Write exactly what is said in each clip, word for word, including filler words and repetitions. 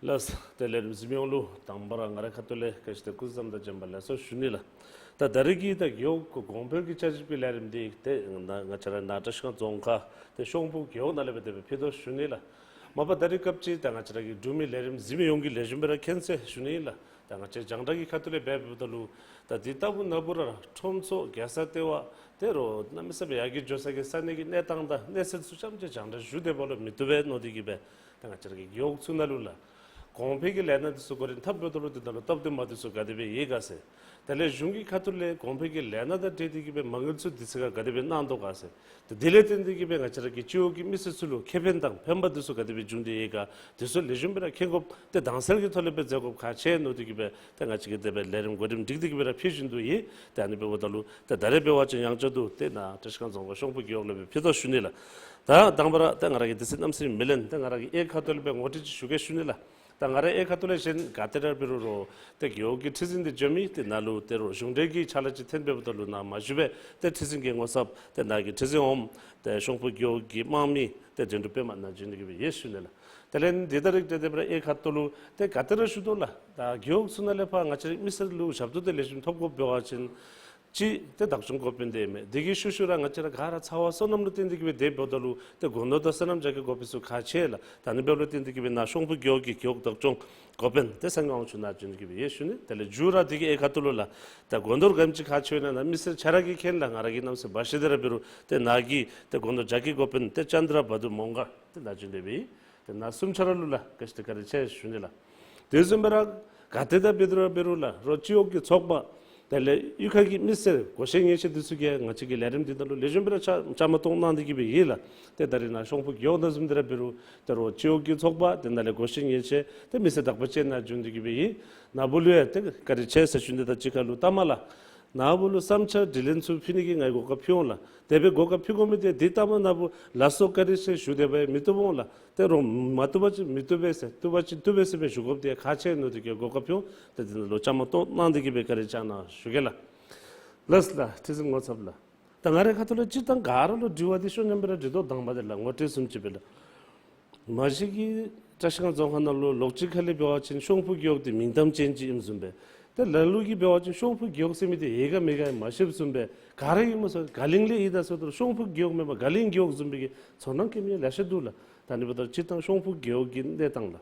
ལགས། ཏེ་ལས་རིམ་གཟིགས་མི་ཡོངས་ལུ་དང་པ་ར་ང་རའི་ཁ་ཐུག་ལས་བཀྲ་ཤིས་བདེ་ལེགས་སྐུ་བཟང་དང་བྱོན་པ་ལེགས་སོ་ཞུ་ནི་ལགས། ད་ད་རེས་ཀྱི་ད་རྒེད་འོག་གོང་འཕེལ་གྱི་བསྐྱར་ཞིབ་ཀྱི་ལས་རིམ་འདི་ཏེ་ང་ང་བཅས་ར་ནཱ་བཀྲིས་སྒང་རྫོང་ཁག་ཏེ་ཤོང་ཕུ་རྒེད་འོག་ནང་ལས་སྦེ་དེ་སྦེ་ཕུལ་དོ་ཞུ་ནི་ལགས། མ་པ་ད་རེས་སྐབས་ཅིག་ད་ང་བཅས་ར་གི་འབྲུག་མི་ལས་རིམ་གཟིགས་མི་ཡོངས་ཀྱིས་ལེགས་ཤོམ་སྦེ་ར་མཁྱེན་ཟེར་ཞུ་ནི་ལགས། ད་ང་བཅས་རྒྱང་བསྒྲགས་ཀྱི་ཁ་ཐུག་ལས་འབད་འབདཝ་ད་ལུ་ད་འདི་ལྟ་བུ་ན་བུ་ར་ཁྲོམ་ཚོགས་རྒྱལ་ས་ལྟེ་བ་ཏེ་རོགས་གནམ་མེད་ས་མེད་ཡར་རྒྱས་འགྱོ་ས་གི་ས་གནས་ཀྱི་གནས་སྟངས་དང་གནས་ཚུལ་ཚུ་རྐྱངམ་ཅིག་རྒྱང་བསྒྲགས་ཞུ་སྡོད་པ་ལུ་མི་བཏུབ་པས་མནོ་སྟེ་གིས་སྦེ་ད་ང་བཅས་ར་གི་རྒེད་འོག་ཚུ་ནང་ལུ་ལགས་གོང་འཕེལ་གྱི་ལས་སྣ་འདི་ཚུ་འགོ་འདྲེན་འཐབ་འབདཝ་ད་ལུ་དེ་ནང་ལུ་སྟབས་བདེ་མ་བདེ་ཚུ་ག་དེ་སྦེ་ཡོད་ག་ཟེར། དེ་ལས་གཞུང་གི་ཁ་ཐུག་ལས་གོང་འཕེལ་གྱི་ལས་སྣ་དང་འབྲེལ་ཏེ་གིས་སྦེ་མ་དངུལ་ཚུ་དུས་ཚོད་ཁར་ག་དེ་སྦེ་གནང་དོ་ག་ཟེར། ཏེ་དེ་ལས་བརྟེན་ཏེ་གིས་སྦེ་ང་བཅས་ར་གི་སྤྱི་འོག་གི་མི་སེར་ཚུ་ལུ་ཁེ་ཕན་དང་ཕན་པ་འདི་ཚུ་ག་དེ་སྦེ་འབྱུང་སྟེ་ཡོད་ག་འདི་ཚུ་ལེགས་ཤོམ་སྦེ་ར་མཁྱེན་དགོཔ་ཏེ་དྭངས་གསལ་གྱི་ཐོག་ལས་སྦེ་མཛད་དགོཔ་ཁག་ཆེ་མནོ་སྟེ་གིས་སྦེ་ཏེ་ང་བཅས་ཀྱིས་དེ་སྦེ་ལས་རིམ་འགོ་འདྲེན་སྒྲིག་སྟེ་གིས་སྦེ་ར་ཕུལ་བཞིན་དུ་ཡོད། ཏེ་ཨ་ནི་འབདཝ་ད་ལུ་ཏེ་ད་རེས་འབད་བ་ཅིན་ཡང་བསྐྱར་དུ་ཏེ་ནཱ་བཀྲིས་སྒང་རྫོང་ཁག་ཤོང་ཕུ་རྒེད་འོག་ལས་སྦེ་ཕུལ་དོ་ཞུ་ནི་ལགས། ད་དང་པ་ར་ཏེ་ང་ར་གིས་དུས་ཚོད་གནམ་མེད་ས་མེད་མི་ལེན། ཏེ་ང་ར་གིས་གཡས་ཁ་ཐུག་ལས་སྦེ་ངོ་སྤྲོད་ཅིག་ཞུ་གེ་ཞུ་ནི་ལགས། ད་ང་རའི་གཡས་ཁ་ཐུག་ལས་གཞན་ག་ཏེ་ར་འབད་རུང་རོགས་ཏེ་རྒེད་འོག་གི་ཁྲི་འཛིན་འདི་འབྱོན་མི་འདི་ནཱ་ལུ་ཏེ་རོགས་གཞུང་འབྲེལ་གྱི་ཕྱག་ལཱ་ཅིག་འཐོན་འབདཝ་ད་ལུ་ནཱ་མ་བཞུགས་པས། ཏེ་ཁྲི་འཛིན་གྱིས་ངོ་ཚབ་ཏེ་ནཱ་གི་ཁྲི་འཛིན་འོགམ་ཏེ་ཤོང་ཕུ་རྒེད་འོག་གི་དམངས་མི་ཏེ་དོན་གྲུབ་པདྨ་ནཱ་འབྱོན་ཏེ་གིས་སྦེ་ཡོད་ཞུ་ནི་ལགས། དེ་ལས་འདི་དང་རིགས་བསྒྲེས་ཏེ་སྦེ་ར་གཡས་ཁ་ཐུག་ལུ་ཏེ་ག་ཏེ་ར་བཞུགས་དོ་ལགས། ད་རྒེད་འོག་ཚུ་ནང་ལས་ཕར་ང་བཅས་རའི་མི་སེར་ལུ་ཞབས་ཏོག་འདི་ལེགས་ཤོམ་ཐོབ་དགོཔ་འབད་བ་ཅིན་གཅིག་ཏེ་བདག་སྐྱོང་འགོ་དཔོན་འདི་མས། དེ་གི་ཤུལ་ཤུལ་ར་ང་བཅས་ར་ག་ར་ཚ་བ་བསོད་ནམས་ལུ་བརྟེན་ཏེ་གིས་སྦེ་སྡོདཔ་ད་ལུ་ཏེ་སྒོ་ནོར་དང་སོ་ནམ་རྒྱ་སྐྱེད་དགོ་པའི་ཚུ་ཁག་ཆེ་ལགས། ད་ཨ་ནི་འབདཝ་ལུ་བརྟེན་ཏེ་གིས་སྦེ་ནཱ་ཤོང་ཕུ་རྒེད་འོག་གི་རྒེད་འོག་བདག་སྐྱོང་འགོ་དཔོན་ཏེ་སངས་རྒྱས་དབང་ཕྱུག་ནཱ་འབྱོན་ཏེ་གིས་སྦེ་ཡོད་ཞུ་ནི། དེ་ལས་མཇུག་ར་དེ་གི་གཡས་ཁ་ཐུག་ལུ་ལགས་ད་སྒོ་ནོར་ག་དེམ་ཅིག་ཁག་ཆེ་ཡོད་ན་ནཱ་མི་སེར་ཆ་ར་གིས་མཁྱེན་ལགས། ང་ར་གིས་གནམ་མེད་ས་མེད་འབད་ཤེས་ཏེ་ར་འབད་རུང་ཏེ་ནཱ་གི་ཏེ་སྒོ་ནོར་རྒྱ་སྐྱེད་འགོ་དཔོན་ཏེ་ཅན་དྲ་བ་དུ་མོང་ག་ཏེ་ནཱ་འབྱོན་ཏེ་སྦེ་ཏེ་ནཱ་གསུམ་ཆ་ར་ལུ་ལགས་བཀྲིས་བདེ་ལེགས་བཀའ་དྲིན་ཆེ་ཞུ་ནི་ལགས། དེ་བཟུམ་སྦེ་ར་ག་ཏེ་ད་འབད་རུང་འབད་རུང་ལགས་རོགས་སྤྱི་འོག་གི་ཚོགས་པ་དེ་ལས་གཡུས་ཁ་གི་མི་སེར་བགོ་བཤའ་ཉེས་ཅན་འདི་ཚུ་གིས་ང་བཅས་ཀྱི་ལས་རིམ་འདི་ནང་ལུ་ལེགས་ཤོམ་སྦེ་ར་བཅའ་བཅའ་མར་གཏོགས་གནང་སྟེ་གིས་སྦེ་ཡོད་ལགས། ཏེ་ད་རེས་ནཱ་ཤོང་ཕུ་རྒེད་འོག་ནང་བཟུམ་སྦེ་ར་འབད་རུང་ཏེ་རོགས་སྤྱི་འོག་གི་ཚོགས་པ་དེ་ནང་ལས་བགོ་བཤའ་ཉེས་ཅན་ཏེ་མི་སེར་དག་པ་ཅིག་ནཱ་འབྱོན་ཏེ་གིས་སྦེ་ཡོད། ནཱ་བུ་ལུ་ཡང་ཏེ་བཀའ་དྲིན་ཆེ་ཟེར་ཞུ་ནི་དང་གཅིག་ཁར་ལུ་ལྟ་མ་ལགས་ནཱ་བུ་ལུ་བསམ་འཆར་དྲི་ལན་ཚུ་ཕུལ་ནི་གི་ང་གིས་གོ་སྐབས་ཕུལ་འོང་ལགས། དེ་སྦེ་གོ་སྐབས་ཕུལ་དགོ་མི་འདི་འདི་ལྟ་མ་ནཱ་བུ་ལགས་སོ་བཀའ་དྲིན་ཆེ་ཞུ་སྟེ་སྦེ་མི་བཏུབ་འོང་ལགས། ཏེ་རོགས་མ་བཏུབ་པ་ཅིན་མི་བཏུབ་པས་ཟེར་བཏུབ་པ་ཅིན་བཏུབ་པས་ཟེར་སྦེ་ཞུ་དགོཔ་འདི་ཁག་ཆེ་མནོ་སྟེ་གིས་གོ་སྐབས་ཕུལ་འོང་། ཏེ་འདི་ནང་ལུ་བཅའ་མར་གཏོགས་གནང་སྟེ་གིས་སྦེ་བཀའ་དྲིན་བསྐྱང་གནང་ཞུ་གེ་ལགས། ལགས་ལགས་ཁྲི་འཛིན་ངོ་ཚབ་ལགས། ད་ང་རའི་ཁ་ཐུག་ལས་སྤྱིར་བཏང་ག་ར་ལུ་དྲི་བ་འདི་ཤོ་ཉམས་སྦེ་ར་དྲི་དོ། དང་པ་འདི་ལགས་ངོ་སྤྲོད་བཟུམ་ཅིག་སྦེ་ལགས། མ་གཞི་གི་བཀྲིས་སྒང་རྫོང་ཁག་ནང་ལུ་ལོགས་གཅིག་ཁ་ལས་འབད་བ་ཅིན་ཤོང་ཕུ་རྒེད་འོག་འདི་མིང་གཏམ་ཅན་ཅིག་ཨིནམ་བཟུམ་སྦེ། ཏེ་ལ་ལུ་གིས་འབད་བ་ཅིན་ཤོང་ཕུ་རྒེད་འོག་ཟེར་མི་འདི་ཡོད་ག་མེད་ག་ཡང་མ་ཤེསཔ་བཟུམ་སྦེ་ག་ར་ཡོད་མས་ཟེར་བ་ཅིན་ག་ལིང་ལས་ཡོད་ད་ཟེརཝ་ད་ལུ་ཤོང་ཕུ་རྒེད་འོག་མེན་པར་ག་ལིང་རྒེད་འོག་བཟུམ་སྦེ་གི་ཚོར་སྣང་སྐྱེ་མི་ལེ་ཤ་འདུག་ལགས། ད་ཨ་ནི་འབདཝ་ད་སྤྱིར་བཏང་ཤོང་ཕུ་རྒེད་འོག་གི་གནས་སྟངས་ལགས།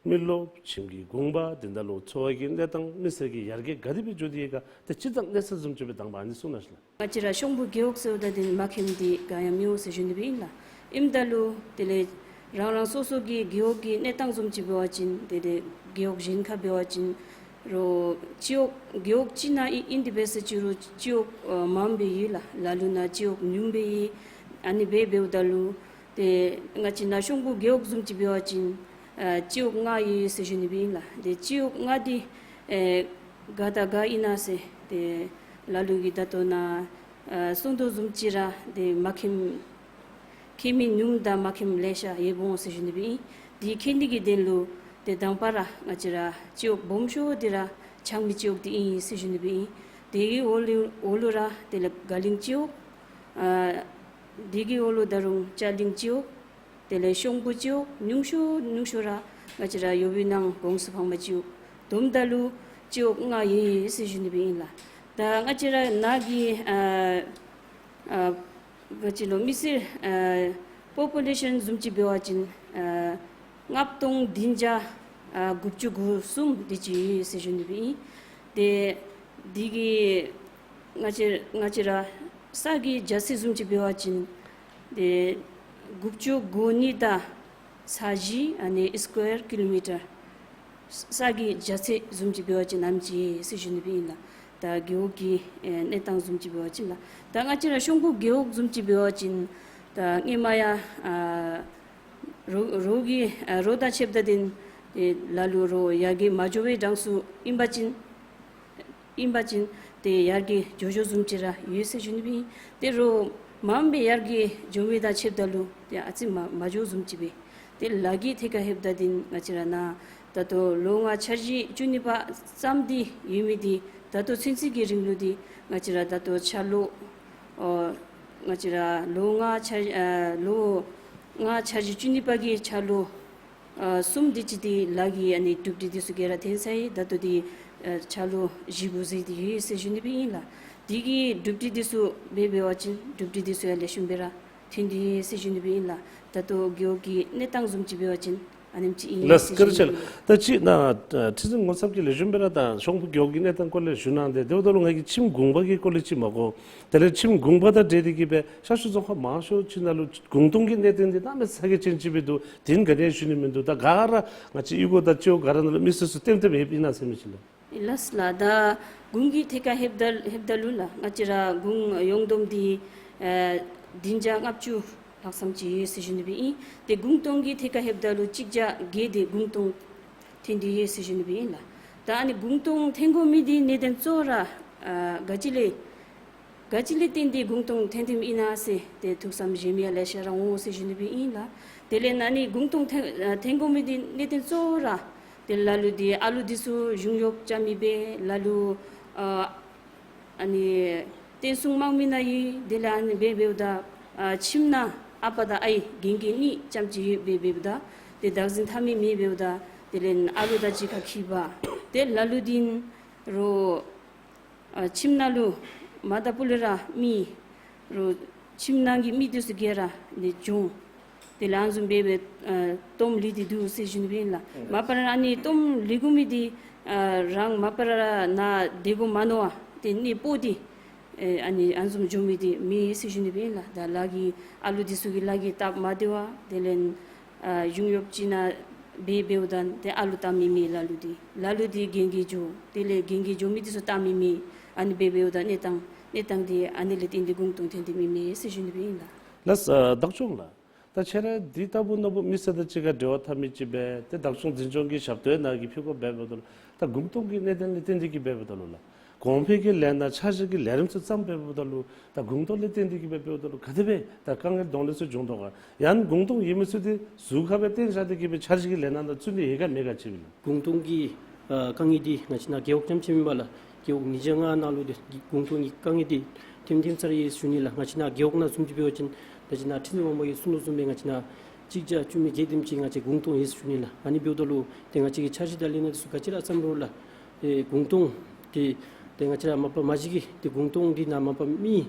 མི་རློབས་ཁྱིམ་གྱི་གོང་འཕེལ་དེ་འདྲ་ལུ་འཚོ་བ་གི་གནས་སྟངས་མི་སེར་གྱི་ཡར་རྒྱས་ག་དེ་སྦེ་འགྱོ་སྟེ་ཡོད་ག་ཏེ་སྤྱིར་བཏང་གནས་ཚུལ་བཟུམ་ཅིག་སྦེ་དང་པ་ཨ་ནི་གསུང་གནང་ཤིག་ལགས། ང་བཅས་ར་ཤོང་ཕུ་རྒེད་འོག་ཟེརཝ་ད་འདི་མ་མཁྱེནམ་འདི་ག་ཡང་མི་འོང་ཟེར་ཞུ་ནི་སྦེ་ཨིན་ལགས། ཨིནམ་ད་ལུ་དེ་ལས་རང་རང་སོ་སོ་གི་རྒེད་འོག་གི་གནས་སྟངས་བཟུམ་ཅིག་འབད་བ་ཅིན་དེ་ལས་རྒེད་འོག་གཞན་ཁར་འབད་བ་ཅིན་རོགས་སྤྱི་འོག་རྒེད་འོག་གཅིག་ནང་ཨིན་ཨིན་ཏེ་འབད་ཟེར་ཅི་རུང་སྤྱི་འོག་ཨ་མངམ་སྦེ་ཡོད་ལགས། ལ་ལུ་ནང་སྤྱི་འོག་ཉུངམ་སྦེ་ཡོད། ཨ་ནི་སྦེ་འབདཝ་ད་ལུ་ཏེ་ང་བཅས་ནཱ་ཤོང་ཕུ་རྒེད་འོག་བཟུམ་ཅིག་འབད་བ་ཅིན་ཨ་སྤྱི་འོག་ལྔ་ཡོད་ཟེར་ཞུ་ནི་སྦེ་ཨིན་ལགས། ཏེ་སྤྱི་འོག་ལྔ་འདི་ཨེ་ག་དང་ག་ཨིན་ན་ཟེར་ཏེ་ལ་ལུ་གིས་ད་ལྟོ་ནཱ་ཨ་གསུང་དོ་བཟུམ་ཅིག་ར་ཏེ་མ་མཁྱེན་མཁྱེན་མི་ཉུངམ་དང་མ་མཁྱེནམ་ལེ་ཤ་ཡོདཔ་འོང་ཟེར་ཞུ་ནི་སྦེ་ཨིན། དེ་མཁྱེན་ནི་གི་དོན་ལུ་ཏེ་དང་པ་ར་ང་བཅས་ར་སྤྱི་འོག་སྦོམ་ཤོས་འདི་ར་ཆགས་མི་སྤྱི་འོག་འདི་ཨིན་ཟེར་ཞུ་ནི་སྦེ་ཨིན། དེ་གི་འོག་ལུ་འོག་ལུ་ར་དེ་ལས་ག་ལིང་སྤྱི་འོག་ཨ་དེ་གི་འོག་ལུ་ད་རུང་ཅ་ལིང་སྤྱི་འོག་དེ་ལས་ཤོང་ཕུ་སྤྱི་འོག་ཉུང་ཤོས་ཉུང་ཤོས་ར་ང་བཅས་ར་ཡོ་བི་ནང་གོང་ས་འཕགས་མ་སྤྱི་འོག་བསྡོམས་ད་ལུ་སྤྱི་འོག་ལྔ་ཡོད་ཟེར་ཞུ་ནི་སྦེ་ཨིན་ལགས། ད་ང་བཅས་ར་ནཱ་གི་ཨ་ཨ་ག་ཅི་ལོ་མི་སེར་ཨ་པོ་པུ་ལེ་ཤཱན་བཟུམ་ཅིག་འབད་བ་ཅིན་ཨ་ལྔ་སྟོང་བདུན་བརྒྱ་ཨ་དགུ་བཅུ་གོ་གསུམ་དེ་ཅིག་ཡོད་ཟེར་ཞུ་ནི་སྦེ་ཨིན། ཏེ་དེ་གི་ང་བཅས་ང་བཅས་ར་ས་གི་རྒྱ་ཚད་བཟུམ་ཅིག་འབད་བ་ཅིན་ཏེ་དགུ་བཅུ་གོ་གཉིས་དང་ཚག་བཞི་ཨ་ནི་སི་ཀུ་ཝེར་ཀི་ལོ་མི་ཊར་ས་གི་རྒྱ་ཚད་བཟུམ་ཅིག་འབད་བ་ཅིན་ཨ་ནེམ་ཅིག་ཡོད་ཟེར་ཞུ་ནི་སྦེ་ཨིན་ལགས། ད་རྒེད་འོག་གི་ཨེ་གནས་སྟངས་བཟུམ་ཅིག་འབད་བ་ཅིན་ལགས། ད་ང་བཅས་ར་ཤོང་ཕུ་རྒེད་འོག་བཟུམ་ཅིག་འབད་བ་ཅིན་ད་སྔོན་མ་ཡང་ཨ་རོགས་རོགས་ཀྱི་ཨ་རོགས་དང་ཕྱདཔ་ད་འདི་ཏེ་ལ་ལུ་རོགས་ཡར་རྒྱས་མ་འགྱོ་བའི་གྲངས་སུ་ཨིན་པ་ཅིན་ཨིན་པ་ཅིན་ཏེ་ཡར་རྒྱས་འགྱོ་འགྱོཝ་བཟུམ་ཅིག་ར་ཡོད་ཟེར་ཞུ་ནི་སྦེ་ཨིན། ཏེ་རོགས་མངམ་སྦེ་ཡར་རྒྱས་འགྱོ་མི་དང་ཕྱདཔ་ད་ལུ་ཏེ་ཨ་ཙི་མ་མ་འགྱོཝ་བཟུམ་ཅིག་སྦེ། ཏེ་ལཱ་གི་ཐད་ཁར་ལྷོདཔ་ད་འདི་ང་བཅས་ར་ནཱ་ད་ལྟོ་ལོ་ལྔ་འཆར་གཞི་བཅུ་གཉིས་པ་བརྩམས་ཏེ་ཡོད་མི་འདི་ད་ལྟོ་ཚུན་ཚོད་ཀྱི་རིང་ལུ་འདི་ང་བཅས་ར་ད་ལྟོ་འཆར་ལོ་ཨོ་ང་བཅས་ར་ལོ་ལྔ་འཆར་ཨ་ལོ་ལྔ་འཆར་གཞི་བཅུ་གཉིས་པ་གི་འཆར་ལོ་ ཨ་གསུམ་དེ་ཅིག་དེ་ལཱ་གི་ཨ་ནི་གྲུབ་འབྲས་དེ་ཚུ་ག་ར་ཐོན་ཚར་ཡི། ད་ལྟོ་དེ་ཨ་ཆ་ལུ་བཞི་དགུ་ཟེར་དེ་ཡོད་ཟེར་ཞུ་ནི་སྦེ་ཨིན་ལགས། དེ་གི་གྲུབ་འབྲས་དེ་ཚུ་འབད་འབད་བ་ཅིན་གྲུབ་འབྲས་དེ་ཚུ་ཡང་ལེགས་ཤོམ་སྦེ་ར་ཐོན་དེ་ཡོད་ཟེར་ཞུ་ནི་སྦེ་ཨིན་ལགས། ད་ལྟོ་རྒེད་འོག་གི་གནས་སྟངས་བཟུམ་ཅིག་འབད་བ་ཅིན་ཨ་ནེམ་ཅིག་ཨིན་ལགས། ཟེར་བཀའ་དྲིན་ཞུ་ནི་སྦེ་ཨིན་ལགས། ད་ཅི་ན་ཨ་ཁྲི་འཛིན་ངོ་ཚབ་ཀྱིས་ལེགས་ཤོམ་སྦེ་ར་ད་ཤོང་ཕུ་རྒེད་འོག་གི་གནས་སྟངས་སྐོར་ལས་ཞུ་གནང་སྟེ། དེ་འབདཝ་ད་ལུ་ང་གིས་ཁྱིམ་གུང་པ་གི་སྐོར་ལས་ཅིག་མ་གོ། དེ་ལས་ཁྱིམ་གུང་པ་དང་འབྲེལ་ཏེ་གིས་སྦེ་ཤར་ཕྱོགས་རྫོང་ཁག་མང་ཤོས་ཅིག་ནང་ལུ་གུང་སྟོང་གི་གནད་དོན་འདི་གནམ་མེད་ས་མེད་ཅན་ཅིག་སྦེ་འདུག། དེ་ག་ནི་ཞུ་ནི་མིན་འདུག། ད་ག་ར་ང་བཅས་གཡུས་སྒོ་དང་སྤྱི་འོག་ག་ར་ནང་ལུ་མི་སེར་ཚུ་ལྟེམ་ལྟེམ་ཡོདཔ་ཨིན་ན་ཟེར་མི་ཅིག་ལགས། ལགས་ལགས། ད་གུང་གི་ཐད་ཁར་ལྷོདཔ་ད་ལྷོདཔ་ད་ལུ་ལགས། ང་བཅས་ར་གུང་ཡོངས་བསྡོམས་འདི་ཨ་བདུན་བརྒྱ་ལྔ་བཅུ་ལྷག་ཙམ་ཅིག་ཡོད་ཟེར་ཞུ་ནི་སྦེ་ཨིན། ཏེ་གུང་སྟོང་གི་ཐད་ཁར་ལྷོདཔ་ད་ལུ་གཅིག་བརྒྱ་བརྒྱད་དེ་གུང་སྟོང་ཐོན་དེ་ཡོད་ཟེར་ཞུ་ནི་སྦེ་ཨིན་ལགས། ད་ཨ་ནི་གུང་སྟོང་ཐོན་དགོ་མི་འདི་གནད་དོན་གཙོ་བོ་ར་ཨ་ག་ཅི་ལས་ག་ཅི་ལས་བརྟེན་ཏེ་གུང་སྟོང་ཐོན་ཐོནམ་ཨིན་ན་ཟེར་ཏེ་ཐུགས་བསམ་བཞེས་མི་ཡང་ལེ་ཤ་ར་འོང་ཟེར་ཞུ་ནི་སྦེ་ཨིན་ལགས། དེ་ལས་ཨ་ནི་གུང་སྟོང་ཐོན་ཨ་ཐོན་དགོ་མི་འདི་གནད་དོན་གཙོ་བོ་ར་ཏེ་ལ་ལུ་འདི་ཨ་ལུ་འདི་ཚུ་གཞུང་གཡོག་རྐྱབ་མི་སྦེ་ལ་ལུ་ཨ་ཨ་ནི་བརྟན་སྲུང་མང་མི་ནང་ཡོད། དེ་ལས་ཨ་ནི་འབད་འབདཝ་ད་ཨ་ཁྱིམ་ནང་ཨ་པ་དང་ཨའི་རྒན་རྒས་གཉིས་ཙམ་ཅིག་ཡོད། འབད་འབདཝ་ད་ཏེ་བདག་འཛིན་འཐབ་མི་མེད། འབདཝ་ད་དེ་ལས་ཨ་ལུ་དང་གཅིག་ཁར་འཁྱིད་པ། ཏེ་ལ་ལུ་འདི་རུང་ཨ་ཁྱིམ་ནང་ལུ་མ་ད་པུ་ལས་ར་མི་རུང་ཁྱིམ་ནང་གི་མི་འདི་ཚུ་ག་ར་ནི་གྱོང་དེ་ལས་ཨ་ནི་བཟུམ་སྦེ་སྦེ་ཨ་སྟོངམ་ལུས་ཏེ་འདུག་ཟེར་ཞུ་ནི་སྦེ་ཨིན་ལགས། ཨུམ། མ་པ་ར་ཨ་ནི་སྟོངམ་ལུས་དགོ་མི་འདི་ཨ་རང་མ་པ་ར་ནཱ་སྡོད་དགོ་མ་མནོ་བར་ཏེ་གནས་སྤོ་སྟེ་ཨེ་ཨ་ནི་ཨ་ནི་བཟུམ་འགྱོ་མི་འདི་མེད་ཟེར་ཞུ་ནི་སྦེ་ཨིན་ལགས། ད་ལཱ་གི་ཨ་ལུ་འདི་ཚུ་གི་ལཱ་གི་སྟབས་མ་བདེ་བར་དེ་ལས་ཨ་གཞུང་གཡོགཔ་ཅིག་ནང་འབད་འབདཝ་ད་ཏེ་ཨ་ལུ་བལྟ་མི་མེད། ལ་ལུ་འདི་ལ་ལུ་འདི་རྒན་རྒས་འགྱོ། དེ་ལས་རྒན་རྒས་འགྱོ་མི་འདི་ཚུ་བལྟ་མི་མེད། ཨ་ནི་འབད་འབདཝ་ད་གནས་སྟངས་གནས་སྟངས་འདི་ཨ་ནི་ལས་བརྟེན་ཏེ་གུང་སྟོང་ཐོན་ཏེ་མི་མེད་ཟེར་ཞུ་ནི་སྦེ་ཨིན་ལགས། ལགས་སོ། བདག་སྐྱོང་ལགས། ད་ཁྱེད་ར་འདི་ལྟ་བུ་ན་བུ་མི་སེར་དང་གཅིག་ཁར་འབྲེལ་བ་འཐབ་མི་ཅིག་སྦེ་ཏེ་བདག་སྐྱོང་འཛིན་སྐྱོང་གི་ཞབས་ཏོག་ནང་གི་ཕི་ཁོ་འབད་འབདཝ་ད་ལུ་ད་གུང་སྟོང་གི་གནད་དོན་ལས་བརྟེན་ཏེ་གིས་འབད་འབདཝ་ད་ལུ་ལགས། གོང་འཕེལ་གྱི་ལས་སྣ་འཆར་གཞི་གི་ལས་རིམ་ཚུ་བརྩམ་འབད་འབདཝ་ད་ལུ་ད་གུང་སྟོང་ལས་བརྟེན་ཏེ་གིས་འབད་འབདཝ་ད་ལུ་ག་དེ་སྦེ་ད་དཀའ་ངལ་གདོང་ལེན་ཚུ་འབྱུང་དོ་ག། ཡང་གུང་སྟོང་ཡོད་མི་ཚུ་འདི་ཟུར་ཁར་སྦེ་བཏོན་བཞག་སྟེ་གིས་སྦེ་འཆར་གཞི་གི་ལས་སྣ་ནང་བཙུགས་ནི་ཡོད་ག་མེད་ག་ཅིག་སྦེ་ལགས། གུང་སྟོང་གི་ཨ་དཀའ་ངལ་འདི་ང་བཅས་ནཱ་རྒེད་འོག་རྐྱངམ་ཅིག་མེན་པར་ལགས། རྒེད་འོག་ཉིས་བརྒྱ་ལྔ་ནང་ལུ་འདི་གུང་སྟོང་གི་དཀའ་ངལ་འདི་ཐོན་ཐོནམ་ས་ར་ཡོད་ཟེར་ཞུ་ནི་ལགས། ང་བཅས་ནཱ་རྒེད་འོག་ནང་བཟུམ་ཅིག་འབད་བ་ཅིན་ད་ཅི་ནཱ་ཁྲི་འཛིན་དབང་མོ་གིས་གསུང་དོ་བཟུམ་སྦེ་ང་བཅས་ནཱ་གཅིག་བརྒྱ་བཅུ་མེད་བརྒྱད་དེམ་ཅིག་ང་བཅས་གུང་སྟོང་ཡོད་ཟེར་ཞུ་ནི་ལགས། ཨ་ནི་འབདཝ་ད་ལུ་ཏེ་ང་བཅས་ཀྱི་འཆར་གཞི་དང་ལས་སྣ་འདི་ཚུ་ག་ཅི་ར་བརྩམ་རུང་ལགས། ཏེ་གུང་སྟོང་འདི་ཏེ་ང་བཅས་ར་མ་པ་མ་གཞི་གིས་ཏེ་གུང་སྟོང་འདི་ནང་མ་པ་མི་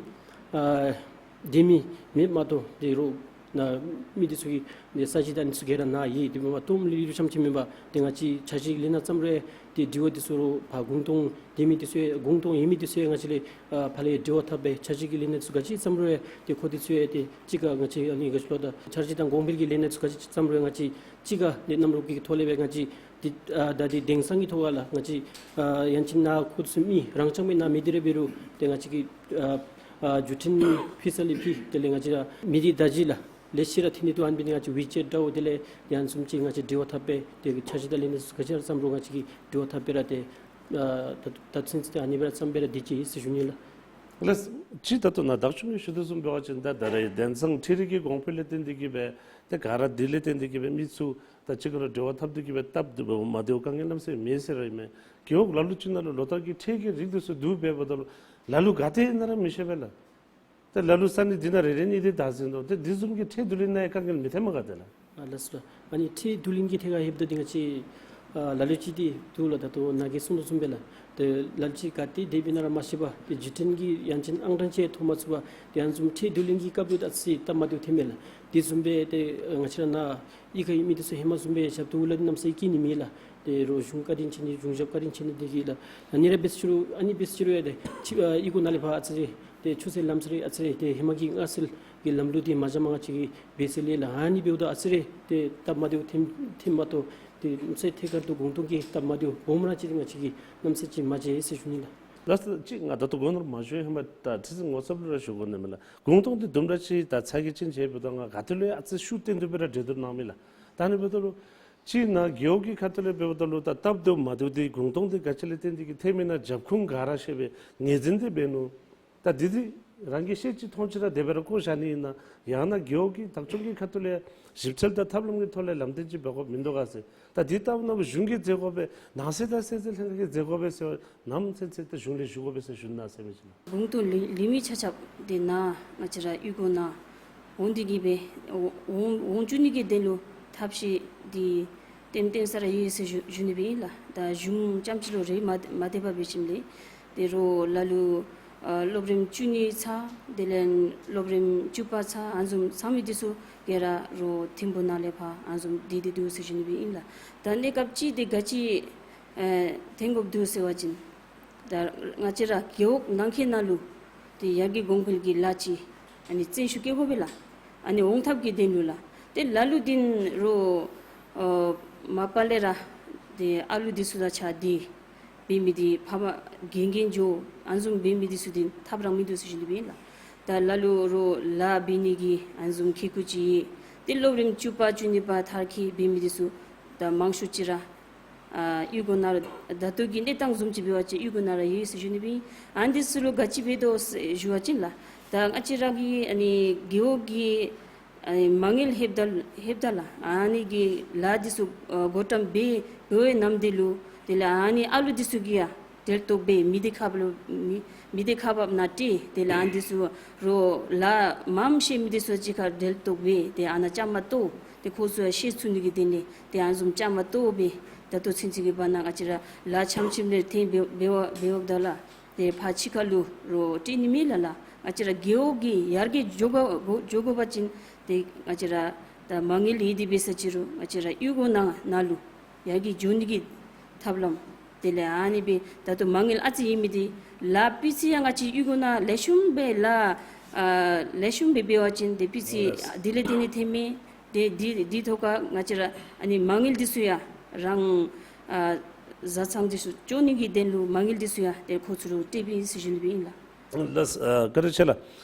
ཨ་སྡོད་མི་མེདཔ་མ་གཏོགས་ཏེ་རོགས་ནཱ་མི་འདི་ཚུ་གི་ནི་ས་གཞི་དང་ཨ་ནི་ཚུ་ག་ར་ནཱ་ཡོད། དེ་མ་པ་སྟོངམ་ལུས་རུང་ཙམ་ཅིག་མེན་པར་ཏེ་ང་བཅས་འཆར་གཞི་ལས་སྣ་བརྩམ་རུང་ཏེ་དྲི་བ་འདི་ཚུ་རོགས་ཕར་གུང་སྟོང་སྡོད་མི་འདི་ཚུ་ཡང་གུང་སྟོང་ཡོད་མི་འདི་ཚུ་ཡང་ང་བཅས་ལས་ཨ་ཕར་ལས་དྲི་བ་འཐབ་སྦེ་འཆར་གཞི་གི་ལས་སྣ་ཚུ་ག་ཅི་བརྩམ་རུང་ཡང་ཏེ་ཁོང་འདི་ཚུ་ཡང་ཏེ་གཅིག་ཁར་ང་བཅས་ཨ་ནི་ག་ཅི་ལོ་ད་འཆར་གཞི་དང་གོང་འཕེལ་གྱི་ལས་སྣ་ཚུ་ག་ཅི་བརྩམ་རུང་ཡང་ང་བཅས་གཅིག་ཁར་ཏེ་མཉམ་རུབ་ཀྱི་ཐོག་ལས་སྦེ་ང་བཅས་ཏེ་ཨ་ད་འདི་དེང་སང་གི་ཐོག་ཁར་ལགས་ང་བཅས་ཨ་ཡང་ཅིན་ནཱ་ཁོང་ཚུ་མི་རང་རྐྱང་མེན་ནཱ་མི་འདི་ར་འབད་རུང་ཏེ་ང་བཅས་ཀྱིས་ཨ་ཨ་བརྒྱུད་འཕྲིན་ཕུལ་ས་ལས་ཕུལ། དེ་ལས་ང་བཅས་ར་མི་འདི་ད་ཅི་ལགས་ལེ་ཤ་ར་ཐོན་ནི་འདུག། ཨ་ནི་འབད་ནི་ང་བཅས་ཝི་ཅེཊ་འདྲཝ་དེ་ལས་ཡང་བཟུམ་ཅིག་ང་བཅས་དྲི་བ་འཐབ་སྦེ་ཏེ་འཆར་གཞི་དང་ལས་སྣ་ཚུ་ག་ཅི་ར་བརྩམ་རུང་ང་བཅས་ཀྱིས་དྲི་བ་འཐབ་སྦེ་ར་ཏེ་ཨ་ད་ད་ཚུན་ཚོད་ཨ་ནི་སྦེ་ར་བརྩམ་སྦེ་ར་སྡོད་ཅི་ཟེར་ཞུ་ནི་ལགས། ལགས། ཅིག་ད་ལྟོ་ནཱ་བདག་སྐྱོང་གིས་ཞུ་དོ་བཟུམ་འབད་བ་ཅིན་ད་ད་རེས་དེང་སང་འཕྲུལ་རིག་གི་གོང་འཕེལ་ལས་བརྟེན་ཏེ་གིས་སྦེ་ཏེ་ག་ར་འདི་ལས་བརྟེན་ཏེ་གིས་སྦེ་མི་ཚུ་ད་གཅིག་ཁར་ལུ་འབྲེལ་བ་འཐབ་སྟེ་གིས་སྦེ་སྟབས་བདེ་བ་མ་བདེཝ་དཀའ་ངལ་གནམ་མེད་ས་མེད་མེད་ཟེར་ར་ཨིན་མས། རྒེད་འོག་ལ་ལུ་ཅིག་ནང་ལུ་ལོ་ལྟར་གྱི་ཁྲལ་གྱི་རིགས་འདི་ཚུ་བསྡུ་འབདཝ་ད་ལུ་ལ་ལུ་ག་ཏེ་ཨིན་ན་ར་མི་ཤེས་པས་ལགས། ཏེ་ལ་ལུ་ས་གནས་འདི་ནང་རེ་རེ་གཉིས་འདི་བདག་འཛིན་འདུག། ཏེ་འདི་བཟུམ་གྱི་ཁྲལ་བསྡུ་ལེན་ནང་ཡང་དཀའ་ངལ་མི་ཐོནམ་ག་ཏེ་ལགས། ཨ་ལགས་སོ། ཨ་ནི་ཁྲལ་བསྡུ་ལེན་གྱི་ཐད་ཁར་ལྷོདཔ་ད་འདི་ང་བཅས་ཨ་ལ་ལུ་ཅིག་འདི་འདུག་ལགས། ད་ལྟོ་ནཱ་གིས་གསུང་དོ་བཟུམ་སྦེ་ལགས། ཏེ་ལ་ལུ་ཅིག་ག་ཏེ་སྡོདཔ་ཨིན་ན་ར་མ་ཤེས་པར་ཏེ་བརྒྱུད་འཕྲིན་གྱི་ཡང་ཅིན་ཨང་གྲངས་ཅིག་ཐོབ་མ་ཚུགས་པར་ཏེ་ཨ་ནི་བཟུམ་ཁྲལ་བསྡུ་ལེན་གྱི་སྐབས་ལུ་ཨ་ཙི་སྟབས་མ་བདེཝ་ཐོནམ་མས་ལགས། འདི་བཟུམ་སྦེ་ཏེ་ང་བཅས་ར་ནཱ་གཡུས་ཁར་ཡོད་མི་འདི་ཚུ་ཧེ་མ་བཟུམ་སྦེ་ཞབས་ཏོག་ལགས་འདི་གནམ་མེད་ས་མེད་བཀལ་ནི་མེད་ལགས། ཏེ་རོགས་གཞུང་བཀའ་དྲིན་ཆེ་ནི་གཞུང་ཞབས་བཀའ་དྲིན་ཆེ་ནི་འདི་གིས་ལགས། ཨ་ནི་ར་འབད་ཟེར་རུང་ཨ་ནི་འབད་ཟེར་རུང་ཡང་ཏེ་ཕྱི་ཨ་གཡུས་སྒོ་ནང་ལས་ཕར་ཨ་ཙི་རེ་ཏེ་ཆུ་སེར་ལམ་སེར་རེ་ཨ་ཙི་རེ་ཏེ་ཧེ་མ་གི་སྔར་སྲོལ་གྱི་ལམ་ལུགས་འདི་མ་འགྱངས་པར་ང་བཅས་ཀྱིས་འབད་ཟེར་ལས་ལགས། ཨ་ནི་འབདཝ་ད་ཨ་ཙི་རེ་ཏེ་སྟབས་མ་བདེཝ་ཐོན་ཐོནམ་མ་གཏོགས་ཏེ་གནམ་མེད་ས་མེད་ཐད་ཀར་དུ་གུང་སྟོང་གི་སྟབས་མ་བདེཝ་སྦོམ་ར་ཅིག་འདི་ང་བཅས་ཀྱིས་གནམ་མེད་ས་མེད་ཅིག་མ་མཇལ་ཟེར་ཞུ་ནི་ལགས། ལགས་སོ། ཅིག་ང་ད་ལྟོ་གོ་ནོར་མ་ཞུ་ཧེ་མ་ད་ཁྲི་འཛིན་ངོ་ཚབ་ལུ་ར་ཞུ་དགོ་ནི་མས་ལགས། གུང་སྟོང་འདི་དུམ་གྲ་ཅིག་ད་ཚ་གྱང་ཅན་ཅིག་འབདཝ་ད་ང་ག་ཏེ་ལུ་ཡང་ཨ་ཙི་ཤུགས་བཏོན་ཏེ་སྦེ་ར་གྲོས་བསྡུར་གནང་མི་ལགས། ད་ཨ་ནི་འབདཝ་ད་ལུ་ཅིག་ནཱ་རྒེད་འོག་གི་ཁ་ཐུག་ལས་འབདཝ་ད་ལུ་ད་སྟབས་བདེཝ་མ་བདེཝ་འདི་གུང་སྟོང་འདི་ག་ཅི་ལས་བརྟེན་ཏེ་གིས་ཐོནམ་ཨིན་ན་རྒྱབ་ཁུངས་ག་ར་ཤེས་པའི་ངོས་འཛིན་འདི་འབད་ནུག། ད་འདི་འདི་རང་གིས་ཤེས་ཅི་མཐོང་ཅི་ར་དེ་སྦེ་ར་བཀོ་བཞག་ནི་ཨིན་ན། ཡང་ན་རྒེད་འོག་གི་བདག་སྐྱོང་གི་ཁ་ཐུག་ལས་ཞིབ་འཚོལ་དང་ཐབས་ལམ་གྱི་ཐོག་ལས་ལམ་སྟོན་ཅིག་འབད་དགོཔ་མིན་འདུག་ག་ཟེར། ད་འདི་ལྟ་བུ་ནང་གཞུང་གིས་མཛད་དགོ་པས། ནང་སྲིད་དང་སྲིད་འཛིན་ལྷན་ཁག་གིས་མཛད་དགོ་པས་ཟེར་ནམ་ཚུན་ཚོད་ད་གཞུང་ལས་ཞུ་དགོ་པས་ཟེར་ཞུ་ནི་ཟེར་མི་ཅིག་ལགས། གུང་སྟོང་ལེན་ལེན་མི་ཆ་ཁྱབ་འདི་ནཱ་ང་བཅས་ར་གཡུས་སྒོ་ནང་འོང་སྟེ་གིས་སྦེ་འོང་འོང་འོང་བཅུག་ནི་གི་དོན་ལུ་ཐབས་ཤེས་འདི་ ཏན་ཏན་ས་ར་ཡོད་ཟེར་ཞུ་ཞུ་ནི་སྦེ་ཨིན་ལགས། ད་གཞུང་རྐྱངམ་ཅིག་ལུ་རེ་མ་མ་དེ་བ་འབད་ཞིནམ་ལས་ཏེ་རོགས་ལ་ལུ་ཨ་སློབ་རིམ་བཅུ་གཉིས་ཚར་དེ་ལས་སློབ་རིམ་བཅུ་པ་ཚར་ཨ་ནི་བཟུམ་ཚང་མི་འདི་ཚུ་ག་ར་རོགས་ཐིམ་ཕུག་ནང་ལས་ཕར་ཨ་ནི་བཟུམ་སྡོད་དེ་འདུག་ཟེར་ཞུ་ནི་སྦེ་ཨིན་ལགས། ད་གནས་སྐབས་ཅིག་དེ་ག་ཅི་ཨེ་ཐོན་དགོཔ་འདུག་ཟེར་བ་ཅིན་ད་ང་བཅས་ར་རྒེད་འོག་ནང་འཁོད་ནང་ལུ་ཏེ་ཡར་རྒྱས་གོང་འཕེལ་གྱི་ལཱ་ཅིག་ཨ་ནི་བརྩོན་ཤུགས་བསྐྱེད་དགོ་པས་ལགས། ཨ་ནི་འོང་ཐབས་ཀྱི་དོན་ལུ་ལགས། ཏེ་ལ་ལུ་འདི་ནི་རོགས་ཨ་མ་པ་ལས་ར་ཏེ་ཨ་ལུ་འདི་ཚུ་དང་གཅིག་ཁར་འབད་མི་འདི་ཕ་མ་རྒན་རྒས་འགྱོ་ཨ་ནི་བཟུམ་འབད་མི་འདི་ཚུ་འདི་ཐབས་ར་མིན་འདུག་ཟེར་ཞུ་ནི་སྦེ་ཨིན་ལགས། ད་ལ་ལུ་རོགས་ལཱ་འབད་ནི་གི་ཨ་ནི་བཟུམ་ཁེ་ཀུ་ཅིག་ཡོད། ཏེ་སློབ་རིམ་བཅུ་པ་བཅུ་གཉིས་པ་མཐར་འཁྱོལ་འབད་མི་འདི་ཚུ་ད་མང་ཤོས་ཅིག་ར་ཨ་གཡུས་སྒོ་ནང་ར་ད་ལྟོ་གི་གནས་སྟངས་བཟུམ་ཅིག་འབད་བ་ཅིན་གཡུས་སྒོ་ནང་ར་ཡོད་ཟེར་ཞུ་ནི་སྦེ་ཨིན། ཨ་ནི་འདི་ཚུ་ལུ་ག་ཅི་འབད་དོ་ཟེར་ཞུ་བ་ཅིན་ལགས། ད་ང་བཅས་ར་གི་ཨ་ནི་རྒེད་འོག་གི་ཨ་ནི་མ་དངུལ་ལྷོདཔ་ད་ལྷོདཔ་ད་ལགས། ཨ་ནི་གི་ལཱ་འདི་ཚུ་ཨ་འགོ་འདྲེན་འབད་འབད་བའི་ནམ་དུས་ལུ་དེ་ལས་ཨ་ནི་ཨ་ལུ་འདི་ཚུ་གིས་ཡང་འབྲེལ་གཏོགས་འབད་མི་སྡེ་ཁག་ལུ་མི་མི་སྡེ་ཁག་ནང་སྤྲོད་དེ་ལས་ཨ་ནི་འདི་ཚུ་རོགས་ལཱ་མངམ་ཤེས་མི་འདི་ཚུ་གཅིག་ཁར་འབྲེལ་གཏོགས་འབད་དེ་ཨ་ནཱ་བཅའ་མར་གཏོགས་ཏེ་ཁོང་ཚུ་ཡང་ཤེས་ཚུགས་ནི་གི་དོན་ལས་ཏེ་ཨ་ནི་བཟུམ་བཅའ་མར་གཏོགས་འབད་ད་ལྟོ་ཚུན་ཚོད་ཀྱི་བར་ན་ང་བཅས་ར་ལཱ་ཚམ་ཚིམ་ལས་ཐོན་འབད་འབད་བ་འབདཝ་ད་ལགས། ཏེ་ཕར་ཕྱི་ཁ་ལུ་རོགས་སྤྲོད་ནི་མེད་ལགས་ལགས། ང་བཅས་ར་རྒེད་འོག་གི་ཡར་རྒྱས་འགྱོ་དགོ་འགྱོ་དགོ་པ་ཅིན་ཏེ་ང་བཅས་ར་ད་མ་དངུལ་ཡོད་དེ་འབད་ས་ཅིག་རུང་ང་བཅས་ར་གཡུས་སྒོ་ནང་ནང་ལུ་ཡར་རྒྱས་འགྱོ་ནི་གི་ཐབས་ལམ་དེ་ལས་ཨ་ནི་སྦེ་ད་ལྟོ་མ་དངུལ་ཨ་ཙི་ཡོད་མི་འདི་ལཱ་སྤུས་ཚད་ཡང་ང་བཅས་གཡུས་སྒོ་ནང་ལེགས་ཤོམ་སྦེ་ལཱ་ཨ་ལེགས་ཤོམ་སྦེ་འབད་བ་ཅིན་ཏེ་སྤུས་ཚད་དེ་ལས་དེ་ནི་ཐོན་མས། ཏེ་འདི་འདི་ཐོག་ཁར་ང་བཅས་ར་ཨ་ནི་མ་དངུལ་འདི་ཚུ་ཡང་རང་ཨ་བཟའ་ཚང་འདི་ཚུ་སྐྱོང་ནི་གི་དོན་ལུ་མ་དངུལ་འདི་ཚུ་ཡང་ཏེ་ཁོང་ཚུ་ལུ་སྤྲོདཔ་ཨིན་ཟེར་ཞུ་ནི་སྦེ་ཨིན་ལགས། ལགས་ཨ་བཀའ་དྲིན་ཆེ་ལགས།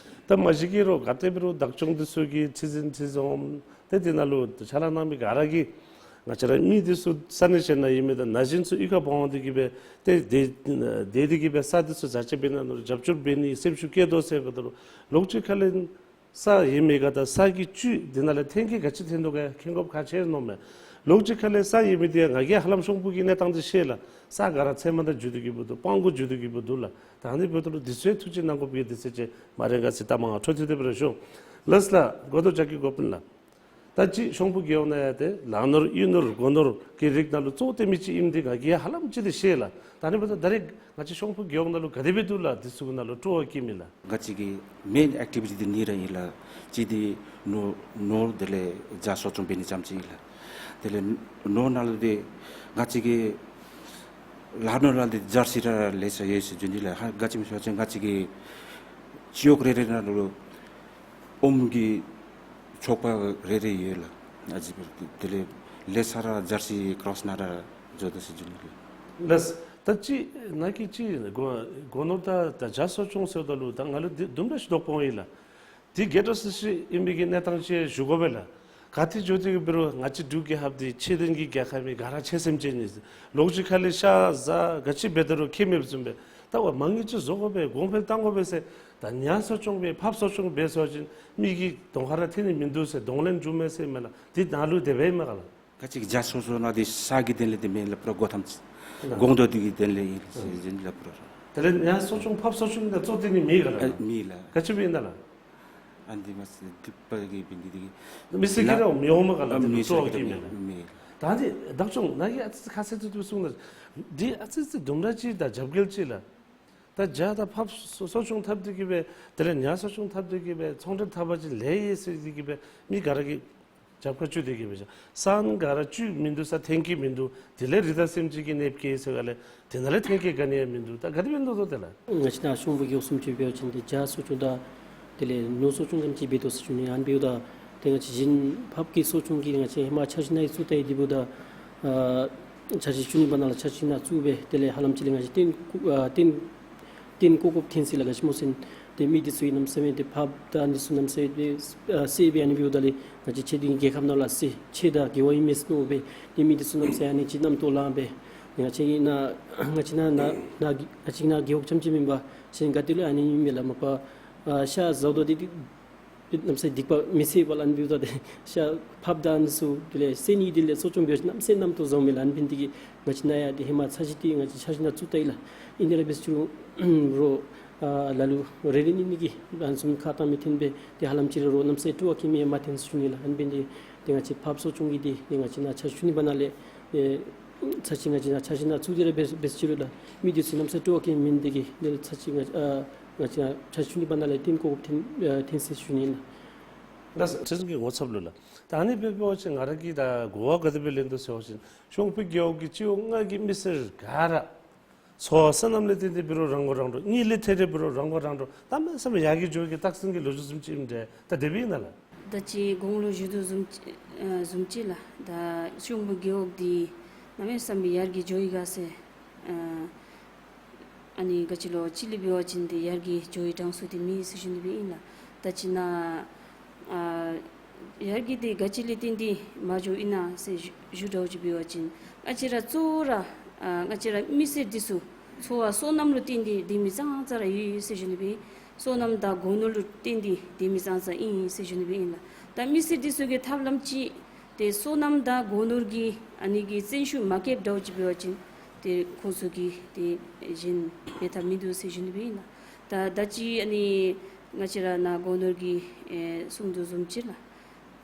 ད་མ་གཞི་གི་རོགས་ག་དེ་འབད་རུང་བདག་སྐྱོང་འདི་ཚུ་གི་ཁྲི་འཛིན་ཁྲི་འཛིན་འོགམ་ཏེ་འདི་ནང་ལུ་ཕྱག་ལཱ་གནང་མི་ག་ར་གིས་ང་བཅས་ར་མི་འདི་ཚུ་ས་གནས་གཞན་ནང་ཡོད་མི་དང་ན་གཞོན་ཚུ་གཡུས་ཁར་འབག་འོང་སྟེ་གི་སྦེ་ཏེ་དེ་དེ་འདི་གི་སྦེ་ས་འདི་ཚུ་བཟའ་སྤྱོད་འབད་ནི་ནང་ལུ་རྒྱབ་སྐྱོར་འབད་ནི་སེམས་ཤུགས་བསྐྱེད་དོ་ཟེར་འབདཝ་ད་ལུ་ལོགས་གཅིག་ཁ་ལས་ས་ཡོད་མི་ག་དང་ས་གི་བཅུད་འདི་ནང་ལས་ཐོན་སྐྱེད་ག་ཅི་ཐོན་དོ་ག་མཁྱེན་དགོཔ་ཁག་ཆེ་མནོཝ་མས། ལོགས་གཅིག་ཁ་ལས་ས་ཡོད་མི་འདི་ཡང་ང་གིས་ཧ་ལམ་ཤོང་ཕུ་གི་གནས་སྟངས་འདི་ཤེས་ལགས། ས་ག་ར་ཚལ་མ་དང་འགྱུར་ཏེ་གི་སྦེ་འདུག། སྤང་གོང་འགྱུར་ཏེ་གི་སྦེ་འདུག་ལགས། ད་ཨ་ནི་འབདཝ་ད་ལུ་དུས་ཚོད་ཐུགས་རྗེ་གནང་དགོ་པའི་དུས་ཚོད་ཅིག་མ་རེ་ག་ཅི་ད་མང་འཕྲོ་མཐུད་དེ་སྦེ་ར་ཞུ། ལགས་ལགས་གོ་དོ་ཅ་གི་གོ་པིན་ལགས། ད་ཅི་ཤོང་ཕུ་རྒེད་འོག་ནང་ཡང་ཏེ་ལ་ནོར་གཡུས་ནོར་སྒོ་ནོར་གྱི་རིགས་ནང་ལུ་གཙོ་བོ་སྟོན་མི་ཅིག་ཨིནམ་འདི་ང་གིས་ཧ་ལམ་ཅིག་འདི་ཤེས་ལགས། ད་ཨ་ནི་འབདཝ་ད་ད་རེས་ང་བཅས་ཤོང་ཕུ་རྒེད་འོག་ནང་ལུ་ག་དེ་སྦེ་འདུག་ལགས། འདི་ཚུ་གི་ནང་ལུ་སྤྲོ་བ་བསྐྱེད་མི་ལགས། ང་བཅས་ཀྱི་མེན་ཨེག་ཊི་བི་ཊི་འདི་གཉིས་ར་ཨིན་ལགས། གཅིག་འདི་ནོར་ནོར་དེ་ལས་ཇ་གསོ་སྐྱོང་འབད་ནི་ཙམ་ཅིག་ཨིན་ལགས། དེ་ལས་ནོར་ནང་ལུ་འདི་ང་བཅས་ཀྱི་ལ་ནོར་ལུ་འདི་ཇར་སི་ར་ལེ་ཤ་ཡོད་ཟེར་ཞུ་ནི་ལགས། ཧ་ག་ཅི་སྨོ་ཟེར་བ་ཅིན་ང་བཅས་ཀྱི་སྤྱི་འོག་རེ་རེ་ནང་ལུ་ཨོམ་གྱི་ཚོགས་པ་རེ་རེ་ཡོད་ལགས། ཨ་ཙི་དེ་ལས་ལེ་ཤ་ར་ཇར་སི་ཀྲོསི་ནང་ར་འགྱོ་དོ་ཟེར་ཞུ་ནི་ལགས། ལགས། ད་ཅི་ནཱ་གི་ཅི་སྒོ་སྒོ་ནོར་དང་ད་ཇ་གསོ་སྐྱོང་ཟེརཝ་ད་ལུ་ད་ང་ལུ་འདི་དུམ་གྲ་ཅིག་དོགས་པ་འོང་ཡི་ལགས། འདི་རྒྱས་པ་ཅིག་ཨིན་པའི་གི་གནས་སྟངས་ཅིག་ཞུ་དགོ་པས་ལགས། ག་ཏེ་འགྱོ་སྟེ་གི་འབད་རུང་ང་བཅས་འབྲུག་རྒྱལ་ཁབ་འདི་ཆོས་ལྡན་གྱི་རྒྱལ་ཁབ་ཨིན། ག་ར་ཆོས་སེམས་ཅན་ཨིན། ལོགས་གཅིག་ཁ་ལས་ཤ་ཟ་ག་ཅི་འབད་དོ་རུང་ཁྱད་མེདཔ་བཟུམ་སྦེ་ད་འབདཝ་མ་དངུལ་ཅིག་བཟོ་དགོ་པས་གོང་འཕེལ་གཏང་དགོ་པས་ཟེར་ད་ཉ་གསོ་སྐྱོང་འབད་ཕགཔ་གསོ་སྐྱོང་འབད་ཟེར་བ་ཅིན་མི་གི་གདོང་ཁར་ར་ཐོན་ནི་མིན་འདུག་ཟེར་གདོང་ལེན་འགྱོཝ་མས་ཟེར་མས་ལགས། འདི་ནང་ལུ་དེ་སྦེ་ཨིན་མས་ག་ལགས། ང་བཅས་ཀྱི་ཇ་གསོ་སྐྱོང་ནང་འདི་ས་གི་དོན་ལས་འདི་མེན་ལགས། པུ་ར་སྒོ་ཐམ་ཅིག་ལགས། གོང་དུ་འདི་གི་དོན་ལས་ཨིན་ཟེར་ཨིན་ལགས་པུ་ར། དེ་ལས་ཉ་གསོ་སྐྱོང་ཕགཔ་གསོ་སྐྱོང་འདི་གཙོ་དོན་ནི་མེད་ག་ལགས། ཨ་མེད་ལགས། ག་ཅི་སྦེ་ཨིན་ན་ལགས། ཨ་འདི་མ་ཚད་སྡིག་པ་གི་འབད་ནི་འདི་གིས་མི་སེར་གྱིས་ར་མི་འོང་མས་ག་ལགས། ཨ་འདི་མི་སེར་གྱིས་ར་མི་འོང་མས་ལགས། མེད་ལགས། ད་འདི་བདག་སྐྱོང་ནཱ་གིས་ཨ་ཙི་ཁ་གསལ་ཏོག་ཏོ་གསུངས་ན་འདི་ཨ་ཙི་ཙི་དུམ་གྲ་ཅིག་ད་རྒྱབ་འགལ་ཅིག་ལགས། ད་ཇ་དང་ཕགཔ་གསོ་གསོ་སྐྱོང་འཐབ་སྟེ་གི་སྦེ་དེ་ལས་ཉ་གསོ་སྐྱོང་འཐབ་སྟེ་གི་སྦེ་ཚོང་འབྲེལ་འཐབ་པ་ཅིན་ལེགས་ཡོད་ཟེར་ཏེ་གི་སྦེ་མི་ག་ར་གིས་རྒྱབ་ཁར་བཙུགས་ཏེ་གི་སྦེ་ས་ག་ར་བཅུད་མིན་འདུག། ས་ཐོན་སྐྱེད་མིན་འདུག། དེ་ལས་རི་དྭགས་སེམས་ཅན་གྱིས་གནོདཔ་བཀལ་ཟེར་ག་ལས་དེ་ནང་ལས་ཐོན་སྐྱེད་ག་ནི་ཡང་མིན་འདུག། ད་ག་དེ་སྦེ་འདུག་དོ་དེ་ལགས། ང་བཅས་ནཱ་ཤོང་ཕུ་རྒེད་འོག་སུམ་ཅུ་འབད་བ་ཅིན་འདི་ཇ་གསོ་སྐྱོང་དང་དེ་ལས་ནོར་གསོ་སྐྱོང་ཙམ་ཅིག་འབད་དོ་ཟེར་ཞུ་ནི། ཨ་ནི་འབདཝ་ད་ཏེ་ང་བཅས་གཞན་ཕགཔ་གི་གསོ་སྐྱོང་གི་ང་བཅས་ཧེ་མ་འཆར་གཞི་ནང་བཙུགས་ད་ཡི། དེ་འབདཝ་ད་ཨ་འཆར་གཞི་བཅུ་གཉིས་པ་ནང་ལུ་འཆར་གཞི་ནང་བཙུགས་སྦེ་དེ་ལས་ཧ་ལམ་ཅིག་ལས་ང་བཅས་ཏན་ཨ་ཏན་ཏན་བཀོད་བཀོདཔ་ཐོན་ཅི་ལགས། ག་ཅི་སྨོ་ཟེར་ན་ཏེ་མི་འདི་ཚུ་གནམ་མེད་ས་མེད་ཏེ་ཕགཔ་དང་འདི་ཚུ་གནམ་མེད་ས་མེད་ཨ་བསད་སྦེ་ཨ་ནི་འབདཝ་ད་ལས་ང་བཅས་ཆོས་ལྡན་རྒྱལ་ཁབ་ནང་ལུ་ཟེར་ཆོས་དང་འགལ་བ་ཨིན་མས་ཟེར་མནོ་སྦེ་ཏེ་མི་འདི་ཚུ་གནམ་མེད་ས་མེད་ཨ་ནི་ཅིག་རྣམ་རྟོག་ལངས་སྦེ་ང་བཅས་ནཱ་ང་བཅས་ནཱ་ནཱ་ང་བཅས་ནཱ་རྒེད་འོག་རྐྱངམ་ཅིག་མེན་པར་གཞན་ག་ཏེ་ལུ་ཨ་ནི་ཨིན་མས་ལགས། མ་པ་ཨ་ཤ་བཟའཝ་ད་འདི་འདི་གནམ་མེད་ས་མེད་སྡིག་པ་མི་བསད་པ་ལགས། ཨ་ནི་འབདཝ་ད་ཏེ་ཤ་ཕགཔ་དང་འདི་ཚུ་དེ་ལས་བསད་ནི་དེ་ལས་གསོ་སྐྱོང་འབད་བ་ཅིན་གནམ་མེད་ས་མེད་རྣམ་རྟོག་བཟོཝ་མས་ལགས། ཨ་ནི་འབད་ནི་དེ་གིས་ང་བཅས་ནཱ་ཡང་ཏེ་ཧེ་མ་འཆར་གཞི་འདི་ང་བཅས་འཆར་གཞི་ནང་བཙུགས་ད་ཡི་ལགས། ཨིན་ཏེ་ར་འབད་རུང་རོགས་ཨ་ལ་ལུ་རེ་རེ་གཉིས་གཉིས་ཀྱིས་ཨ་ནི་བཟུམ་ཁ་བཏང་མི་ཐོན་པས། ཏེ་ཧ་ལམ་ཅིག་རོགས་གནམ་མེད་ས་མེད་སྤྲོ་བ་བསྐྱེད་མི་ཡང་མ་ཐོན་ཟེར་ཞུ་ནི་ལགས། ཨ་ནི་འབད་ནི་དེ་ ཏེ་ང་བཅས་ཕརཔ་གསོ་སྐྱོང་གི་འདི་ཏེ་ང་བཅས་ནཱ་འཆར་གཞི་ཞུ་ནི་འབདཝ་ནང་ལས་ཨེ་འཆར་གཞི་ང་བཅས་ནཱ་འཆར་གཞི་ནང་བཙུགས་ཏེ་ར་འབད་འབད་ཅི་རུང་ལགས་མི་འདི་ཚུ་གནམ་ས་སྤྲོ་བ་གིས་མེན་ཏེ་གིས་དེ་ལས་འཆར་གཞི་ང་ཨ་ང་བཅས་ནཱ་འཆར་གཞི་ཞུ་ནི་འབདཝ་ནང་ལས་བརྟེན་གོ་སྐབས་ཐོན་ཨ་ཐོན་ཟེར་ཞུ་ནི་ཨིན་ལགས། ལགས་སོ། ཁྲི་འཛིན་གྱི་ངོ་ཚབ་ལུ་ལགས། ད་ཨ་ནི་སྦེ་འབད་བ་ཅིན་ང་ར་གིས་ད་གོ་བ་ག་དེ་སྦེ་ལེན་དོ་ཟེར་བ་ཅིན་གཤོང་སྦུག་རྒེད་འོག་གི་སྤྱི་འོག་ལྔ་གི་མི་སེར་ག་ར་འཚོ་བ་སོ་ནམ་ལས་བརྟེན་ཏེ་འབད་རུང་རང་མགོ་རང་འདྲོངས། གཉིད་ལས་ཐལ་ཏེ་འབད་རུང་རང་མགོ་རང་འདྲོངས། གནམ་མེད་ས་མེད་ཡར་རྒྱས་འགྱོ་བའི་རྟགས་མཚན་གྱི་ལོ་རྒྱུས་བཟུམ་ཅིག་ཨིནམ་འདྲས། ད་དེ་སྦེ་ཨིན་ན་ལགས། ད་ཅི་གོང་ལུ་ཞུ་དོ་བཟུམ་ཅིག་ཨ་བཟུམ་ཅིག་ལགས། ད་གཤོང་སྦུག་རྒེད་འོག་འདི་གནམ་མེད་ས་མེད་ཡར་རྒྱས་འགྱོ་ཡི་ག་ཟེར་ཨ་ཨ་ནི་ག་ཅི་ལོ་ཅིག་ལས་འབད་བ་ཅིན་ཏེ་ཡར་རྒྱས་འགྱོ་བའི་གྲངས་སུ་ཏེ་མེད་ཟེར་ཞུ་ནི་སྦེ་ཨིན་ལགས། ད་ཅི་ནཱ་ཨ་ཡར་རྒྱས་འདི་ག་ཅི་ལས་བརྟེན་ཏེ་མ་འགྱོཝ་ཨིན་ན་ཟེར་ཞུ་ཞུ་དྲགས་ཅིག་འབད་བ་ཅིན་ང་བཅས་ར་གཙོ་བོ་ར་ཨ་ང་བཅས་ར་མི་སེར་འདི་ཚུ་འཚོ་བ་སོ་ནམ་ལུ་བརྟེན་ཏེ་སྡོད་མི་ཙང་ཙ་ར་ཡོད་ཟེར་ཞུ་ནི་སྦེ། སོ་ནམ་དང་སྒོ་ནོར་ལུ་བརྟེན་ཏེ་སྡོད་མི་ཙང་ཙ་ཨིན་ཟེར་ཞུ་ནི་སྦེ་ཨིན་ལགས། ད་མི་སེར་འདི་ཚུ་གིས་ཐབས་ལམ་ཅིག་ཏེ་སོ་ནམ་དང་སྒོ་ནོར་གྱི་ཨ་ནི་གི་བརྩོན་ཤུགས་མ་བསྐྱེདཔ་འདྲཝ་ཅིག་འབད་བ་ཅིན་ཏེ་ཁོང་ཚུ་གིས་ཏེ་གཞན་འབད་ཐབས་མིན་འདུག་ཟེར་ཞུ་ནི་སྦེ་ཨིན་ལགས། ད་ད་ཅི་ཨ་ནི་ང་བཅས་ར་ནཱ་སྒོ་ནོར་གྱིས་ཨེ་གསུང་དོ་བཟུམ་ཅིག་ལགས།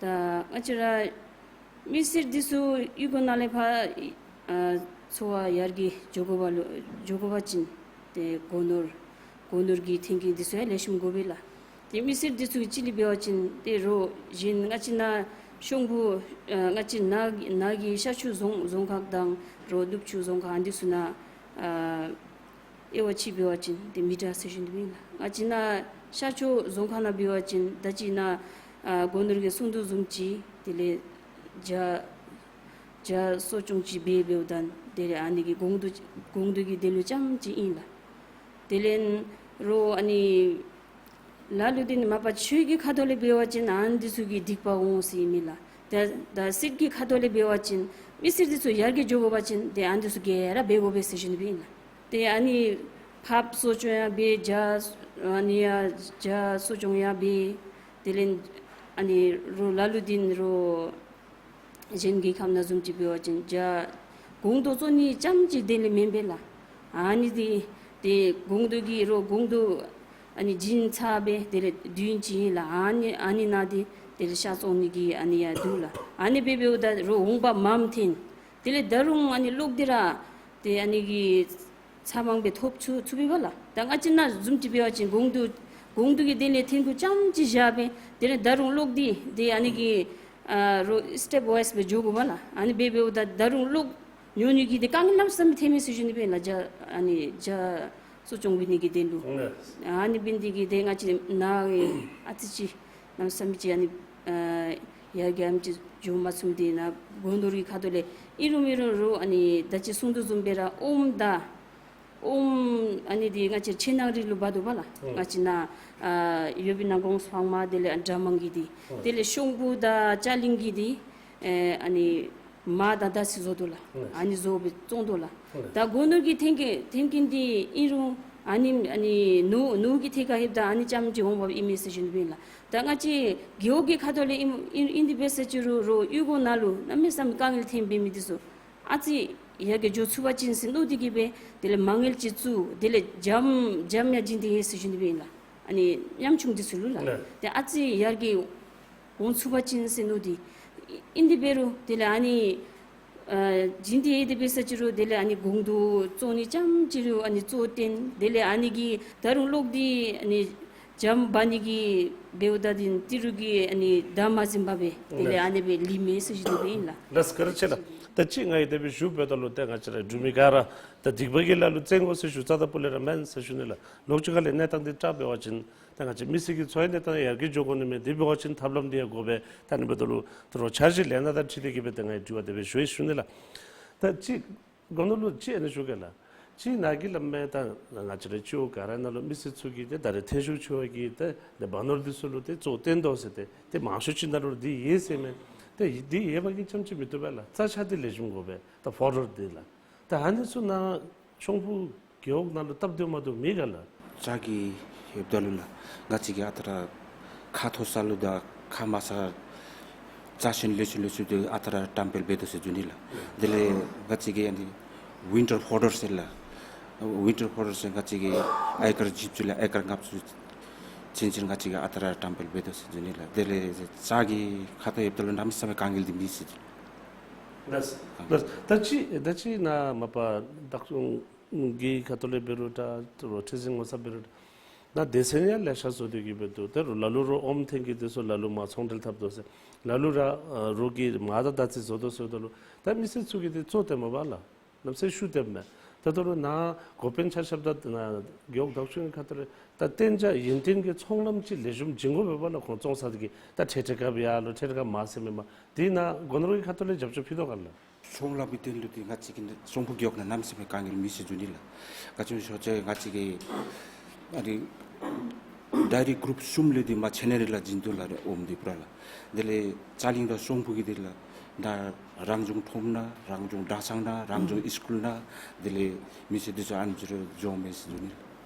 ད་ང་བཅས་ར་མི་སེར་འདི་ཚུ་གཡུས་སྒོ་ནང་ལས་ཕར་ཨ་འཚོ་བ་ཡར་རྒྱས་འགྱོ་དགོ་པ་ལུ་འགྱོ་དགོ་པ་ཅིན་ཏེ་སྒོ་ནོར་སྒོ་ནོར་གྱི་མཐུན་རྐྱེན་འདི་ཚུ་ཡང་ལེགས་ཤོམ་དགོ་པས་ལགས། ཏེ་མི་སེར་འདི་ཚུ་གིས་ཅིག་ལས་འབད་བ་ཅིན་ཏེ་རོགས་གཞན་ང་བཅས་ནཱ་གཤོང་སྦུག་ཨ་ང་བཅས་ནཱ་ནཱ་གི་ཤར་ཕྱོགས་རྫོང་རྫོང་ཁག་དང་རོགས་ནུབ་ཕྱོགས་རྫོང་ཁག་ཨ་ནི་ཚུ་ནང་ཨ་དབྱེ་བ་ཕྱེ་འབད་བ་ཅིན་ཏེ་མི་འདྲ་ཟེར་ཞུ་ནི་སྦེ་ཨིན་ལགས། ང་བཅས་ནཱ་ཤར་ཕྱོགས་རྫོང་ཁག་ནང་འབད་བ་ཅིན་ད་ཅི་ནཱ་ཨ་སྒོ་ནོར་གྱིས་གསུང་དོ་བཟུམ་ཅིག་དེ་ལས་བྱ་བྱ་གསོ་སྐྱོང་ཅིག་འབད་འབདཝ་ད་དེ་ལས་ཨ་ནི་གི་གོང་དུ་གོང་དུ་གི་དོན་ལུ་རྐྱངམ་ཅིག་ཨིན་ལགས། དེ་ལས་རོགས་ཨ་ནི་ལ་ལུ་འདི་ནི་མ་པ་ཆོས་ཀྱི་ཁ་ཐུག་ལས་འབད་བ་ཅིན་ཨ་ནི་འདི་ཚུ་གིས་སྡིག་པ་འོང་ཟེར་ཨིན་མས་ལགས། ད་ད་སྲིད་ཀྱི་ཁ་ཐུག་ལས་འབད་བ་ཅིན་མི་སེར་འདི་ཚུ་ཡར་རྒྱས་འགྱོ་དགོ་པ་ཅིན་ཏེ་ཨ་ནི་འདི་ཚུ་ག་ར་འབད་དགོ་པས་ཟེར་ཞུ་ནི་སྦེ་ཨིན་ལགས། ཏེ་ཨ་ནི་ཕགཔ་གསོ་སྐྱོང་ཡང་འབད་བྱ་ཨ་ནི་ཡང་བྱ་གསོ་སྐྱོང་ཡང་འབད། དེ་ལས་ཨ་ནི་རོགས་ལ་ལུ་འདི་ནི་རོགས་གཞན་རྒྱལ་ཁབ་ནང་བཟུམ་ཅིག་འབད་བ་ཅིན་བྱ་སྒོང་རྡོག་བཙོང་ནི་རྐྱངམ་ཅིག་དེ་ལས་མེན་པས་ལགས། ཨ་ནི་འདི་ཏེ་སྒོང་རྡོག་གི་རོགས་སྒོང་རྡོག་ཨ་ནི་བྱིན་ཚར་སྦེ་དེ་ལས་བདུན་ཅིག་ཨིན་ལགས། ཨ་ནི་ཨ་ནི་ནང་འདི་དེ་ལས་ཤ་བཙོང་ནི་གི་ཨ་ནི་ཡང་འདུག་ལགས། ཨ་ནི་འབད་འབདཝ་ད་རོགས་འོང་འབབ་མངམ་ཐོན། དེ་ལས་ད་རུང་ཨ་ནི་གློག་འདི་ར་ཏེ་ཨ་ནི་གི་ཚ་མང་སྦེ་ཐོབ་ཚུགས་ཚུགས་པས་པ་ལགས། ད་ང་བཅས་ནཱ་བཟུམ་ཅིག་འབད་བ་ཅིན་སྒོང་རྡོག་སྒོང་རྡོག་གི་དོན་ལས་ཐོན་ཁུངས་རྐྱངམ་ཅིག་བཞག་སྦེ་དེ་ལས་ད་རུང་གློག་འདི་ཏེ་ཨ་ནི་གི་ཨ་རོགས་སི་ཊེབ་ཝའིས་སྦེ་འགྱོ་དགོ་པས་ལགས། ཨ་ནི་འབད་འབདཝ་ད་ད་རུང་གློག་ཉོ་ནི་གི་ཏེ་དཀའ་ངལ་གནམ་མེད་ས་མེད་ཐོན་མས་ཟེར་ཞུ་ནི་སྦེ་ལགས། བྱ་ཨ་ནི་བྱ་གསོ་སྐྱོང་འབད་ནི་གི་དོན་ལུ། ཨ་ནི་འབད་ནི་འདི་གིས་ཏེ་ང་བཅས་ནཱ་ཨ་ཙི་ཅིག་གནམ་མེད་ས་མེད་ཅིག་ཨ་ནི་ཨ་ཡར་རྒྱས་ཨ་ནེམ་ཅིག་འགྱོ་མ་ཚུགསཔ་འདི་ནཱ་སྒོ་ནོར་གྱི་ཁ་ཐུག་ལས་ཨིན་རུང་མེན་རུང་རོགས་ཨ་ནི་ད་ཅི་གསུང་དོ་བཟུམ་སྦེ་ར་ཨོམ་དང་ཨོམ་ཨ་ནི་འདི་ང་བཅས་ཕྱེ་ནང་རིགས་ལུ་འབད་དོ་པ་ལགས། ཨུམ་ང་བཅས་ནཱ་ཨ་ཡོ་བི་ནང་གོང་ས་ཕང་མ་དེ་ལས་ཨ་འདྲ་མང་གི་འདི་ཨུམ་དེ་ལས་གཤོང་སྦུག་དང་ཅ་ལིང་གི་འདི་ཨེ་ཨ་ནི་མར་དང་དར་ཚིལ་བཟོ་དོ་ལགས། ཨུམ་ཨ་ནི་བཟོ་སྦེ་བཙོང་དོ་ལགས། ཨུམ་ད་སྒོ་ནོར་གྱི་མཐུན་རྐྱེན་མཐུན་རྐྱེན་འདི་ཨིན་རུང་ཨ་ནི་ཨ་ནི་ནོར་ནོར་གྱི་ཐད་ཁར་ལྷོདཔ་ད་ཨ་ནི་རྐྱངམ་ཅིག་འོང་འབབ་ཨིན་མས་ཟེར་ཞུ་ནི་སྦེ་ལགས། ད་ང་བཅས་རྒེད་འོག་གི་ཁ་ཐུག་ལས་ཨིན་ཨིན་ཨིན་ཏེ་འབད་ཟེར་ཅི་རུང་རོགས་གཡུས་སྒོ་ནང་ལུ་གནམ་མེད་ས་མེད་དཀའ་ངལ་ཐོན་འབད་མི་འདི་ཚུ་ཨ་ཙི་ཡར་རྒྱས་འགྱོ་ཚུགས་པ་ཅིན་ཟེར་མནོ་སྟེ་གིས་སྦེ་དེ་ལས་མ་དངུལ་ཅིག་བཙུགས། དེ་ལས་བྱམོ་བྱམོ་ཡང་བྱིན་ཏེ་ཡོད་ཟེར་ཞུ་ནི་སྦེ་ཨིན་ལགས། ཨ་ནི་ཉམ་ཆུང་འདི་ཚུ་ལུ་ལགས། ཏེ་ཨ་ཙི་ཡར་རྒྱས་འོང་ཚུགས་པ་ཅིན་ཟེར་མནོ་སྟེ་ཨིན་ཏེ་འབད་རུང་དེ་ལས་ཨ་ནི་ཨ་བྱིན་ཏེ་ཡོད་དེ་འབད་ཟེར་ཅི་རུང་དེ་ལས་ཨ་ནི་སྒོང་རྡོག་བཙོང་ནི་རྐྱངམ་ཅིག་ལུ་ཨ་ནི་གཙོ་བོ་བཏོན། དེ་ལས་ཨ་ནི་གི་ད་རུང་གློག་འདི་ཨ་ནི་བྱམོ་འབག་ནི་གི་འབདཝ་ད་འདི་ཏི་རུ་གི་ཨ་ནི་བདག་མ་འཛེམ་པར་སྦེ་དེ་ལས་ཨ་ནི་སྦེ་ལུས་མས་ཟེར་ཞུ་ནི་སྦེ་ཨིན་ལགས། ལགས་སོ་བཀའ་དྲིན་ཆེ་ལགས། ད་ཅི་ང་གིས་དེ་སྦེ་ཞུ་འབདཝ་ད་ལུ་ཏེ་ང་བཅས་ར་འབྲུག་མི་ག་ར་ད་སྡིག་པ་གིས་ལ་ལུ་བཙན་དགོ་ཟེར་ཞུ་རྩ་དང་སྤུ་ལས་ར་མེན་ཟེར་ཞུ་ནི་ལགས། ལོགས་ཅིག་ཁ་ལས་གནས་སྟངས་འདི་དྲག་འབད་བ་ཅིན་ད་ང་བཅས་མི་སེར་གྱི་འཚོ་བའི་གནས་སྟངས་ཡར་རྒྱས་འགྱོ་དགོ་ནི་མས། དེ་འབད་བ་ཅིན་ཐབས་ལམ་འདི་ཡང་དགོ་པས། ད་ཨ་ནི་འབདཝ་ད་ལུ་ད་རུང་འཆར་གཞི་ལེན་ནི་དང་འཁྲིལ་ཏེ་གིས་སྦེ་ད་ང་གིས་དྲི་བ་དེ་སྦེ་ཞུ་ཡི་ཞུ་ནི་ལགས། ད་ཅི་སྒོ་ནོར་ལུ་ཅིག་ཨ་ནི་ཞུ་གེ་ལགས། ཅིག་ནཱ་གིས་སླབ་མི་ད་ང་བཅས་རའི་སྤྱི་འོག་ག་ར་ནང་ལུ་མི་སེར་ཚུ་གིས་ཏེ་ད་རེས་ཐོན་ཤུགས་ཆེ་བ་གིས་ཏེ་འབག་ནོར་འདི་ཚུ་ལུ་ཏེ་གཙོ་བོ་བཏོན་དོ་ཟེར་ཏེ་ཏེ་མང་ཤོས་ཅིག་ནང་ལུ་འདི་ཡོད་ཟེར་མས། ཏེ་འདི་ཡོད་པ་གིས་རྐྱངམ་ཅིག་མི་བཏུབ་པས་ལགས། རྩ་ཆག་འདི་ལེགས་ཤོམ་དགོ་པས། ད་ཕོ་ཌར་འདི་ལགས། ད་ཨ་ནི་ཚུ་ནཱ་གཤོང་སྦུག་རྒེད་འོག་ནང་ལུ་སྟབས་བདེཝ་མ་བདེཝ་མེད་ག་ལགས། རྩ་གི་ཡོདཔ་ད་ལུ་ལགས། ང་བཅས་ཀྱིས་ཨ་རྟག་ར་ཁ་མཐོ་ས་ལུ་དང་ཁ་དམའ་ས་རྩ་ཆེན་ལེགས་ཤོམ་ལེགས་ཤོམ་འདི་ཨ་རྟག་ར་བཀྲམ་སྤེལ་འབད་དོ་ཟེར་ཞུ་ནི་ལགས། དེ་ལས་ང་བཅས་ཀྱིས་ཨ་ནི་ཝིན་ཊར་ཕོ་ཌར་ཟེར་ལགས། ཝིན་ཊར་ཕོ་ཌར་ཟེར་ང་བཅས་ཀྱིས་ཨེ་ཀར་བཞི་བཅུ་ལས་ཨེ་ཀར་ལྔ་བཅུ་ ཕྱིན་ཆད་ང་བཅས་ཀྱིས་ཨ་རྟག་ར་བཀྲམ་སྤེལ་འབད་དོ་ཟེར་ཞུ་ནི་ལགས། དེ་ལས་ལྕགས་ཀྱི་ཁ་ཐུག་ཡོདཔ་ད་ལུ་གནམ་མེད་ས་མེད་དཀའ་ངལ་འདི་མེད་ཟེར་ཞུ་ནི། ལགས། ལགས། ད་ཅི་ད་ཅི་ནཱ་མ་པ་བདག་སྐྱོང་གི་ཁ་ཐུག་ལས་འབད་རུང་འདྲ་རོགས་ཁྲི་འཛིན་ངོ་ཚབ་འབད་རུང་འདྲ་ད་སྡེ་ཚན་ཡང་ལེ་ཤ་བཟོ་སྟེ་གི་འབད་དོ། ད་རོགས་ལ་ལུ་རོགས་ཨོམ་འཐེན་གྱི་དེ་ཚུ་ལ་ལུ་མ་ཚོང་འབྲེལ་འཐབ་དོ་ཟེར། ལ་ལུ་ར་ཨ་རོགས་ཀྱིས་མ་ད་ད་ཅི་བཟོ་དོ་ཟེརཝ་ད་ལུ་ད་མི་སེར་ཚུ་གིས་དེ་གཙོ་བཏོན་མ་པ་ལགས། གནམ་མེད་ས་མེད་ཤུགས་བཏོན་མས། ད་ལྟོ་ར་ནཱ་འགོ་དཔོན་ཆ་ཁྱབ་དང་ནཱ་རྒེད་འོག་བདག་སྐྱོང་གི་ཁ་ཐུག་ལས་ད་གཏན་འཇགས་ཡུན་བརྟན་གྱི་ཚོང་ལམ་ཅིག་ལེགས་ཤོམ་བྱིན་དགོ་པས་པ་ལགས། ཁོང་བཙོང་ས་དེ་གིས་ད་ཁྲལ་ཁྲལ་ཁ་ཡར་ལུ་ཁྲལ་ཁ་མར་ཟེར་མེན་པར་དེ་ནཱ་སྒོ་ནོར་གྱི་ཁ་ཐུག་ལས་རྒྱབ་སྐྱོར་ཕུལ་དོ་ག་ལགས། ཚོང་ལམ་གྱི་དོན་ལུ་དེ་ང་བཅས་ཀྱི་སོང་ཕུ་རྒེད་འོག་ནང་གནམ་མེད་ས་མེད་དཀའ་ངལ་མེད་ཟེར་ཞུ་ནི་ལགས། ག་ཅི་སྨོ་ཟེར་བ་ཅིན་ང་བཅས་ཀྱི་ཨ་རེ་ཌའི་རེཀཊ་གུ་རུབ་གསུམ་ལས་དེ་མར་ཆེ་ནེ་རི་ལགས་བྱིན་དོ་ལགས། ཨོམ་དེ་པུ་ར་ལགས། དེ་ལས་ཅ་ལིང་དང་སོང་ཕུ་གི་དེ་ལགས། ད་རང་བྱུང་ཁྲོམ་ནང་རང་བྱུང་གྲྭ་ཚང་ནང་རང་བྱུང་ཨིས་ཀུལ་ནང་དེ་ལས་མི་སེར་དེ་ཚུ་ཨ་ནི་ཚུ་ར་འགྱོཝ་མས་ཟེར་ཞུ་ནི་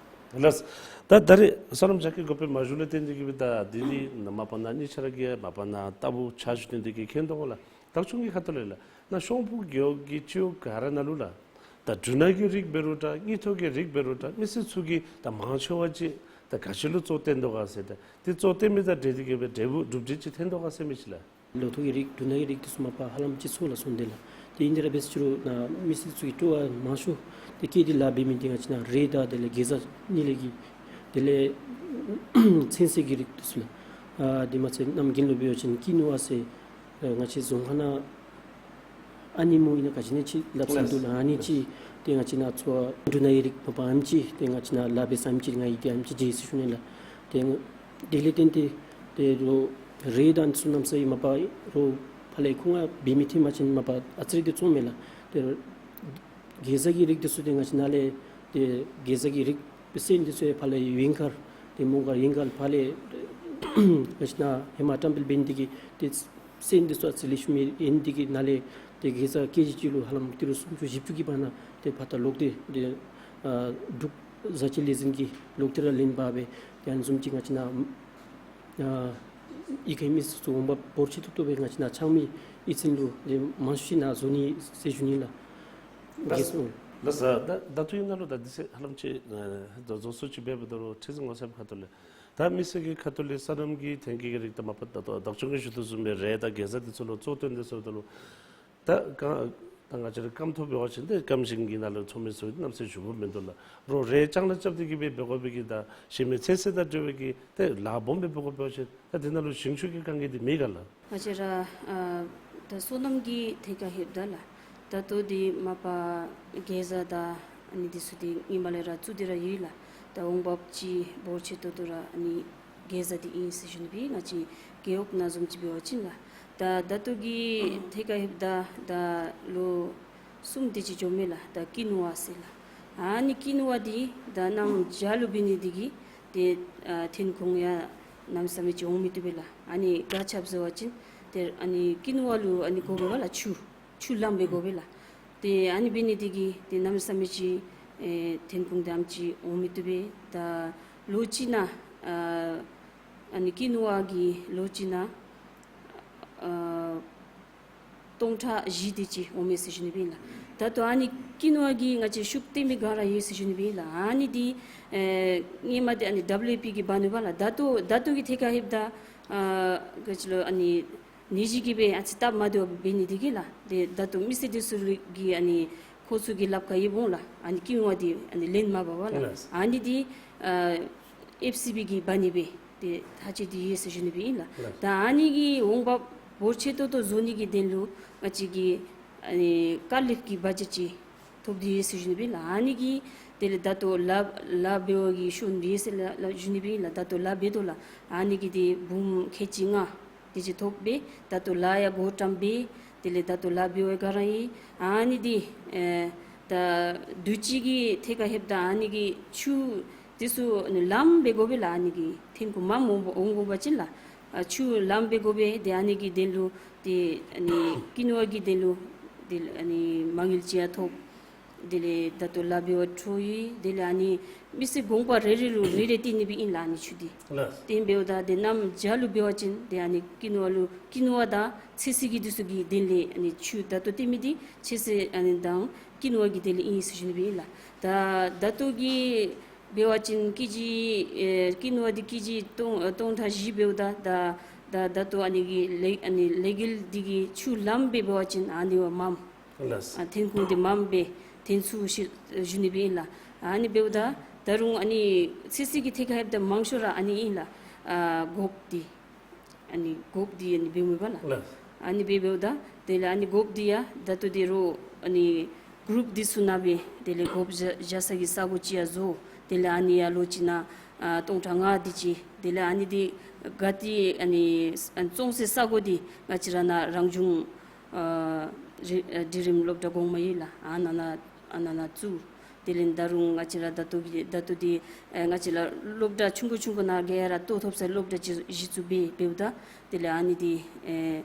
ལགས། ལགས། ད་ད་རེས་སོ་ནམ་རྒྱ་སྐྱེད་འགོ་དཔོན་མ་བཞུགས་ལས་བརྟེན་ཏེ་གི་སྦེ་ད་དེ་ནི་མ་པ་ནཱ་གཉིས་ཆ་ར་གིས་མ་པ་ནཱ་ལྟ་བུ་ཕྱག་ཞུ་སྟེ་གི་མཁྱེན་དོ་ག་ལགས། བདག་སྐྱོང་གི་ཁ་ཐུག་ལས་ལགས། ནཱ་སོང་ཕུ་རྒེད་འོག་གི་སྤྱི་འོག་ག་ར་ནང་ལུ་ལགས། ད་འབྲུ་སྣ་གི་རིགས་འབད་རུང་འདྲ་དངུལ་ཐོག་གི་རིགས་འབད་རུང་འདྲ་མི་སེར་ཚུ་གིས་ད་མང་ཆེ་བ་ཅིག་ད་ག་ཅི་ལུ་གཙོ་བཏོན་དོ་ག་ཟེར་ད་དེ་གཙོ་བཏོན་མི་དང་འབྲེལ་ཏེ་གི་སྦེ་འབྲས་བུ་གྲུབ་འབྲས་ཅིག་ཐོན་དོ་ག་ཟེར་མི་ཅིག་ལགས། ལོ་ཐོག་གི་རིགས་འབྲུ་སྣ་གི་རིགས་དེ་ཚུ་མ་པ་ཧ་ལམ་ཅིག་ཚུ་ལགས་སོང་དེ་ལགས། དེ་ཨིན་དེ་ར་འབད་ཟེར་ཅི་རུང་ནཱ་མི་སེར་ཚུ་གིས་སྤྲོ་བ་མང་ཤོས་དེ་བསྐྱེད་དེ་ལཱ་འབད་མི་དེ་ང་བཅས་ནཱ་རེད་ད་དེ་ལས་གེ་ཛ་གཉིས་ལས་ཀྱི་དེ་ལས་ཚོད་བསྲེ་གི་རིགས་དེ་ཚུ་ལགས། ཨ་དེ་མ་ཚད་གནམ་དགུན་ལུ་འབད་བ་ཅིན་ཀི་ནུ་བ་ཟེར་ཨ་ང་བཅས་རྫོང་ཁ་ནང་ཨ་ནི་མོ་ཨིན་ན་ག་ཅི་ཨིན་ན་ཅིག་སླབ་ས་འདུག་ལགས། ཨ་ནི་ཅིག་དེ་ང་བཅས་ནཱ་ཚུ་འབྲུ་སྣ་གི་རིགས་མ་པ་ཨ་ནི་ཅིག་དེ་ང་བཅས་ནཱ་ལཱ་འབད་ས་ཨ་ནི་ཅིག་ང་གིས་དེ་ཨ་ནི་ཅིག་མཇལ་ཡི་ཟེར་ཞུ་ནི་ལགས། དེ་དེ་ལས་བརྟེན་ཏེ་དེ་རོགས་རེད་ད་ཨ་ནི་ཚུ་གནམ་མེད་ས་མེད་མ་པ་རོགས་ཕར་ལས་ཁོང་ང་འབད་མི་ཐོན་པ་ཅིན་མ་པ་ཨ་ཙི་རེ་དེ་བཙོང་མས་ལགས། དེ་གེ་ཛ་གི་རིགས་དེ་ཚུ་དེ་ང་བཅས་ནཱ་ལས་དེ་གེ་ཛ་གི་རིགས་སོན་དེ་ཚུ་ཡང་ཕར་ལས་ཡུན་གར་དེ་མོང་གར་ཡུན་གར་ཕར་ལས་ང་བཅས་ནཱ་ཧེ་མ་བཀྲམ་སྤེལ་འབད་ནི་དེ་གིས་དེ་སོན་དེ་ཚུ་ཨ་ཙི་ལེགས་ཤོམ་ཨིན་དེ་གིས་ནཱ་ལས་དེ་གེ་ཛ་ཀེ་ཇི་གཅིག་ལུ་ཧ་ལམ་ཏི་རུ་སུམ་ཅུ་བཞི་བཅུ་གི་བར་ན་དེ་ཕར་ད་ལོག་སྟེ་དེ་ཨ་འབྲུག་བཟའ་སྤྱོད་ལས་འཛིན་གྱི་ལོག་སྟེ་ར་ལེན་པ་སྦེ་དེ་ཨ་ནི་བཟུམ་ཅིག་ང་བཅས་ནཱ་ཨ་གཡུས་ཁའི་མི་སེར་ཚུ་འོང་འབབ་འབོར་ཆེ་ཏོག་ཏོ་སྦེ་ང་བཅས་ནཱ་འཆང་མི་ཨིན་ཚུན་ལུ་དེ་མང་ཤོས་ཅིག་ནཱ་བཟོ་ནི་ཟེར་ཞུ་ནི་ལགས། ལགས། གེ་ཛ་ཨོ། ལགས་སོ། ད་ད་ལྟོ་ཨིན་ན་ལུ་ད་དུས་ཚོད་ཧ་ལམ་ཅིག་ཨ་ད་རྫོགས་སོང་ཅིག་འབད་འབདཝ་ད་ལུ་ཁྲི་འཛིན་ངོ་ཚབ་ཁ་ཐུག་ལས་ད་མི་སེར་གྱི་ཁ་ཐུག་ལས་སོ་ནམ་གྱི་ཐོན་སྐྱེད་ཀྱི་རིགས་ད་མ་པ་ད་ལྟོ་བདག་སྐྱོང་གིས་ཞུ་དོ་བཟུམ་སྦེ་རེད་ད་གེ་ཛ་དེ་ཚུ་ལུ་གཙོ་བཏོན་ཏེ་ཟེརཝ་ད་ལུ་ད་ག་ད་ང་བཅས་ར་སྐམ་ཐོག་འབད་བ་ཅིན་ཏེ་སྐམ་ཞིང་གི་ནང་ལུ་ཚོང་མི་ཚུ་གནམ་མེད་ས་མེད་ཞུ་དགོཔ་མིན་འདུག་ལགས། རོགས་རེད་ལྕང་ལཱ་རྐྱབ་སྟེ་གི་སྦེ་འབད་དགོ་པའི་གི་ད་ཞིང་མི་ཚོད་བསྲེ་དང་འབྲེལ་བའི་གི་ཏེ་ལཱ་སྦོམ་སྦེ་འབད་དགོ་པ་ཅིན་ད་དེ་ནང་ལུ་ཞིང་ཆུ་གི་དཀའ་ངལ་འདི་མེད་ག་ལགས། ང་བཅས་ར་ཨ་ད་སོ་ནམ་གྱི་ཐད་ཁར་ལྷོདཔ་ད་ལགས། ད་ལྟོ་འདི་མ་པ་གེ་ཛ་དང་ཨ་ནི་འདི་ཚུ་འདི་ཧེ་མ་ལས་ར་བཙུགས་ཏེ་ར་ཡོད་ལགས། ད་འོང་འབབ་ཅིག་འབོར་ཆེ་ཏོག་ཏོ་ར་ཨ་ནི་གེ་ཛ་འདི་ཨིན་ཟེར་ཞུ་ནི་སྦེ་ང་བཅས་རྒེད་འོག་ནང་བཟུམ་ཅིག་འབད་བ་ཅིན་ལགས། ད་ད་ལྟོ་གི་ཐད་ཁར་ལྷོདཔ་ད་ད་ལོ་གསུམ་དེ་ཅིག་འགྱོཝ་མས་ལགས། ད་ཀི་ནུ་བ་ཟེར་ལགས། ཨ་ནི་ཀི་ནུ་བ་འདི་ད་གནམ་བྱཱར་ལུ་འབད་ནི་དེ་གིས་ཏེ་ཨ་ཐོན་ཁུངས་ཡང་གནམ་མེད་ས་མེད་ཅིག་འོང་མི་བཏུབ་པས་ལགས། ཨ་ནི་ག་ཅི་སྦེ་ཟེར་བ་ཅིན་ཏེ་ཨ་ནི་ཀི་ནུ་བ་ལུ་ཨ་ནི་དགོ་པས་ལགས་ཆུ། ཆུ་ལངམ་སྦེ་དགོ་པས་ལགས། ཏེ་ཨ་ནི་འབད་ནི་དེ་གིས་ཏེ་གནམ་མེད་ས་མེད་ཅིག་ཨེ་ཐོན་ཁུངས་དེམ་ཅིག་འོང་མི་བཏུབ་པས། ད་ལོ་གཅིག་ནང་ཨ་ཨ་ནི་ཀི་ནུ་བ་གིས་ལོ་གཅིག་ནང་ཨ་སྟོང་ཕྲག་བཞི་དེ་ཅིག་འོང་མས་ཟེར་ཞུ་ནི་སྦེ་ཨིན་ལགས། ད་ལྟོ་ཨ་ནི་ཀི་ནུ་བ་གིས་ང་བཅས་ཤུགས་བཏོན་མི་ག་ར་ཡོད་ཟེར་ཞུ་ནི་སྦེ་ཨིན་ལགས། ཨ་ནི་འདི་ཨེ་སྔོན་མ་འདི་ཨ་ནི་ཌབ་ལུ་ཨེ་པི་གིས་འབག་ནུག་པ་ལགས། ད་ལྟོ་ད་ལྟོ་གི་ཐད་ཁར་ལྷོདཔ་ད་ཨ་ག་ཅི་ལོ་ཨ་ནི་ནད་གཞི་གིས་སྦེ་ཨ་ཙི་སྟབས་མ་བདེཝ་འབད་ནི་དེ་གིས་ལགས། ཏེ་ད་ལྟོ་མི་སེར་དེ་ཚུ་གིས་ཨ་ནི་ཁོང་ཚུ་གི་ལགཔ་ཁར་ཡོདཔ་འོང་ལགས། ཨ་ནི་ཀི་ནུ་བ་འདི་ཨ་ནི་ལེན་མ་འབག་པར་ལགས། ལགས། ཨ་ནི་འདི་ཨ་ཨེཕ་སི་བི་གིས་འབག་ནི་སྦེ་ཏེ་ཐག་བཅད་དེ་ཡོད་ཟེར་ཞུ་ནི་སྦེ་ཨིན་ལགས། ལགས། ད་ཨ་ནི་གི་འོང་འབབ་འབོར་ཆེ་ཏོག་ཏོ་བཟོ་ནི་གི་དོན་ལུ་ང་བཅས་ཀྱིས་ཨ་ནི་ཀར་ལེབ་ཀྱི་བ་ཇེཊ་ཅིག་ཐོབ་སྟེ་ཡོད་ཟེར་ཞུ་ནི་སྦེ་ཨིན་ལགས། ཨ་ནི་གིས་དེ་ལས་ད་ལྟོ་ལཱ་ལཱ་འབད་བའི་གི་ཤུལ་འདི་ཟེར་ལགས་ཞུ་ནི་སྦེ་ཨིན་ལགས། ད་ལྟོ་ལཱ་འབད་དོ་ལགས། ཨ་ནི་གིས་ཏེ་འབུམ་ཁལ་གཅིག་ལྔ་དེ་ཅིག་ཐོབ་སྦེ་ད་ལྟོ་ལཱ་ཡང་འགོ་བཀྲམ་སྦེ་དེ་ལས་ད་ལྟོ་ལཱ་འབད་བའི་ག་ར་ཨིན། ཨ་ནི་འདི་ཨེ་ད་དུས་ཅི་གི་ཐད་ཁར་ལྷོདཔ་ད་ཨ་ནི་གི་ཆུ་དེ་ཚུ་ལངམ་སྦེ་དགོ་པས་ལགས། ཨ་ནི་གི་ཐོན་ཁུངས་མངམ་འོང་འོང་དགོ་པ་ཅིན་ལགས་ཨ་ཆུ་ལངམ་སྦེ་དགོ་པས། ཏེ་ཨ་ནི་གི་དོན་ལུ་ཏེ་ཨ་ནི་ཀི་ནུ་བ་གི་དོན་ལུ་ཏེ་ཨ་ནི་མ་དངུལ་ཅིག་ཡང་ཐོབ། དེ་ལས་ད་ལྟོ་ལཱ་འབད་བར་འཕྲོ་ཡི། དེ་ལས་ཨ་ནི་མི་སེར་དགོངས་པ་རེ་རེ་ལུ་རེ་རེ་བཏོན་ནི་སྦེ་ཨིན་ལགས། ཨ་ནི་ཆུ་འདི། ལགས། དེ་འབདཝ་ད་ཏེ་གནམ་བྱཱར་ལུ་འབད་བ་ཅིན་ཏེ་ཨ་ནི་ཀི་ནུ་བ་ལུ་ཀི་ནུ་བ་དང་ཚོད་བསྲེ་གི་དེ་ཚུ་གི་དོན་ལས་ཨ་ནི་ཆུ་ད་ལྟོ་བཏོན་མི་འདི་ཚོད་བསྲེ་ཨ་ནི་དང་ཀི་ནུ་བ་གི་དོན་ལས་ཨིན་ཟེར་ཞུ་ནི་སྦེ་ཨིན་ལགས། ད་ད་ལྟོ་གི་ འབད་བ་ཅིན་ཀེ་ཇི་ཨེ་ཀུན་བ་འདི་ཀེ་ཇི་སྟོང་ཨེ་སྟོང་ཕྲག་བཞི་འབདཝ་ད་ད་ད་ད་ལྟོ་ཨ་ནི་གི་ལས་ཨ་ནི་ལས་འགུལ་འདི་གི་ཆུ་ལམ་སྦེ་འབད་བ་ཅིན་ཨ་ནི་བ་མངམ་ལགས། ཨ་ཐོན་ཁུངས་འདི་མངམ་སྦེ་ཐོན་ཚུགས་ཟེར་ཞུ་ནི་སྦེ་ཨིན་ལགས། ཨ་ནི་འབདཝ་ད་ད་རུང་ཨ་ནི་ཚོད་བསྲེ་གི་ཐད་ཁར་ལྷོདཔ་ད་མང་ཤོས་ར་ཨ་ནི་ཨིན་ལགས། ཨ་སྒོགཔ་འདི་ཨ་ནི་སྒོགཔ་འདི་ཨ་ནི་འབདཝ་མས་པ་ལགས། ལགས། ཨ་ནི་སྦེ་འབདཝ་ད་དེ་ལས་ཨ་ནི་སྒོགཔ་འདི་ཡང་ད་ལྟོ་འདི་རུང་ཨ་ནི་གུ་རུབ་འདི་ཚུ་ནང་སྦེ་དེ་ལས་སྒོགཔ་བཞག་བཞག་ས་གི་ས་གོ་ཅིག་ཡང་བཟོ། དེ་ལས་ཨ་ནི་ཡང་ལོ་གཅིག་ནང་ཨ་སྟོང་ཕྲག་ལྔ་དེ་ཅིག། དེ་ལས་ཨ་ནི་འདི་ག་ཏེ་ཨ་ནི་ཨ་བཙོང་སའི་ས་གོ་འདི་ང་བཅས་ར་ནཱ་རང་བྱུང་ཨ་རི་ཨ་འབྲིང་རིམ་སློབ་གྲྭ་གོང་མ་ཨིན་ལགས། ཨ་ནཱ་ནཱ་ཨ་ནཱ་ནཱ་བཙུགས། དེ་ལས་ད་རུང་ང་བཅས་ར་ད་ལྟོ་གི་ད་ལྟོ་འདི་ཨེ་ང་བཅས་ར་སློབ་གྲྭ་ཆུང་ཀུ་ཆུང་ཀུ་ནང་ག་ར་ལྟོ་ཐོབ་སའི་སློབ་གྲྭ་ཅིག་གཞི་བཙུགས་སྦེ་འབདཝ་ད་དེ་ལས་ཨ་ནི་འདི་ཨེ་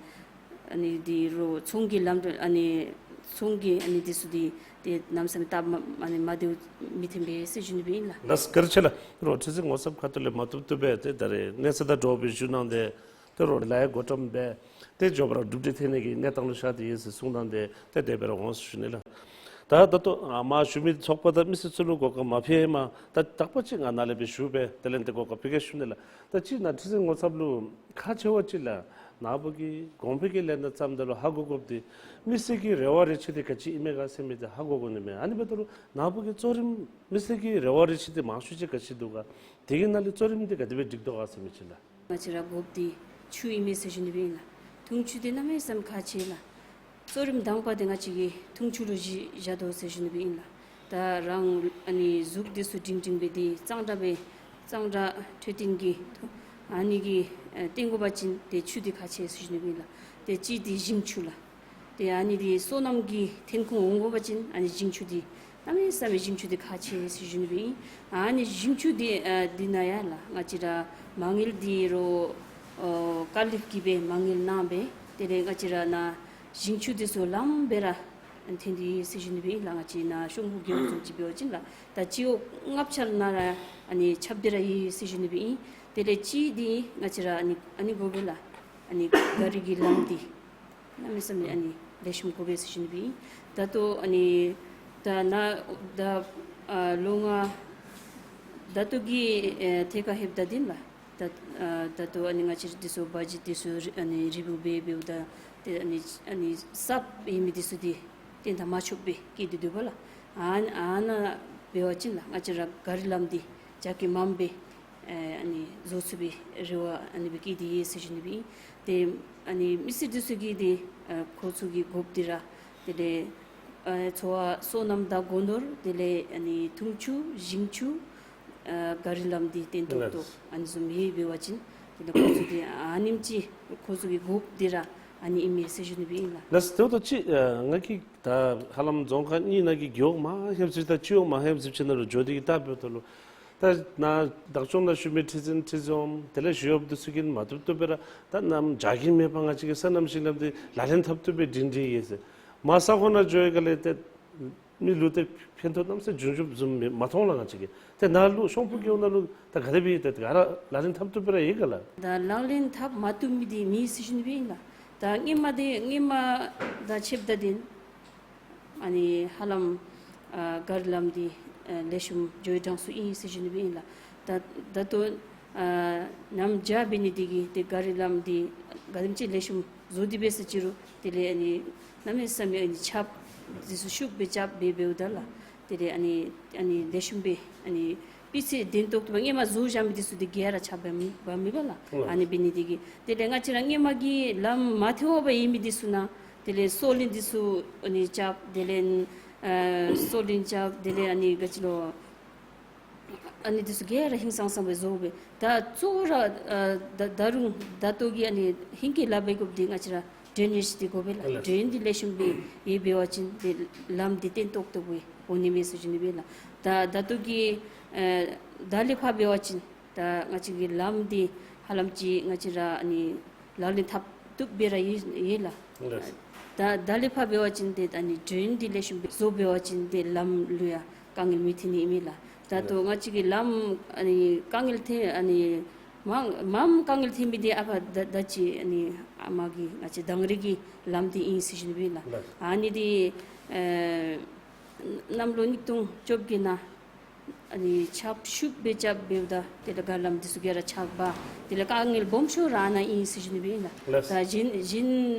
ཨ་ནི་འདི་རུང་ཚོང་གི་ལམ་འགྲོ་ཨ་ནི་ཚོང་གི་ཨ་ནི་འདི་ཚུ་འདི་ཏེ་གནམ་མེད་ས་མེད་སྟབས་མ་ཨ་ནི་མ་བདེཝ་མི་ཐོན་པས་ཟེར་ཞུ་ནི་སྦེ་ཨིན་ལགས། ལགས་བཀའ་དྲིན་ཆེ་ལགས། རོགས་ཁྲི་འཛིན་ངོ་ཚབ་ཁ་ཐུག་ལས་མ་བཏུབ་བཏུབ་སྦེ་ཏེ་ད་རེས་གནས་ཚུལ་དང་འབྲེལ་བའི་ཞུ་གནང་སྟེ་ཏེ་རོགས་ལཱ་གཡོག་བགོ་བཀྲམ་འབད་དེ་མགྱོགས་པ་ར་གྲུབ་འབྲས་ཐོན་ནི་གི་གནས་སྟངས་ལུ་ཤར་ཏེ་ཡོད་ཟེར་གསུང་གནང་སྟེ་ཏེ་དེ་སྦེ་ར་འོང་ཟེར་ཞུ་ནི་ལགས། ད་ད་ལྟོ་ཨ་མ་ཞུ་མི་ཚོགས་པ་དང་མི་སེར་ཚུ་ལུ་གོ་སྐབས་མ་ཕུལ་མ་ད་དག་པ་ཅིག་ང་ནཱ་ལས་སྦེ་ཞུ་སྦེ་དེ་ལས་ཏེ་གོ་སྐབས་ཕུལ་གེ་ཞུ་ནི་ལགས། ད་ཅི་ནཱ་ཁྲི་འཛིན་ངོ་ཚབ་ལུ་ཁག་ཆེ་བ་ཅིག་ལགས། ནཱ་བུ་གིས་གོང་འཕེལ་གྱི་ལས་སྣ་བརྩམ་ད་ལུ་ཧ་གོ་དགོཔ་འདི་མི་སེར་གྱི་རེ་བ་རེ་ཆེ་འདི་ག་ཅི་ཨིན་མས་ག་ཟེར་མི་འདི་ཧ་གོ་དགོ་ནི་མས། ཨ་ནི་འབདཝ་ད་ལུ་ནཱ་བུ་གིས་གཙོ་རིམ་མི་སེར་གྱི་རེ་བ་རེ་ཆེ་འདི་མང་ཤོས་ཅིག་ག་ཅི་འདུག་ག། དེ་གི་ནང་ལས་གཙོ་རིམ་འདི་ག་དེ་སྦེ་འགྲིག་དོ་ག་ཟེར་མི་ཅིག་ལགས། ང་བཅས་ར་དགོཔ་འདི་ཆུ་ཨིན་མས་ཟེར་ཞུ་ནི་སྦེ་ཨིན་ལགས། འཐུང་ཆུ་འདི་གནམ་མེད་ས་མེད་ཁག་ཆེ་ལགས། གཙོ་རིམ་དང་པ་འདི་ང་བཅས་ཀྱིས་འཐུང་ཆུ་ལུ་གཞི་བཞག་དོ་ཟེར་ཞུ་ནི་སྦེ་ཨིན་ལགས། ད་རང་ཨ་ནི་གཟུགས་འདི་ཚུ་སྒྲིང་སྒྲིང་སྦེ་ཏེ་གཙང་སྦྲ་སྦེ་གཙང་སྦྲ་འཕྲོད་བསྟེན་གྱི་ཐོག་ཨ་ནི་གི་ཨེ་བསྟེན་དགོ་པ་ཅིན་ཏེ་ཆུ་འདི་ཁག་ཆེ་ཟེར་ཞུ་ནི་སྦེ་ཨིན་ལགས། ཏེ་གཅིག་འདི་ཞིང་ཆུ་ལགས། ཏེ་ཨ་ནི་འདི་སོ་ནམ་གྱི་ཐོན་ཁུངས་འོང་དགོ་པ་ཅིན་ཨ་ནི་ཞིང་ཆུ་འདི་གནམ་མེད་ས་མེད་ཞིང་ཆུ་འདི་ཁག་ཆེ་ཟེར་ཞུ་ནི་སྦེ་ཨིན། ཨ་ནི་ཞིང་ཆུ་འདི་ཨ་འདི་ནང་ཡང་ལགས་ང་བཅས་ར་མ་དངུལ་འདི་རོགས་ཨོ་དཀའ་ལས་ཀྱིས་སྦེ་མ་དངུལ་གནང་སྦེ་དེ་ལས་ང་བཅས་ར་ནཱ་ཞིང་ཆུ་འདི་ཚུ་ལམ་སྦེ་ར་ཐོན་ཏེ་ཡོད་ཟེར་ཞུ་ནི་སྦེ་ཨིན་ལགས། ང་བཅས་ནཱ་གཤོང་སྦུག་རྒེད་འོག་ཚུ་ཅིག་འབད་བ་ཅིན་ལགས། ད་སྤྱི་འོག་ལྔ་ཆ་ནང་ར་ཨ་ནི་ཁྱབ་སྟེ་ར་ཡོད་ཟེར་ཞུ་ནི་སྦེ་ཨིན། དེ་ལས་གཅིག་འདི་ང་བཅས་ར་ཨ་ནི་ཨ་ནི་དགོ་པས་ལགས། ཨ་ནི་ག་རི་གི་ལམ་འདི་གནམ་མེད་ས་མེད་ཨ་ནི་ལེགས་ཤོམ་དགོ་པས་ཟེར་ཞུ་ནི་སྦེ་ཨིན། ད་ལྟོ་ཨ་ནི་ད་ནཱ་ད་ཨ་ལོ་ལྔ་ད་ལྟོ་གི་ཨེ་ཐད་ཁར་ལྷོདཔ་ད་འདི་ལགས། ད་ཨ་ད་ལྟོ་ཨ་ནི་ང་བཅས་འདི་ཚུ་བ་ཇེཊ་འདི་ཚུ་རི་ཨ་ནི་རི་བོ་སྦེ་འབདཝ་ད་ཏེ་ཨ་ནི་ཨ་ནི་གསརཔ་ཨིན་མི་འདི་ཚུ་འདི་ཏེ་ད་མ་ཆོགཔ་སྦེ་བཀལ་ཏེ་འདུག་པ་ལགས། ཨ་ཨ་ནཱ་འབད་བ་ཅིན་ལགས་ང་བཅས་ར་ག་རི་ལམ་འདི་རྒྱ་སྐྱེད་མངམ་སྦེ་ཨེ་ཨ་ནི་བཟོ་ཚུགས་པའི་རེ་བ་ཨ་ནི་སྦེ་བསྐྱེད་དེ་ཡོད་ཟེར་ཞུ་ནི་སྦེ་ཨིན། ཏེ་ཨ་ནི་མི་སེར་འདི་ཚུ་གིས་ཏེ་ཨ་ཁོང་ཚུ་གི་དགོཔ་འདི་ར་དེ་ལས་ཨ་འཚོ་བ་སོ་ནམ་དང་སྒོ་ནོར་དེ་ལས་ཨ་ནི་འཐུང་ཆུ་ཞིང་ཆུ་ཨ་ག་རི་ལམ་འདི་སྟོན་ཏོག་ཏོ་ལགས། ཨ་ནི་བཟུམ་ཡོདཔ་འབད་བ་ཅིན་དེ་ལས་ཁོང་ཚུ་འདི་ཨ་ནེམ་ཅིག་ཁོང་ཚུ་གི་དགོཔ་འདི་ར་ཨ་ནི་ཨིན་མས་ཟེར་ཞུ་ནི་སྦེ་ཨིན་ལགས། ལགས་དེ་འབདཝ་ད་ཅིག་ཨ་ང་གིས་ད་ཧ་ལམ་རྫོང་ཁག་གཉིས་ནང་གི་རྒེད་འོག་མང་ཧེང་ཟེར་ད་སྤྱི་འོག་མང་ཧེང་ཟེར་ཅིག་ནང་ལུ་འགྱོ་སྟེ་གིས་བལྟ་འབདཝ་ད་ལུ་ད་ནཱ་བདག་སྐྱོང་ནང་བཞུགས་མི་ཁྲི་འཛིན་ཁྲི་འཛིན་འོགམ་དེ་ལས་ཞུ་ཡོདཔ་འདི་ཚུ་གིས་མ་བཏུབ་བཏུབ་སྦེ་ར་ད་གནམ་བྱཱར་གྱི་མེ་འབར་ང་བཅས་ཀྱི་སོ་ནམ་ཞིང་ལམ་འདི་ལག་ལེན་འཐབ་བཏུབ་སྦེ་སྒྲིང་སྒྲིང་ཡོད་ཟེར། མར་ས་ཁོངས་ནང་འགྱོ་བའི་སྒང་ལས་ཏེ་མི་ལུ་ཏེ་ཕན་ཐོགས་གནམ་མེད་ས་མེད་བྱུང་བྱུངམ་བཟུམ་མ་མཐོང་ལགས་ང་བཅས་ཀྱིས། ཏེ་ནཱ་ལུ་གཤོང་སྦུག་རྒེད་འོག་ནང་ལུ་ད་ག་དེ་སྦེ་ཏེ་ག་ར་ལག་ལེན་འཐབ་བཏུབ་སྦེ་ར་ཡོད་ག་ལགས། ད་ལག་ལེན་འཐབ་མ་བཏུབ་མི་འདི་མེད་ཟེར་ཞུ་ནི་སྦེ་ཨིན་ལགས། ད་སྔོན་མ་འདི་སྔོན་མ་དང་ཕྱདཔ་ད་འདི་ཨ་ནི་ཧ་ལམ་ཨ་ག་རི་ལམ་འདི་ཨ་ལེགས་ཤོམ་འགྱོ་བའི་གྲངས་སུ་ཨིན་ཟེར་ཞུ་ནི་སྦེ་ཨིན་ལགས། ད་ད་ལྟོ་ཨ་གནམ་བྱཱར་འབད་ནི་འདི་གིས་ཏེ་ག་རི་ལམ་འདི་ག་དེམ་ཅིག་ལེགས་ཤོམ་བཟོ་སྟེ་འབད་ཟེར་ཅི་རུང་དེ་ལས་ཨ་ནི་གནམ་མེད་ས་མེད་ཨ་ནི་ཆརཔ་འདི་ཚུ་ཤུགས་སྦེ་རྐྱབ་སྦེ་འབདཝ་ད་ལགས། དེ་ལས་ཨ་ནི་ཨ་ནི་ལེགས་ཤོམ་སྦེ་ཨ་ནི་སྤུས་ཚད་ལྡན་ཏོག་ཏོ་སྔོན་མ་བཟོ་བཞག་མི་འདི་ཚུ་འདི་ག་ར་ཆརཔ་འབག་མི་འབག་མི་པ་ལགས། ཨ་ནི་འབད་ནི་འདི་གིས་དེ་ལས་ང་བཅས་ར་སྔོན་མ་གི་ལམ་མ་ཐོན་པར་ཡོད་མི་འདི་ཚུ་ནང་དེ་ལས་སོ་ལུད་འདི་ཚུ་ཨ་ནི་རྐྱབ། དེ་ལས་ཨ་སོ་ལུད་རྐྱབ། དེ་ལས་ཨ་ནི་ག་ཅི་ལོ་ཨ་ནི་འདི་ཚུ་ག་ར་ཧིང་སངས་སངས་སྦེ་བཟོ་སྦེ། ད་གཙོ་བོ་ར་ཨ་ད་ད་རུང་ད་ལྟོ་གི་ཨ་ནི་ཧིང་གི་ལཱ་འབད་དགོཔ་འདི་ང་བཅས་ར་ཌྲེ་ནེཇ་འདི་དགོ་པས་ལགས། ལགས། ཌྲེན་འདི་ལེགས་ཤོམ་སྦེ་ཡོདཔ་འབད་བ་ཅིན་ཏེ་ལམ་འདི་སྟོན་ཏོག་ཏོ་སྦེ་འོང་ནི་མས་ཟེར་ཞུ་ནི་སྦེ་ལགས། ད་ད་ལྟོ་གི་ཨ་ད་ལས་ཕར་འབད་བ་ཅིན་ད་ང་བཅས་ཀྱི་ལམ་འདི་ཧ་ལམ་ཅིག་ང་བཅས་ར་ཨ་ནི་ལག་ལེན་འཐབ་བཏུབ་སྦེ་ར་ཡོད་ཡོད་ལགས། ལགས། ད་ད་ལས་ཕར་འབད་བ་ཅིན་ཏེ་ཨ་ནི་ཌྲེན་འདི་ལེགས་ཤོམ་སྦེ་བཟོ་འབད་བ་ཅིན་ཏེ་ལམ་ལུ་ཡང་དཀའ་ངལ་མི་ཐོན་ནི་ཨིན་མས་ལགས། ད་ལྟོ་ལགས། ང་བཅས་ཀྱི་ལམ་ཨ་ནི་དཀའ་ངལ་ཐོན་ཨ་ནི་མང་མང་དཀའ་ངལ་ཐོན་མི་འདི་ཨ་ཕ་ད་ད་ཅི་ཨ་ནི་ཨ་མ་གི་ང་བཅས་དང་རི་གི་ལམ་འདི་ཨིན་ཟེར་ཞུ་ནི་སྦེ་ལགས། ལགས། ཨ་ནི་འདི་ཨེ་གནམ་ལོ་ཉིས་སྟོང་བཅོ་བརྒྱད་ནང་ ཨ་ནི་ཆརཔ་ཤུགས་སྦེ་རྐྱབ་འབདཝ་ད་དེ་ལས་ག་ལམ་འདི་ཚུ་ག་ར་ཆགཔ་དེ་ལས་དཀའ་ངལ་སྦོམ་ཤོས་ར་ཨ་ནཱ་ཨིན་ཟེར་ཞུ་ནི་སྦེ་ཨིན་ལགས། ལགས། ད་གཞན་གཞན་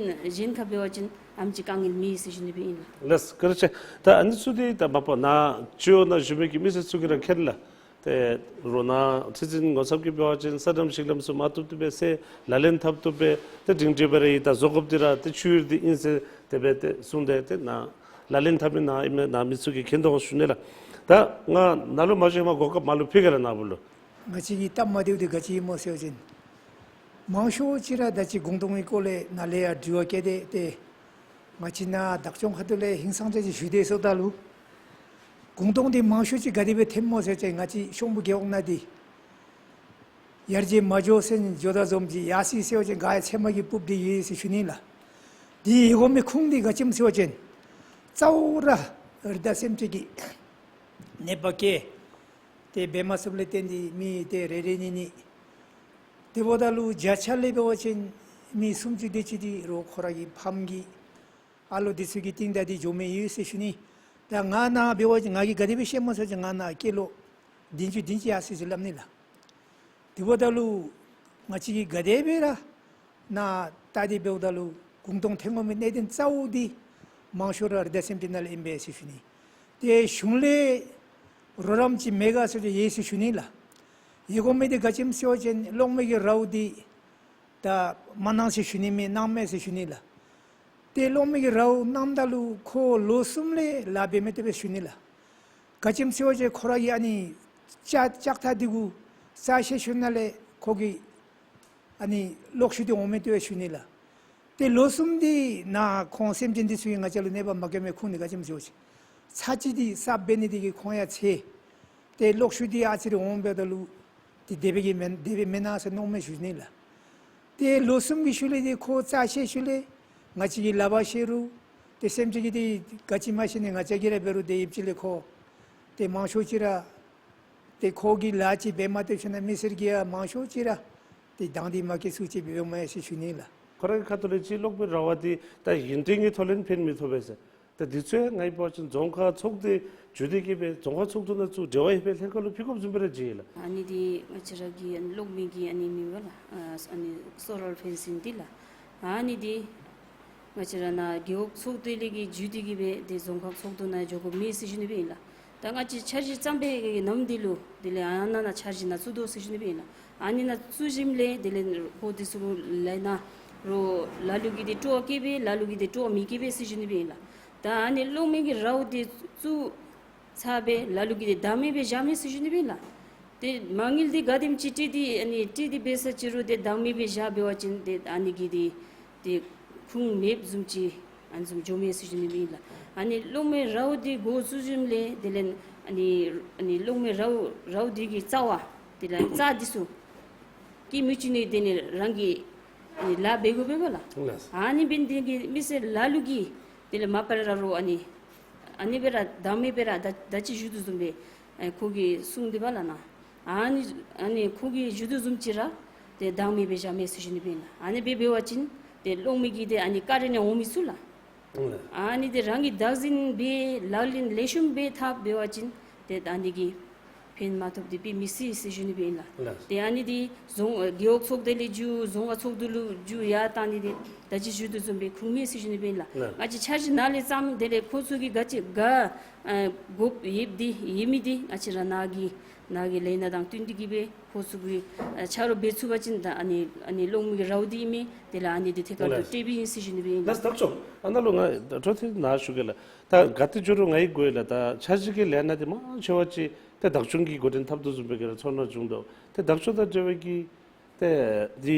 གཞན་ཁར་འབད་བ་ཅིན་ཨ་ནེམ་ཅིག་དཀའ་ངལ་མེད་ཟེར་ཞུ་ནི་སྦེ་ཨིན་ལགས། ལགས། བཀའ་དྲིན་ཆེ། ད་ཨ་ནི་ཚུ་འདི་ད་མ་པ་ནཱ་སྤྱི་འོག་ནང་བཞུགས་མི་གི་མི་སེར་ཚུ་གིས་ར་མཁྱེན་ལགས། ཏེ་རོགས་ནཱ་ཁྲི་འཛིན་ངོ་ཚབ་ཀྱིས་འབད་བ་ཅིན་ས་འགྲམ་ཞིང་ལམ་ཚུ་མ་བཏུབ་བཏུབ་སྦེ་སེལ་ལག་ལེན་འཐབ་བཏུབ་སྦེ་ཏེ་སྒྲིང་སྒྲིང་སྦེ་ར་ཡོད། ད་བཟོ་དགོཔ་འདི་ར་ཏེ་ཆུ་ཡུར་འདི་ཨིན་ཟེར་དེ་སྦེ་ཏེ་གསུངས་ཏེ་ཏེ་ནཱ་ལག་ལེན་འཐབ་མི་ནཱ་ཨིན་མས། ནཱ་མི་ཚུ་གིས་མཁྱེན་དོ་ཞུ་ནི་ལགས། ད་ང་ནཱ་ལུ་མ་ཞུ་མ་གོ་སྐབས་མ་ལུ་ཕུལ་གེ་ལགས་ནཱ་བུ་ལུ། ང་བཅས་ཀྱི་སྟབས་མ་བདེཝ་འདི་ག་ཅི་ཨིན་མོ་ཟེར་བ་ཅིན་མང་ཤོས་ཅིག་ར་ད་ཅི་གུང་སྟོང་གི་སྐོར་ལས་ནཱ་ལས་ཡར་དྲི་བ་བཀོད་དེ་ཏེ་ང་བཅས་ནཱ་བདག་སྐྱོང་ཁ་ཐུག་ལས་ཧིང་སངས་ཅིག་ཞུ་དེས་ཟེརཝ་ད་ལུ་གུང་སྟོང་འདི་མང་ཤོས་ཅིག་ག་དེ་སྦེ་ཐོནམ་སྨོ་ཟེར་བ་ཅིན་ང་བཅས་གཤོང་སྦུག་རྒེད་འོག་ནང་འདི་ཡར་རྒྱས་མ་འགྱོ་ཟེར་འགྱོ་དོ་བཟུམ་ཅིག་ཡར་སོ་ཡི་ཟེར་བ་ཅིན་ག་ཡང་ཚལ་མ་གི་སྤུབས་འདི་ཡོད་ཟེར་ཞུ་ནི་ལགས། འདི་ཡོད་དགོ་མི་ཁུངས་འདི་ག་ཅི་སྨོ་ཟེར་བ་ཅིན་གཙོ་བོ་ར་རི་དྭགས་སེམས་ཅན་གྱིས་ནདཔ་བཀལ་ཏེ་འབད་མ་ཚུགསཔ་ལས་བརྟེན་ཏེ་མི་ཏེ་རེ་རེ་གཉིས་གཉིས། དེ་འབདཝ་ད་ལུ་བརྒྱ་ཆ་ལས་འབད་བ་ཅིན་མི་སུམ་ཅུ་དེ་ཅིག་འདི་རོགས་ཁོ་ར་གི་ཕམ་གྱི་ཨ་ལོ་འདི་ཚུ་གི་རྟིང་བདའ་སྟེ་འགྱོ་མི་ཡོད་ཟེར་ཞུ་ནི། ད་ང་ནཱ་འབད་བ་ཅིན་ང་གིས་ག་དེ་སྦེ་ཤེས་སྨོ་ཟེར་བ་ཅིན་ང་ནཱ་སྐྱེས་ལོ་བདུན་ཅུ་བདུན་ཅུ་ཡར་སོ་ཡི་ཟེར་སླབ་ནི་ལགས། དེ་འབདཝ་ད་ལུ་ང་བཅས་ཀྱིས་ག་དེ་སྦེ་ར་ནཱ་བལྟ་སྟེ་འབདཝ་ད་ལུ་གུང་སྟོང་ཐོན་དགོ་མི་གནད་དོན་གཙོ་བོ་འདི་མང་ཤོས་ར་རི་དྭགས་སེམས་ཅན་ནང་ལས་ཨིན་པས་ཟེར་ཞུ་ནི། ཏེ་གཞུང་ལས་རོགས་རམ་ཅིག་མེད་ག་ཟེར་བ་ཅིན་ཡོད་ཟེར་ཞུ་ནི་ལགས། ཡོད་དགོ་མི་འདི་ག་ཅི་སྨོ་ཟེར་བ་ཅིན་གློག་མེ་གི་རཝ་འདི་ད་མ་གནང་ཟེར་ཞུ་ནི་མེན་གནངམ་མས་ཟེར་ཞུ་ནི་ལགས། ཏེ་གློག་མེ་གི་རཝ་གནངམ་ད་ལུ་ཁོ་ལོ་གསུམ་ལས་ལཱ་འབད་མི་བཏུབ་པས་ཞུ་ནི་ལགས། ག་ཅི་སྨོ་ཟེར་བ་ཅིན་ཁོ་ར་གི་ཨ་ནི་ལྕགས་ལྕགས་ཐག་འདི་གུ་རྩ་བཤལ་ཞུ་ནི་ལས་ཁོ་གི་ཨ་ནི་གློག་ཤུགས་འདི་འོང་མི་བཏུབ་པས་ཞུ་ནི་ལགས། ཏེ་ལོ་གསུམ་འདི་ནང་ཁོང་སེམས་ཅན་འདི་ཚུ་གིས་ང་བཅས་ལུ་གནོདཔ་མ་བཀལ་མི་ཁུངས་འདི་ག་ཅི་སྨོ་ཟེར་བ་ཅིན་ཚར་གཅིག་འདི་གསརཔ་འབད་ནི་འདི་གིས་ཁོང་ཡང་ཚེ་ཏེ་གློག་ཤུགས་འདི་ཨ་ཙི་རེ་འོང་འབདཝ་ད་ལུ་ཏེ་དེ་སྦེ་གི་མེན་དེ་སྦེ་མེན་ན་ཟེར་མནོཝ་མས་ཞུ་ནི་ལགས། ཏེ་ལོ་གསུམ་གྱི་ཤུལ་ལས་ཏེ་ཁོ་རྩ་བཤལ་ཤུལ་ལས་ང་བཅས་ཀྱིས་ལག་པར་བཤེད་རུང་ཏེ་སེམས་ཅན་གྱིས་ཏེ་ག་ཅི་མ་ཤེས་ནི། ང་བཅས་ཀྱིས་ར་འབད་རུང་ཏེ་ཡིབ་ཅིག་ལས་ཁོ་ཏེ་མང་ཤོས་ཅིག་ར་ཏེ་ཁོ་གིས་ལཱ་ཅིག་འབད་མ་བཏུབ་ཞིན་ན་མི་སེར་གྱིས་ཡང་མང་ཤོས་ཅིག་ར་ཏེ་དང་འདོད་མ་བསྐྱེད་ཚུ་ཅིག་འབདཝ་མས་ཟེར་ཞུ་ནི་ལགས། ཁོ་རའི་ཁ་ཐུག་ལས་སྤྱིར་གློག་མེ་ར་བ་འདི་ད་ཡུན་བརྟན་གྱི་ཐོག་ལས་ཕན་མི་ཐོགས་པས་ཟེར། ད་འདི་ཚུ་ཡང་ང་ཡི་འབད་བ་ཅིན་རྫོང་ཁག་ཚོགས་སྡེ་བརྒྱུད་དེ་གི་སྦེ་རྫོང་ཁག་ཚོགས་འདུ་ནང་ཚུར་འབྲེལ་བ་ཡོད་པའི་ལྷན་ཁག་ལུ་ཕུལ་དགོཔ་བཟུམ་སྦེ་ར་མཇལ་ཡི་ལགས། ཨ་ནི་འདི་ང་བཅས་ར་གི་ཨ་ནི་གློག་མེ་གི་ཨ་ནི་མེན་པ་ལགས། ཨ་ཨ་ནི་སོ་ལར་ཕེན་སིང་འདི་ལགས། ཨ་ནི་འདི་ང་བཅས་ར་ནཱ་རྒེད་འོག་ཚོགས་སྡེ་ལས་ཀྱི་བརྒྱུད་དེ་གི་སྦེ་ཏེ་རྫོང་ཁག་ཚོགས་འདུ་ནང་འགྱོ་དགོཔ་མེད་ཟེར་ཞུ་ནི་སྦེ་ཨིན་ལགས། ད་ང་བཅས་འཆར་གཞི་བརྩམས་པའི་གི་ནམ་འདི་ལུ་དེ་ལས་ཨ་ནཱ་ནཱ་འཆར་གཞི་ནང་བཙུགས་དོ་ཟེར་ཞུ་ནི་སྦེ་ཨིན་ལགས། ཨ་ནི་ནང་བཙུགས་ཞིནམ་ལས་དེ་ལས་ཧོ་འདི་ཚུ་ལས་ནཱ་རོགས་ལ་ལུ་གིས་ཏེ་སྤྲོ་བ་བསྐྱེད་སྦེ་ལ་ལུ་གིས་ཏེ་སྤྲོ་བ་མི་བསྐྱེད་པས་ཟེར་ཞུ་ནི་སྦེ་ཨིན་ལགས། ད་ཨ་ནི་གློག་མེ་གི་རཝ་འདི་བཙུགས་ཚར་སྦེ་ལ་ལུ་གིས་ཏེ་བདག་མེད་སྦེ་བཞག་མས་ཟེར་ཞུ་ནི་སྦེ་ཨིན་ལགས། ཏེ་མ་དངུལ་འདི་ག་དེམ་ཅིག་སྤྲོད་དེ་ཨ་ནི་སྤྲོད་དེ་འབད་ས་ཅི་རུང་ཏེ་བདག་མེད་སྦེ་བཞག་འབད་བ་ཅིན་ཏེ་ཨ་ནི་གི་འདི་ཏེ་ཁུངས་མེདཔ་བཟུམ་ཅིག་ཨ་ནི་བཟུམ་འགྱོ་མས་ཟེར་ཞུ་ནི་སྦེ་ཨིན་ལགས། ཨ་ནི་གློག་མེ་རཝ་འདི་འགོ་བཙུགས་ཞིནམ་ལས་དེ་ལས་ཨ་ནི་ཨ་ནི་གློག་མེ་རཝ་རཝ་འདི་གི་རྩ་བ་དེ་ལས་རྩ་འདི་ཚུ་སྐྱེད་མི་བཅུག་ནི་དེ་ནི་རང་གིས་ཨ་ནི་ལཱ་འབད་དགོ་པས་པ་ལགས། ལགས། ཨ་ནི་འབད་ནི་དེ་གིས་མི་སེར་ལ་ལུ་གིས་དེ་ལས་མ་པ་ར་རོགས་ཨ་ནི་ཨ་ནི་སྦེ་ར་བདག་མེད་སྦེ་ར་ད་ད་ཅི་ཞུ་དོ་བཟུམ་སྦེ་ཨེ་ཁོ་གིས་གསུངས་ཏེ་པ་ལགས་ནཱ། ཨ་ནི་ཨ་ནི་ཁོ་གིས་ཞུ་དོ་བཟུམ་ཅིག་ར་ཏེ་བདག་མེད་སྦེ་བཞག་མས་ཟེར་ཞུ་ནི་སྦེ་ཨིན་ལགས། ཨ་ནི་སྦེ་འབད་བ་ཅིན་ཏེ་གློག་མེ་གི་ཏེ་ཨ་ནི་ཀ་རེན་ཡང་འོང་མི་ཚུགས་ལགས། ཨ་ནི་འདི་རང་གིས་བདག་འཛིན་འབད་ལག་ལེན་ལེགས་ཤོམ་སྦེ་འཐབ་འབད་བ་ཅིན་ཏེ་ཨ་ནི་གིས་ཕན་མ་ཐོགས་ཏེ་སྦེ་མི་སྲིད་ཟེར་ཞུ་ནི་སྦེ་ཨིན་ལགས། ལགས། ཏེ་ཨ་ནི་འདི་རྫོང་རྒེད་འོག་ཚོགས་སྡེ་ལས་འགྱོ་རྫོང་ཁག་ཚོགས་འདུ་ལུ་འགྱོ་ཡར་བཏང་ནི་འདི་ད་ཅི་ཞུ་དོ་བཟུམ་སྦེ་ཁུངས་མེད་ཟེར་ཞུ་ནི་སྦེ་ཨིན་ལགས། ལགས། ང་བཅས་འཆར་གཞི་ནཱ་ལས་བརྩམས་དེ་ལས་ཁོང་ཚུ་གིས་ག་ཅི་ག་ཨ་དགོཔ་ཡོདཔ་འདི་ཡོད་མི་འདི་ང་བཅས་ར་ནཱ་གི་ནཱ་གི་ལས་སྣ་དང་བསྟུན་ཏེ་གི་སྦེ་ཁོང་ཚུ་གིས་ཨ་ཆ་རོགས་འབད་ཚུགས་པ་ཅིན་ད་ཨ་ནི་ཨ་ནི་གློག་མེ་གི་རཝ་འདི་ཨིན་མས། དེ་ལས་ཨ་ནི་འདི་ཐད་ཀར་དུ་ལགས། སྤྲོད་པའི་ཨིན་ཟེར་ཞུ་ནི་སྦེ་ཨིན་ལགས། ལགས་བདག་སྐྱོང་། ཨ་ནཱ་ལུ་ང་འཕྲོ་མཐུད་ནཱ་ཞུ་གེ་ལགས། ད་ག་ཏེ་འགྱོ་རུང་ང་གིས་གོ་ཡི་ལགས། ད་འཆར་གཞི་གི་ལས་སྣ་འདི་མང་ཆེ་བ་ཅིག་ཏེ་བདག་སྐྱོང་གིས་འགོ་འདྲེན་འཐབ་དོ་བཟུམ་སྦེ་གི་ར་ཚོར་སྣང་བྱུང་དོ། ཏེ་བདག་སྐྱོང་དང་འབྲེལ་བའི་གི་ཏེ་འདི་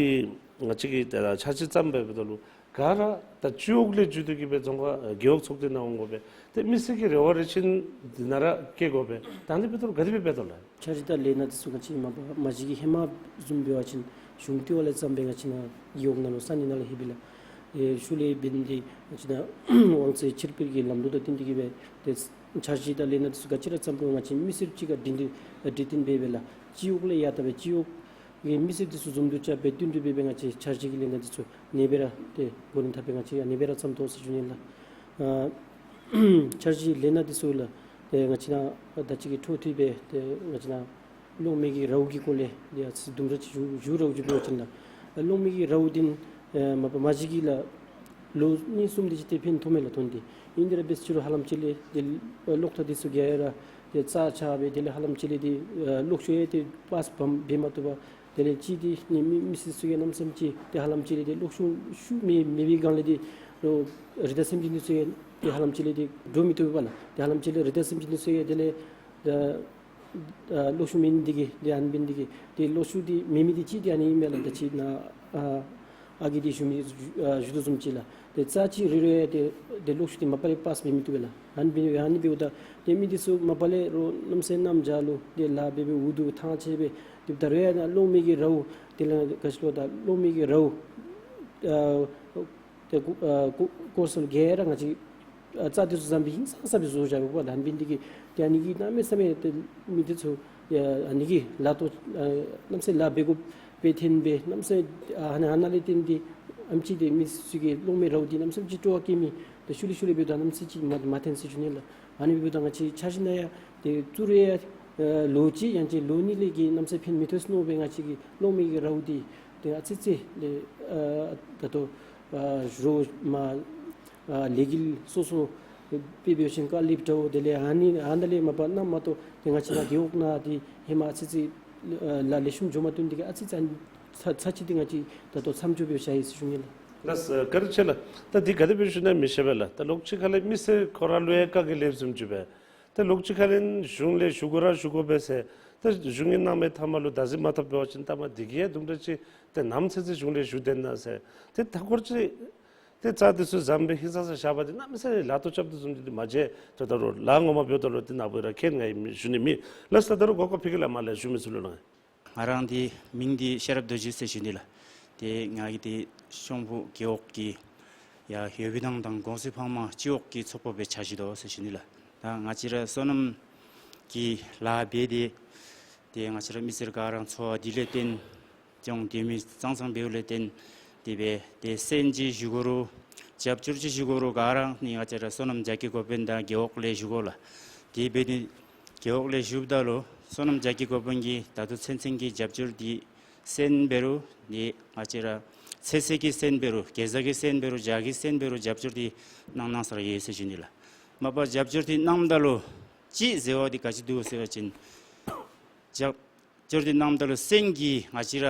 ང་བཅས་ཀྱིས་ཏེ་འཆར་གཞི་བརྩམས་འབདཝ་ད་ལུ་ག་ར་ད་སྤྱི་འོག་ལས་བརྒྱུད་དེ་གི་སྦེ་རྫོང་ཁག་རྒེད་འོག་ཚོགས་སྡེ་ནང་འོང་དགོ་པས། ཏེ་མི་སེར་གྱི་རེ་བ་རེ་ཆེན་འདི་ནང་ར་བསྐྱེད་དགོ་པས། ད་འདི་འབདཝ་ད་ལུ་ག་དེ་སྦེ་འབད་དོ་ལགས། འཆར་གཞི་དང་ལས་སྣ་འདི་ཚུ་ང་བཅས་མ་པ་མ་གཞི་གི་ཧེ་མ་བཟུམ་འབད་བ་ཅིན་གཞུང་དེ་བ་ལས་བརྩམས་སྦེ་ང་བཅས་ནཱ་རྒེད་འོག་ནང་ལུ་ས་གནས་ནང་ལུ་ལྷོད་པས་ལགས། ཨེ་ཤུལ་ལས་འབད་ནི་འདི་ང་བཅས་ནཱ་དབང་ཚད་ཕྱིར་སྤེལ་གྱི་ལམ་ལུགས་དང་བསྟུན་ཏེ་གི་སྦེ་ཏེ་འཆར་གཞི་དང་ལས་སྣ་འདི་ཚུ་ག་ཅི་ར་བརྩམ་རུང་ང་བཅས་མི་སེར་གཅིག་ཁར་སྒྲིག་སྟེ་སྒྲིག་སྟེ་འབད་སྦེ་ལགས། སྤྱི་འོག་ལས་ཡར་བཏང་སྦེ་སྤྱི་འོག་གི་མི་སེར་འདི་ཚུ་འཛོམས་འདུ་རྐྱབ་སྦེ་བསྟུན་གྲོས་འབད་སྦེ་ང་བཅས་འཆར་གཞི་གི་ལས་སྣ་འདི་ཚུ་ཨ་ནི་སྦེ་ར་ཏེ་འགོ་འདྲེན་འཐབ་སྦེ་ང་བཅས་ཨ་ནི་སྦེ་ར་བརྩམ་དོ་ཟེར་ཞུ་ནི་ལགས། ཨ་འཆར་གཞི་ལས་སྣ་འདི་ཚུ་ལགས། ཏེ་ང་བཅས་ནཱ་ད་ཅི་གི་འཕྲོ་མཐུད་སྦེ་ཏེ་ང་བཅས་ནཱ་གློག་མེ་གི་རཝ་གི་སྐོར་ལས་ཏེ་ཨ་ཙི་དུམ་གྲ་ཅིག་ཞུ་ཞུ་ར་ཞུ་བ་ཅིན་ལགས། གློག་མེ་གི་རཝ་འདི་ཨེ་མ་པ་མ་གཞི་གི་ལགས་ལོ་གཉིས་གསུམ་དེ་ཅིག་ཏེ་ཕན་ཐོགས་མས་ལགས་ཐོན་ཏེ། ཨིན་དེ་ར་འབད་རུང་ཧ་ལམ་ཅིག་ལས་ཏེ་གློག་ཐག་འདི་ཚུ་ག་ར་ཏེ་རྩ་ཆག་སྦེ་དེ་ལས་ཧ་ལམ་ཅིག་ལས་ཏེ་ཨེ་གློག་ཤུགས་ཡང་ཏེ་པཱསི་འབད་མ་འབད་མ་བཏུབ་པར། དེ་ལས་ཅིག་ཏེ་ནི་མི་མི་སེར་ཚུ་གིས་གནམ་མེད་ས་མེད་ཅིག་ཏེ་ཧ་ལམ་ཅིག་ལས་ཏེ་གློག་ཤུགས་ཤུགས་མེད་མེད་པའི་སྒང་ལས་ཏེ་རོགས་རི་དྭགས་སེམས་ཅན་འདི་ཚུ་ཡང་ཏེ་ཧ་ལམ་ཅིག་ལས་ཏེ་འདྲོག་མི་བཏུབ་པས་ལགས། ཏེ་ཧ་ལམ་ཅིག་ལས་རི་དྭགས་སེམས་ཅན་འདི་ཚུ་ཡང་དེ་ལས་ཨ་ཨ་གློག་ཤུགས་མེད་ནི་འདི་གིས་ཏེ་ཨ་ནི་འབད་ནི་འདི་གིས་ཏེ་གློག་ཤུགས་འདི་མེད་མི་འདི་ཅིག་ཏེ་ཨ་ནི་ཨིན་མས་ལགས། ད་ཅི་ནཱ་ཨ་ཨ་རྒས་འདི་ཞུ་མི་ཨ་ཞུ་དོ་བཟུམ་ཅིག་ལགས། ཏེ་རྩ་ཅིག་རེ་རེ་ཡང་ཏེ་ཏེ་གློག་ཤུགས་འདི་མ་པ་ལས་པཱསི་འབད་མི་བཏུབ་པས་ལགས། ཨ་ནི་འབད་ཨ་ནི་འབདཝ་ད་ཏེ་མི་འདི་ཚུ་མ་པ་ལས་རོགས་གནམ་མེད་ས་མེད་གནམ་བྱཱར་ལུ་ཏེ་ལཱ་འབད་འབད་འུ་སྡུག་ཐང་ཆད་སྦེ་ཏེ་ད་རེས་ཡང་ནཱ་གློག་མེ་གི་རཝ་དེ་ལས་ག་ཅི་ལོ་ད་གློག་མེ་གི་རཝ་ཨ་ཏེ་གོ་ཨ་གོ་གོ་ས་ལུ་ག་ར་ང་བཅས་ཨ་རྩ་འདི་ཚུ་བཟུམ་སྦེ་ཧིང་སངས་ས་སྦེ་བཟོ་བཞག་པས་ལགས། ཨ་ནི་འབད་ནི་འདི་གིས་ཏེ་ཨ་ནི་གིས་གནམ་མེད་ས་མེད་ཏེ་མི་འདི་ཚུ་ཡ་ཨ་ནི་གིས་ལཱ་ཏོ་ཨ་གནམ་མེད་ས་མེད་ལཱ་འབད་དགོཔ་སྦེ་ཐོན་སྦེ་གནམ་མེད་ས་མེད་ཨ་ཨ་ནི་ཨ་ནཱ་ལས་བརྟེན་ཏེ་ཨེམ་ཅིག་ཏེ་མི་ཚུ་གིས་གློག་མེ་རཝ་འདི་གནམ་མེད་ས་མེད་ཅིག་སྤྲོ་བ་བསྐྱེད་མི་ཏེ་ཤུལ་ལས་ཤུལ་ལས་འབདཝ་ད་གནམ་མེད་ས་མེད་ཅིག་མ་མ་ཐོན་ཟེར་ཞུ་ནི་ལགས། ཨ་ནི་འབདཝ་ད་ང་བཅས་འཆར་གཞི་ནང་ཡང་ཏེ་བཙུགས་རུང་ཡང་ཨ་ལོ་གཅིག་ཡང་ཅིན་ལོ་གཉིས་ལས་ཀྱི་གནམ་མེད་ས་མེད་ཕན་མི་ཐོགས་ཟེར་མནོ་སྦེ་ང་བཅས་ཀྱིས་གློག་མེ་གི་རཝ་འདི་ཏེ་ཨ་ཙི་ཙི་ལས་ཨ་ད་ལྟོ་ཨ་རོགས་མ་ཨ་ལས་འགུལ་སོ་སོ་སྦེ་འབད་བ་ཅིན་ཀ་ལིབ་འདྲཝ་དེ་ལས་ཨ་ནི་ཨ་ནཱ་ལས་མ་པ་གནངམ་མ་གཏོགས་ཏེ་ང་བཅས་ནཱ་རྒེད་འོག་ནང་འདི་ཧེ་མ་ཨ་ཙི་ཙི་ཨ་ལཱ་ལེགས་ཤོམ་འགྱོ་མ་བཏུབ་ནི་འདི་གིས་ཨ་ཙི་ཙི་ཨ་ནི་ཚར་ཚར་ཅིག་འདི་ང་བཅས་ད་ལྟོ་མཚམས་འཇོག་འབད་བཞག་ཡི་ཟེར་ཞུ་ནི་ལགས། ལགས་སོ། བཀའ་དྲིན་ཆེ་ལགས། ད་འདི་ག་དེ་སྦེ་ཞུ་ནི་མི་ཤེས་པས་ལགས། ད་ལོགས་ཅིག་ཁ་ལས་མི་སེར་ཁོ་ར་ལུ་ཡང་དཀའ་ངལ་ལེགས་ཤོམ་འགྱོ་བས། ད་ལོགས་ཅིག་ཁ་ལས་གཞུང་ལས་ཞུ་དགོ་ར་ཞུ་དགོ་པས་ཟེར། ད་གཞུང་གིས་གནང་མི་མཐའ་མ་ལུ་བདག་འཛིན་མ་འཐབ་འབད་བ་ཅིན་ད་མ་འདི་གིས་ཡང་དུམ་གྲ་ཅིག་ཏེ་ནམ་ཚེ་ཚེ་གཞུང་ལས་ཞུ་དེ་ན་ཟེར། ཏེ་མཐའ་འཁོར་ཅིག་ཏེ་རྩ་འདི་ཚུ་བཟུམ་སྦེ་ཧིང་སངས་ས་བཞག་པ་འདི་གནམ་མེད་ས་མེད་ལཱ་ཏོ་རྐྱབ་དོ་བཟུམ་འདི་མ་མཇལ། ད་ད་རུང་ལཱ་ངོ་མ་འབདཝ་ད་ལུ་ཏེ་ནཱ་འབད་ར་མཁྱེན། ང་ཡང་ཞུ་ནི་མེད། ལགས་སོ། ད་ད་རུང་གོ་སྐབས་ཕུལ་གེ་ལགས། མ་ལས་ཞུ་མི་ཚུ་ལུ་ལགས། ང་ར་འདི་མིང་འདི་ཤེས་རབ་རྡོ་རྗེ་ཟེར་ཞུ་ནི་ལགས། ཏེ་ང་གི་འདི་གཤོང་ཕུག་རྒེད་འོག་གི་ཡ་ཡོ་བི་ནང་དང་གོང་སི་ཕག་མ་སྤྱི་འོག་གི་ཚོགས་པ་སྦེ་ཕྱག་ཞུ་དོ་ཟེར་ཞུ་ནི་ལགས། ད་ང་བཅས་ར་སོ་ནམ་གྱི་ལཱ་འབད་དེ་ཏེ་ང་བཅས་ར་མི་སེར་ག་ར་འཚོ་བ་འདི་ལས་བརྟེན་སྐྱོང་དེ་མི་ཙང་ཙང་འབདཝ་ལས་བརྟེན་ཏེ་འབད་དེ་སོན་ཅིག་ཞུ་དགོ་རུང་རྒྱབ་སྐྱོར་ཅིག་ཞུ་དགོ་རུང་ག་ར་ནི་ང་བཅས་ར་སོ་ནམ་རྒྱ་སྐྱེད་འགོ་དཔོན་དང་རྒེད་འོག་ལས་ཞུ་དགོ་ལགས། དེ་འབད་ནི་རྒེད་འོག་ལས་ཞུཝ་ད་ལུ་སོ་ནམ་རྒྱ་སྐྱེད་འགོ་དཔོན་གྱིས་ད་ལྟོ་ཚུན་ཚོད་ཀྱི་རྒྱབ་སྐྱོར་འདི་སོན་འབད་རུང་ནི་ང་བཅས་ར་ཚོད་བསྲེ་གི་སོན་འབད་རུང་གེ་ཛ་གི་སོན་འབད་རུང་ཇ་གི་སོན་འབད་རུང་རྒྱབ་སྐྱོར་འདི་གནང་གནང་ས་ར་ཡོད་ཟེར་ཞུ་ནི་ལགས། མ་པ་རྒྱབ་སྐྱོར་འདི་གནངམ་ད་ལུ་ཅིག་ཟེར་བ་འདི་ག་ཅི་འདུག་ཟེར་བ་ཅིན་རྒྱབ་སྐྱོར་འདི་གནངམ་ད་ལུ་སོན་གྱིས་ང་བཅས་ར་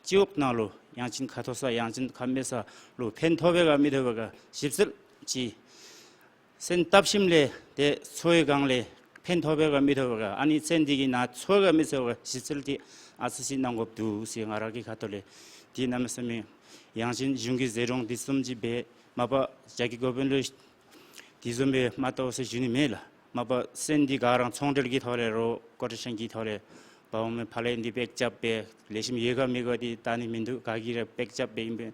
སྤྱི་འོག་ནང་ལུ་ཡང་ཅིན་ཁ་ཐོག་ས་ཡང་ཅིན་ཁ་མེད་ས་ལུ་ཕན་ཐོགས་པས་ག་མི་ཐོགས་པས་ག་ཞིབ་འཚོལ་ཅིག་སོན་བཏབ་ཞིནམ་ལས་ཏེ་འཚོ་བའི་སྒང་ལས་ཕན་ཐོགས་པས་ག་མི་ཐོགས་པས་ག་ཨ་ནི་སོན་འདི་གིས་ནཱ་འཚོ་ག་མི་འཚོ་ག་ཞིབ་འཚོལ་འདི་ཨ་ཙི་ཅིག་གནང་དགོཔ་འདུག་ཟེར་ང་ར་གི་ཁ་ཐུག་ལས། འདི་གནམ་མེད་ས་མེད་ཡང་ཅིན་གཞུང་གི་ཟད་འགྲོ་འདི་བཟུམ་ཅིག་འབད་མ་པ་རྒྱ་སྐྱེད་འགོ་དཔོན་ལུ་འདི་བཟུམ་སྦེ་མ་བལྟ་ཟེར་ཞུ་ནི་མེད་ལགས། མ་པ་སོན་འདི་ག་ར་ཚོང་འབྲེལ་གྱི་ཐོག་ལས་རོགས་ཀོ་ཊེ་ཤཱན་གྱི་ཐོག་ལས་འབག་འོང་མས། ཕར་ལས་འདི་པེག་རྐྱབ་སྦེ་ལེགས་ཤོམ་ཡོད་ག་མེད་ག་འདི་བལྟ་ནི་མིན་འདུག། ག་གིས་ར་པེག་རྐྱབ་སྦེ་ཨིན་པས།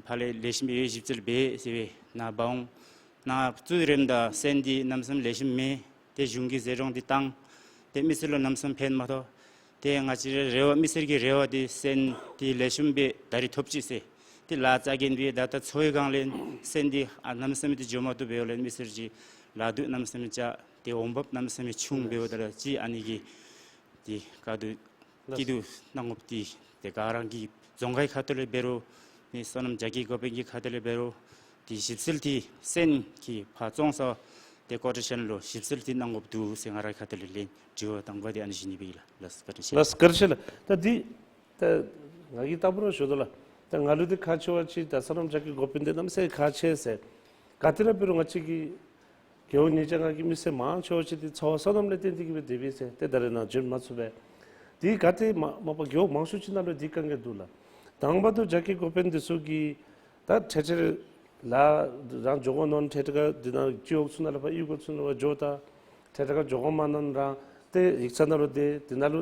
ཕར་ལས་ལེགས་ཤོམ་ཡོད་ཞིབ་འཚོལ་འབད་ཟེར་སྦེ་ནཱ་འབག་འོང་། ནཱ་བཙུགས་རནམ་ད་སོན་འདི་གནམ་མེད་ས་མེད་ལེགས་ཤོམ་མེད། ཏེ་གཞུང་གི་ཟད་འགྲོ་འདི་བཏང་། ཏེ་མི་སེར་ལུ་གནམ་མེད་ས་མེད་ཕན་མ་ཐོགས། ཏེ་ང་བཅས་ར་རེ་བ་མི་སེར་གྱི་རེ་བ་འདི་སོན་འདི་ལེགས་ཤོམ་སྦེ་ད་རིས་ཐོབ་ཅི་ཟེར། ཏེ་ལཱ་རྩ་འགེངས་སྦེ་ད་ལྟོ་འཚོ་བའི་སྒང་ལས་སོན་འདི་ཨ་གནམ་མེད་ས་མེད་འདི་འགྱོ་མ་བཏུབ་འབདཝ་ལས་མི་སེར་གྱི་ལཱ་དུ་གནམ་མེད་ས་མེད་རྐྱབ། ཏེ་འོང་འབབ་གནམ་མེད་ས་མེད་ཆུང་འབདཝ་ད་ལུ་ཅིག་ཨ་ནི་གི་འདི་དཀའ་སྡུག་སྐྱིད་སྡུག་གནང་དགོཔ་འདི་ཏེ་ག་ར་གི་རྫོང་ཁག་གི་ཁ་ཐུག་ལས་འབད་རུང་ནི་སོ་ནམ་རྒྱ་སྐྱེད་འགོ་དཔོན་གྱི་ཁ་ཐུག་ལས་འབད་རུང་འདི་ཞིབ་འཚོལ་འདི་སོན་གྱི་ཕར་བཙོང་ས་ཏེ་ཀོ་ཊེ་ཤཱན་ལུ་ཞིབ་འཚོལ་འདི་གནང་དགོཔ་འདུག་ཟེར་ང་རའི་ཁ་ཐུག་ལས་ལན་དྲི་བ་དང་པ་འདི་ཨ་ནི་ཞུ་ནི་སྦེ་ཨིན་ལགས། ལགས་སོ། བཀའ་དྲིན་ཆེ། ལགས་སོ། བཀའ་དྲིན་ཆེ་ལགས། ད་འདི་ད་ང་གིས་ལྟ་བུ་ར་ཞུ་དོ་ལགས། ད་ང་ལུ་འདི་ཁག་ཆེ་བ་ཅིག་ད་སོ་ནམ་རྒྱ་སྐྱེད་འགོ་དཔོན་འདི་གནམ་མེད་ས་མེད་ཁག་ཆེ་ཟེར། ག་ཏེ་ར་འབད་རུང་ང་བཅས་ཀྱི་རྒེད་འོག་ཉིས་བརྒྱ་ལྔ་གི་མི་སེར་མང་ཆེ་བ་ཅིག་འདི་འཚོ་བ་སོ་ནམ་ལས་བརྟེན་ཏེ་གིས་སྦེ་སྡོད་པས་ཟེར། ཏེ་ད་རེས་ནཱ་འབྱོན་མ་ཚུགས་པས། འདི་ག་ཏེ་མ་མ་པ་རྒེད་འོག་མང་ཤོས་ཅིག་ནང་ལུ་འདི་དཀའ་ངལ་འདུག་ལགས། དང་པ་ད་རྒྱ་སྐྱེད་འགོ་དཔོན་འདི་ཚུ་གིས་ད་ཁྲལ་ཁྲལ་ལཱ་རང་འགྱོ་དགོ་མནོ་ཁྲལ་ཁྲལ་ཁ་འདི་ནང་སྤྱི་འོག་ཚུ་ནང་ལས་ཕར་གཡུས་སྒོ་ཚུ་ནང་ཕར་འགྱོ། ད་ཁྲལ་ཁྲལ་ཁ་འགྱོ་དགོ་མ་མནོ་རང་ཏེ་ཡིག་ཚང་ནང་ལུ་སྡོད། འདི་ནང་ལུ་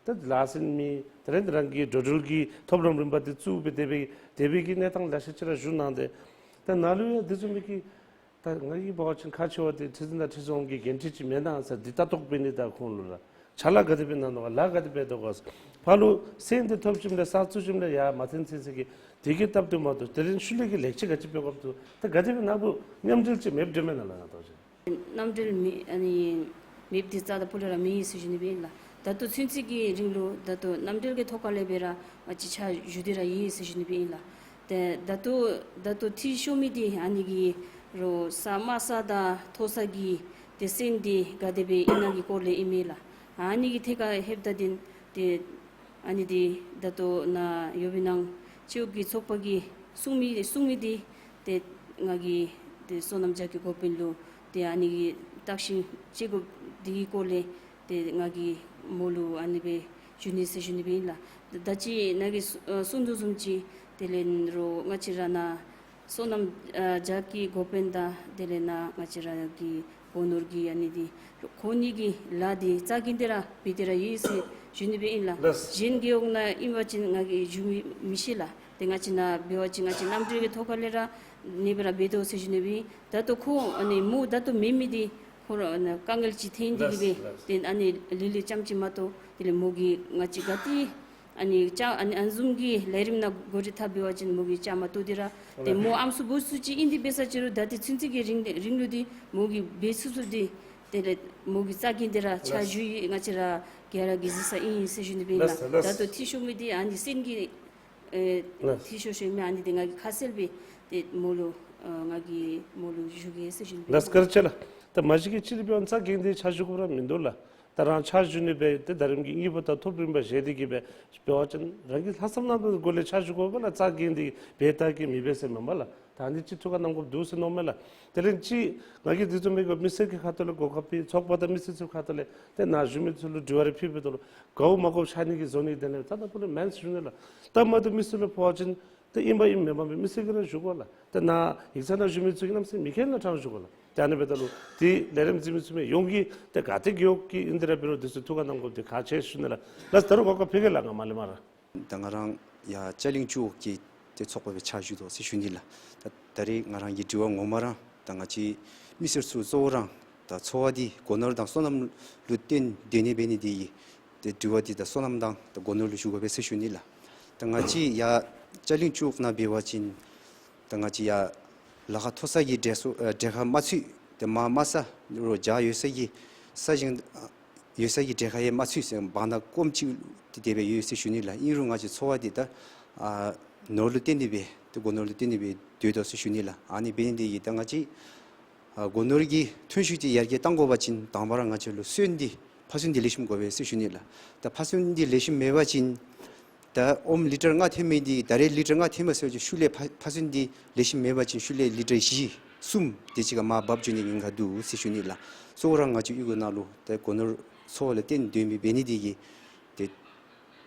ད་ལཱ་སེང་མེད། དེ་ལས་རང་གི་འགྲོ་འགྲུལ་གྱི་ཐོབ་ལམ་རིམ་པ་འདི་བཙུགས་སྦེ་སྡོད་པའི་སྡོད་པའི་གི་གནས་སྟངས་ལེ་ཤ་ཅིག་ར་བཞུགས་གནང་སྟེ། ད་ནཱ་ལུ་ཡང་འདི་བཟུམ་མའི་གི་ད་ང་གིས་འབད་བ་ཅིན་ཁག་ཆེ་བ་འདི་ཁྲི་འཛིན་དང་ཁྲི་རྫོང་གི་འགན་འཁྲི་ཅིག་མེན་ན་ཟེར་འདི་ལྟ་རྟོག་འབད་ནི་དང་ཁོང་ལུ་ལགས་ཕྱག་ལཱ་ག་དེ་སྦེ་གནང་དོ་ག་ལཱ་ག་དེ་འབད་དོ་ག་ཕར་ལུ་སེང་འདི་ཐོབ་ཞིནམ་ལས་ས་བཙུགས་ཞིནམ་ལས་ཡར་མ་ཐོན་ཚུན་ཚོད་ཀྱི་དེ་གི་སྟབས་བདེ་མ་གཏོགས་དེ་རིང་ཤུལ་ལས་ཀྱི་ལེགས་ཆ་ག་ཅི་འབད་དགོཔ་འདུག། ད་ག་དེ་སྦེ་ནཱ་བུ་མཉམ་འབྲེལ་ཅིག་མེདཔ་འདྲས་མས་ན་ལགས། ང་ལྟ་བ་ཅིན་མཉམ་འབྲེལ་མེད། ཨ་ནི་ མེདཔ་འདི་རྩ་དང་ཕུ་ལས་ར་མེད་ཟེར་ཞུ་ནི་སྦེ་ཨིན་ལགས། ད་ལྟོ་ཚུན་ཚོད་ཀྱི་རིང་ལུ་ད་ལྟོ་རྣམ་འགྲེལ་གྱི་ཐོག་ཁ་ལས་སྦེ་ར་ང་བཅས་ཕྱག་ཞུ་སྟེ་ར་ཡོད་ཟེར་ཞུ་ནི་སྦེ་ཨིན་ལགས། ཏེ་ད་ལྟོ་ད་ལྟོ་འཐུས་ཤོར་མི་འདི་ཨ་ནི་གི་རོགས་ས་དམའ་ས་དང་མཐོ་ས་གི་ཏེ་སོན་འདི་ག་དེ་སྦེ་ཨིན་ན་གི་སྐོར་ལས་ཨིན་མས་ལགས། ཨ་ནི་གི་ཐད་ཁར་ལྷོདཔ་ད་འདི་ཏེ་ཨ་ནི་འདི་ད་ལྟོ་ནཱ་ཡོདཔ་ཨིན་ན་སྤྱི་འོག་གི་ཚོགས་པ་གིས་གསུང་མི་གསུང་མི་འདི་ཏེ་ང་གིས་ཏེ་སོ་ནམ་རྒྱ་སྐྱེད་འགོ་དཔོན་ལུ་ཏེ་ཨ་ནི་གི་བརྟག་ཞིབ་བྱེད་དགོཔ་འདི་གི་སྐོར་ལས་ཏེ་ང་གིས་མོ་ལུ་ཨ་ནི་སྦེ་ཞུ་ནི་ཟེར་ཞུ་ནི་སྦེ་ཨིན་ལགས། ད་ཅི་ནཱ་གིས་གསུང་དོ་བཟུམ་ཅིག་དེ་ལས་རོགས་ང་བཅས་ར་ནཱ་སོ་ནམ་ཨ་རྒྱ་སྐྱེད་འགོ་དཔོན་དང་དེ་ལས་ནཱ་ང་བཅས་ར་གི་སྒོ་ནོར་གྱི་ཨ་ནི་འདི་ཁོང་གཉིས་ཀྱི་ལཱ་འདི་རྩ་འགེངས་ཏེ་ར་འབད་དེ་ར་ཡོད་ཟེར་ཞུ་ནི་སྦེ་ཨིན་ལགས། ལགས། གཞན་རྒེད་འོག་ནང་ཨིན་པ་ཅིན་ང་གིས་ཞུ་མི་མི་ཤེས་ལགས། ཏེ་ང་བཅས་ནཱ་འབད་བ་ཅིན་ང་བཅས་རྣམ་འགྲེལ་གྱི་ཐོག་ཁ་ལས་ར་ཨ་ནི་སྦེ་ར་འབད་དོ་ཟེར་ཞུ་ནི་སྦེ། ད་ལྟོ་ཁོ་ཨ་ནི་མོ་ད་ལྟོ་མེད་མི་འདི་ཁོ་ར་ཨ་ནི་དཀའ་ངལ་ཅིག་ཐོན་ཏེ་གི་སྦེ། ལགས། ཏེ་ཨ་ནི་ལི་ལི་ཙམ་ཅིག་མ་གཏོགས་དེ་ལས་མོ་གིས་ང་བཅས་ག་ཏེ་ཨ་ནི་ཅ་ཨ་ནི་ཨ་ནི་བཟུམ་གྱི་ལས་རིམ་ནང་འགོ་ཁྲིད་འཐབ་འབད་བ་ཅིན་མོ་གིས་བཅའ་མར་གཏོགས་ཏེ་ར་ཏེ་མོ་ཨམ་སྲུ་བུ་ཚུ་ཅིག་ཨིན་ཏེ་འབད་ས་ཅིག་རུང་ད་ཏེ་ཚུན་ཚོད་ཀྱི་རིང་རིང་ལུ་འདི་མོ་གིས་འབད་ཚུགས་ཚུགས་འདི་དེ་ལས་མོ་གིས་རྩ་འགེངས་ཏེ་ར་ཕྱག་ཞུ་ཡི། ང་བཅས་ར་ག་ར་གིས་གཟིགས་ས་ཨིན་ཟེར་ཞུ་ནི་སྦེ་ཨིན་ལགས། ལགས་ལགས། ད་ལྟོ་འཐུས་ཤོར་མི་འདི་ཨ་ནི་སོན་གྱི་ཨེ་ལགས། འཐུས་ཤོར་ཤོར་མི་ཨ་ནི་འདི་ང་གིས་ཁ་གསལ་སྦེ་ཏེ་མོ་ལུ་ཨ་ང་གིས་མོ་ལུ་ཞུ་གེ་ཟེར་ཞུ་ནི་སྦེ་ཨིན་ལགས། བཀའ་དྲིན་ཆེ་ལགས། ད་མ་གཞི་གི་སྤྱིར་འབད་བ་ཅིན་རྩ་འགེངས་ཏེ་ཕྱག་ཞུ་དགོཔ་ར་མིན་འདུག་ལགས། ད་རང་ཕྱག་ཞུ་ནི་སྦེ་ཏེ་ད་རིམ་གྱིས་གཉིས་པ་དང་ཐོབ་རིམ་པ་བཞེས་ཏེ་གི་སྦེ་འབད་བ་ཅིན་རང་གི་ལྷག་བསམ་རྣམ་དག་སྒོ་ལས་ཕྱག་ཞུ་དགོ་པས་ལགས། རྩ་འགེངས་ཏེ་འབད་ད་གི་མི་འབད་ཟེར་མེན་པ་ལགས། ད་ཨ་ནི་ཅིག་ཐུགས་ཁར་བསྣམ་དགོཔ་འདུག་ཟེར་མནོཝ་མས་ལགས། དེ་ལས་ཅིག་ང་གིས་འདི་ཚུ་མི་དགོ་མི་སེར་གྱི་ཁ་ཐུག་ལས་གོ་སྐབས་ཕུལ། ཚོགས་པ་དང་མི་སེར་ཚུ་ཁ་ཐུག་ལས་ཏེ་ནཱ་བཞུགས་མི་ཚུ་ལུ་དྲི་བ་རེ་ཕུལ་བའི་ཐོག་ལུ་དགའཝ་མ་དགའཝ་ཤར་ནི་གི་བཟོ་ནི་དེ་ལས་ད་ད་པུ་ལས་མེན་ཟེར་ཞུ་ནི་ལགས། ད་མ་གཏོགས་མི་སེར་ལུ་ཕོག་པ་ཅིན་ཏེ་ཨིན་པ་ཨིནམ་མེན་པ་མེན་མི་སེར་གྱིས་ར་ཞུ་དགོ་ལགས། ཏེ་ནཱ་ཡིག་ཚང་ནང་བཞུགས་མི་ཚུ་གིས་གནམ་མེད་ས་མེད་མི་མཁྱེན་ལགས། ཕྲང་ཞུ་དགོ་ལགས། ཏེ་ཨ་ནི་འབདཝ་ད་ལུ་ཏེ་ལས་རིམ་འཛིན་མི་ཚུ་མི་ཡོངས་ཀྱིས་ཏེ་ག་ཏེ་རྒེད་འོག་གི་ཨིན་ཏེ་ར་འབད་རུང་འདི་ཚུ་ཐུགས་ཁར་བསྣམ་དགོཔ་འདི་ཁག་ཆེ་ཟེར་ཞུ་ནི་ལགས། ལགས། ད་རུང་གོ་སྐབས་ཕུལ་གེ་ལགས། ང་མ་ལས་མར། ད་ང་ར་ཡར་ཅ་ལིང་ཅུ་འོག་གི་ཏེ་ཚོགས་པ་སྦེ་ཕྱག་ཞུ་དོ་ཟེར་ཞུ་ནི་ལགས། ད་ད་རེས་ང་ར་གི་དྲི་བ་ངོ་མ་ར་ད་ང་བཅས་མི་སེར་ཚུ་གཙོ་བོ་ར་ད་འཚོ་བ་འདི་སྒོ་ནོར་དང་སོ་ནམ་ལུ་བརྟེན་སྡོད་ནི་འབད་ནི་དེ་གིས་ཏེ་དྲི་བ་འདི་ད་སོ་ནམ་དང་ད་སྒོ་ནོར་ལུ་ཞུ་དགོ་པས་ཟེར་ཞུ་ནི་ལགས། ད་ང་བཅས་ཡར་ཅ་ལིང་ཅུ་འོག་ནང་འབད་བ་ཅིན་ད་ང་བཅས་ཡར་ལ་ཁ་མཐོ་ས་གི་འབྲེག་ས་ཨེ་འབྲེག་ཁ་མ་ཚུད་ཏེ་མར་དམའ་ས་རོགས་བྱག་ཡོད་ས་གི་ས་ཞིང་ཡོད་ས་གི་འབྲེག་ཁ་ཡང་མ་ཚུད་ཟེར་བར་ན་སྐོམ་ཅིག་ཏེ་དེ་སྦེ་ཡོད་ཟེར་ཞུ་ནི་ལགས། ཨིན་རུང་ང་བཅས་འཚོ་བ་འདི་ད་ཨ་ནོར་ལུ་བརྟེན་ཏེ་སྦེ་ཏེ་སྒོ་ནོར་ལུ་བརྟེན་ཏེ་སྦེ་སྡོད་དོ་ཟེར་ཞུ་ནི་ལགས། ཨ་ནི་འབད་ནི་དེ་གིས་ད་ང་བཅས་ཨ་སྒོ་ནོར་གྱི་ཐོན་ཤུགས་འདི་ཡར་རྒྱས་གཏང་དགོ་པ་ཅིན་དང་པ་ར་ང་བཅས་ལུ་སོན་འདི་ཕར་སོན་འདི་ལེགས་ཤོམ་དགོ་པས་ཟེར་ཞུ་ནི་ལགས། ད་ཕར་སོན་འདི་ལེགས་ཤོམ་མེད་པ་ཅིན་ད་ཨོམ་ལི་ཊར་ལྔ་ཐོན་མི་འདི་ད་རེས་ལི་ཊར་ལྔ་ཐོན་མ་ཚུགས་པ་ཅིན་ཤུལ་ལས་ཕར་ཕར་སོན་འདི་ལེགས་ཤོམ་མེད་པ་ཅིན་ཤུལ་ལས་ལི་ཊར་བཞི་གསུམ་དེ་ཅིག་ཁར་མར་འབབ་འགྱོ་ནི་གི་ཉེན་ཁ་འདུག་ཟེར་ཞུ་ནི་ལགས། གཙོ་བོ་ར་ང་བཅས་གཡུས་སྒོ་ནང་ལུ་ད་སྒོ་ནོར་འཚོ་བ་ལུ་བརྟེན་སྡོད་མི་འབད་ནི་དེ་གིས་ཏེ་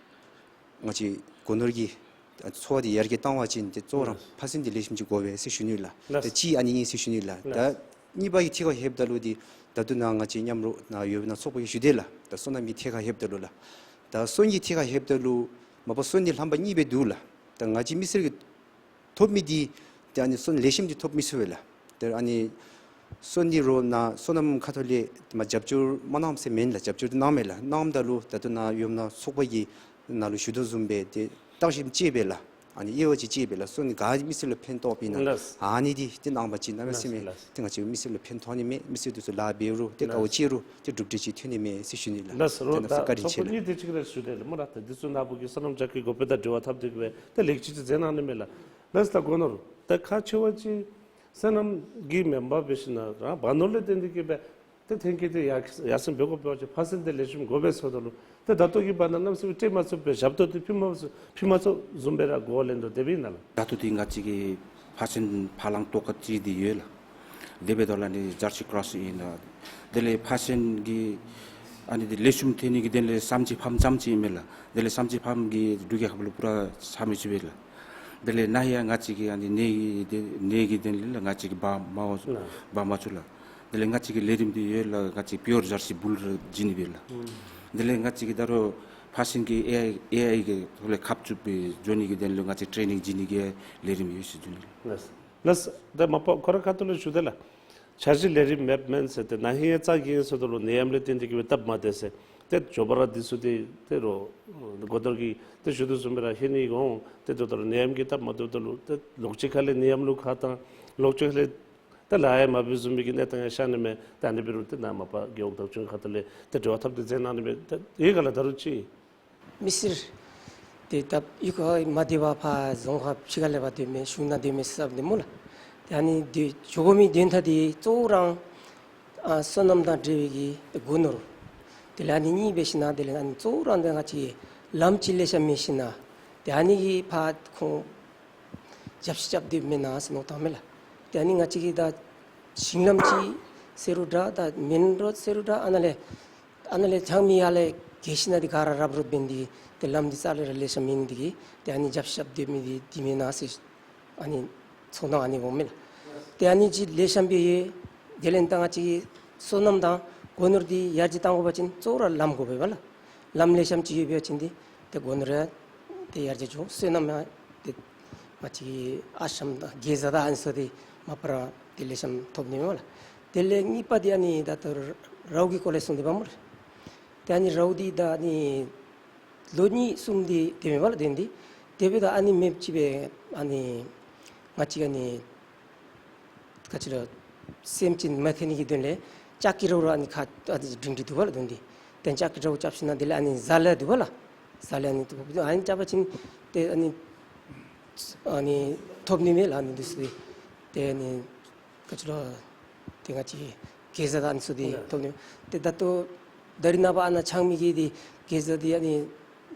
ང་བཅས་སྒོ་ནོར་གྱི་འཚོ་བ་འདི་ཡར་རྒྱས་གཏང་བ་ཅིན་ཏེ་གཙོ་བོ་ར་ལགས། ཕར་སོན་འདི་ལེགས་ཤོམ་ཅིག་དགོ་པས་ཟེར་ཞུ་ནི་ལགས། ལགས། ད་གཅིག་ཨ་ནི་ཨིན་ཟེར་ཞུ་ནི་ལགས། ད་ལགས། གཉིས་པ་གི་ཐད་ཁར་ལྷོདཔ་ད་ལུ་འདི་ད་ལྟོ་ནཱ་ང་བཅས་མཉམ་རོགས་ནཱ་ཡོད་ནཱ་ཚོགས་པ་གིས་ཞུ་དེས་ལགས། ད་སོ་ནམ་གྱི་ཐད་ཁར་ལྷོདཔ་ད་ལུ་ལགས། ད་སོན་གྱི་ཐད་ཁར་ལྷོདཔ་ད་ལུ་མ་པ་སོན་འདི་ལྷམ་པ་གཉིས་སྦེ་འདུག་ལགས། ད་ང་བཅས་མི་སེར་གྱིས་ཐོབ་མི་འདི་ཏེ་ཨ་ནི་སོན་ལེགས་ཤོམ་འདི་ཐོབ་མི་ཚུགས་པས་ལགས། ཏེ་ཨ་ནི་སོན་འདི་རོགས་ནཱ་སོ་ནམ་ཁ་ཐུག་ལས་མ་རྒྱབ་སྐྱོར་མ་གནངམ་ཟེར་མེན་ལགས། རྒྱབ་སྐྱོར་འདི་གནངམ་མས་ལགས། གནངམ་ད་ལུ་ད་ལྟོ་ནཱ་ཡོད་ནཱ་ཚོགས་པ་གི་ནང་ལུ་ཞུ་དོ་བཟུམ་སྦེ་ཏེ་བརྟག་ཞིབ་ཅིག་འབད་ལགས། ཨ་ནི་དབྱེ་བ་ཅིག་ཅིག་འབད་ལགས། སོན་ག་མི་སེར་ལུ་ཕན་ཐོགས་པས་ན་ལགས། ཨ་ནི་འདི་ཏེ་གནང་པ་ཅིན་གནམ་མེད་ས་མེད་ལགས། ཏེ་ང་བཅས་མི་སེར་ལུ་ཕན་ཐོགས་ནི་མས། མི་སེར་འདི་ཚུ་ལཱ་འབད་རུང་ཏེ་དཀའཝ་སྤྱད་རུང་ཏེ་གྲུབ་འབྲས་ཅིག་ཐོན་ནི་མས་ཟེར་ཞུ་ནི་ལགས། ལགས་སོ། ཏེ་རོགས་གནམ་མེད་ས་མེད་བཀའ་དྲིན་ཆེ་ལགས། ད་ཚོགས་པ་གཉིས་དེ་ཅིག་ར་ཞུ་དེས་ལགས་སྨོ་ལགས། ད་འདི་ཚུ་ནཱ་བུ་གི་སོ་ནམ་རྒྱ་སྐྱེད་འགོ་དཔོན་དང་འབྲེལ་བ་འཐབ་སྟེ་གི་སྦེ་ཏེ་ལེགས་སྐྱེས་ཅིག་མཛད་གནང་ནི་མས་ལགས། ལགས་སོ། ད་སྒོ་ནོར་ད་ཁག་ཆེ་བ་ཅིག་སོ་ནམ་གྱི་མེན་པར་འབད་ཞིན་ན་རང་སྦ་ནོར་ལས་བརྟེན་ཏེ་གི་སྦེ་ཏེ་ཐོན་སྐྱེད་འདི་ཡར་ཡར་སེང་འབད་དགོཔ་འབད་བ་ཅིན་ཕར་སོན་འདི་ལེགས་ཤོམ་དགོ་པས་ཟེརཝ་ད་ལུ་ཏེ་ད་ལྟོ་གི་བར་ན་གནམ་མེད་ས་མེད་སྤྲོད་མ་ཚུགསཔ་སྦེ་ཞབས་ཏོག་འདི་ཕུལ་མ་ཚུགས་ཕུལ་མ་ཚུགས་བཟུམ་སྦེ་ར་གོ་ལེན་དོ་དེ་སྦེ་ཨིན་ན་ལགས། ད་ལྟོ་འདི་ང་བཅས་ཀྱིས་ཕར་སོན་ཕར་ལང་ཏོག་ཀ་ཅིག་འདི་ཡོད་ལགས། དེ་འབདཝ་ད་ལུ་ཨ་ནི་ཇར་སི་ཀོ་རཱསི་ཨིན་ན། དེ་ལས་ཕར་སོན་གྱི་ཨ་ནི་འདི་ལེགས་ཤོམ་ཐོན་ནི་གི་དོན་ལས་སྲནམ་ཅིག་ཕམ་ཙམ་ཅིག་ཨིན་མས་ལགས། དེ་ལས་སྲནམ་ཅིག་ཕམ་གི་འབྲུག་རྒྱལ་ཁབ་ལུ་པུ་ར་ཆ་མི་ཚུགས་པས་ལགས། དེ་ལས་ནཱ་ཡང་ང་བཅས་ཀྱིས་ཨ་ནི་ནས་ཀྱི་དེ་ནས་ཀྱི་དོན་ལས་ལགས་ང་བཅས་ཀྱིས་འབག་མ་བ་ལགས། འབག་མ་ཚུགས་ལགས། དེ་ལས་ང་བཅས་ཀྱི་ལས་རིམ་འདི་ཡོད་ལགས། ང་བཅས་པིའོར་ཇར་སི་བུལ་ར་བྱིན་ནི་སྦེ་ལགས། དེ་ལས་ང་བཅས་ཀྱིས་ད་རུང་ཕར་སོན་གྱི་ཨེ་ཨའི་ཨེ་ཨའི་གི་ཐོག་ལས་ཁ་བཙུགས་སྦེ་འགྱོ་ནི་གི་དོན་ལུ་ང་བཅས་ཊེ་ནིང་བྱིན་ནི་གི་ལས་རིམ་ཡོད་ཟེར་ཞུ་ནི་ལགས། ལགས། ལགས། ད་མ་པ་ཁོ་ར་ཁ་ཐུག་ལས་ཞུ་དེས་ལགས། འཆར་གཞི་ལས་རིམ་མེདཔ་མེན་ཟེར་ཏེ་ནཱ་ཧིང་ཡང་རྩ་འགེངས་ཟེརཝ་ད་ལུ་ནད་ཡམས་ལས་བརྟེན་ཏེ་གི་སྦེ་སྟབས་མ་བདེ་ཟེར། ཏེ་མགྱོགས་པ་ར་འདི་ཚུ་འདི་ཏེ་རོགས་སྒོ་ནོར་གྱིས་ཏེ་ཞུ་དོ་བཟུམ་སྦེ་ར་ཧེ་ནི་འོང་། ཏེ་ད་ལྟོ་ར་ནད་ཡམས་ཀྱི་སྟབས་མ་བདེཝ་ད་ལུ་ཏེ་ལོགས་ཅིག་ཁ་ལས་ནད་ཡམས་ལུ་ཁག་དང་ལོགས་ཅིག་ཁ་ལས་ ད་ལཱ་ཡང་མ་འབད་བཟུམ་མའི་གི་གནས་སྟངས་ཡང་ཤར་ནི་མས། ད་ཨ་ནི་འབད་རུང་ཏེ་ནཱ་མ་པ་རྒེད་འོག་བདག་སྐྱོང་ཁ་ཐུག་ལས་ཏེ་འབྲེལ་བ་འཐབ་སྟེ་མཛད་གནང་ནི་མས། ད་ཨེ་ག་ལགས་ད་རུང་ཅིག། མི་སེར་ཏེ་ད་གཡུས་ཁ་མ་སྡོད་པར་ཕར་རྫོང་ཁག་ཕྱི་ཁ་ལས་ཕར་སྡོད་མི་གཞུང་ནང་སྡོད་མི་ཟེར་སླབ་ནི་སྨོ་ལགས། ཏེ་ཨ་ནི་འདི་འགྱོ་དགོ་མི་དོན་དག་འདི་གཙོ་བོ་ར་ཨ་སོ་ནམ་དང་འབྲེལ་བའི་གི་སྒོ་ནོར། དེ་ལས་ཨ་ནི་གཉིས་འབད་ཞིན་ན་དེ་ལས་ཨ་ནི་གཙོ་བོ་ར་འདི་ང་བཅས་ལམ་ཅིག་ལེགས་ཤོམ་མེད་ཞིན་ན་ཏེ་ཨ་ནི་གིས་ཕར་ཁོང་རྒྱབ་བཤུད་རྐྱབ་སྡོདཔ་མེན་ན་ཟེར་མནོ་བསམ་བཏངམ་མས་ལགས། ཏེ་ཨ་ནི་ང་བཅས་ཀྱིས་ད་ཞིང་ལམ་ཅིག་ཟེར་རུང་འདྲ་ད་མེན་རོཌ་ཟེར་རུང་འདྲ་ཨ་ནཱ་ལས་ཨ་ནཱ་ལས་ཚང་མ་ཡར་ལས་འགྱོ་ཞིན་ན་འདི་ག་ར་རབ་རོཌ་འབད་ནི་འདི་གིས་ཏེ་ལམ་འདི་རྩ་ལས་ར་ལེགས་ཤོམ་མེད་ནི་འདི་གིས་ཏེ་ཨ་ནི་རྒྱབ་བཤུད་རྐྱབ་སྡོད་མི་འདི་འདི་མེན་ན་ཟེར་ཨ་ནི་ཚོར་སྣང་ཨ་ནི་འོངམ་མས་ལགས། ཏེ་ཨ་ནི་ཅིག་ལེགས་ཤོམ་སྦེ་ཡོད། དེ་ལས་ད་ང་བཅས་ཀྱིས་སོ་ནམ་དང་སྒོ་ནོར་འདི་ཡར་རྒྱས་གཏང་དགོ་པ་ཅིན་གཙོ་བོ་ར་ལམ་དགོ་པས་ལགས། ལམ་ལེགས་ཤོམ་ཅིག་ཡོད་པ་ཅིན་འདི་ཏེ་སྒོ་ནོར་ཡང་ཏེ་ཡར་རྒྱས་འགྱོ། སོ་ནམ་ཡང་ཏེ་ང་བཅས་ཀྱི་ཨ་ཤམ་དང་གེ་ཛ་དང་ཨ་ནི་ཚུ་འདི་མ་པ་ར་ཏེ་ལེགས་ཤོམ་ཐོབ་ནི་མས་ལགས། དེ་ལས་གཉིས་པ་འདི་ཨ་ནི་ད་ལྟོ་རཝ་གི་སྐོར་ལས་གསུངས་ཏེ་འབདཝ་སྨོ་ལགས། ཏེ་ཨ་ནི་རཝ་འདི་ད་ཨ་ནི་ལོ་གཉིས་གསུམ་འདི་འདི་མེན་པ་ལགས་དེ་འདི། དེ་འབདཝ་ད་ཨ་ནི་མེདཔ་ཅིག་སྦེ་ཨ་ནི་ང་བཅས་ཨ་ནི་ག་ཅི་ལོ་སེམས་ཅན་མ་ཐལ་ནི་གི་དོན་ལས་ལྕགས་ཀྱི་རཝ་ར་ཨ་ནི་ཁ་ཨ་ནི་སྒྲིང་སྒྲི་འདུག་པ་ལགས་དོན་འདི། ཏེ་ལྕགས་ཀྱི་རཝ་རྐྱབ་ཞིན་ན་དེ་ལས་ཨ་ནི་ཛ་ལ་འདུག་པ་ལགས། ཛ་ལ་ཨ་ནི་འདུག་པ་ཨ་ནི་རྐྱབ་པ་ཅིན་ཏེ་ཨ་ནི་ཨ་ནི་ཐོབ་ནི་མས་ལགས་ཨ་ནི་འདི་ཚུ་ཏེ་ཨ་ནི་ག་ཅི་ལོ་ཏེ་ང་བཅས་གེ་ཛ་དང་ཨ་ནི་ཚུ་འདི་ཐོབ་ནི་མས། ཏེ་ད་ལྟོ་ད་རིས་ནངས་པ་ཨ་ནཱ་ཆགས་མི་གི་འདི་གེ་ཛ་འདི་ཨ་ནི་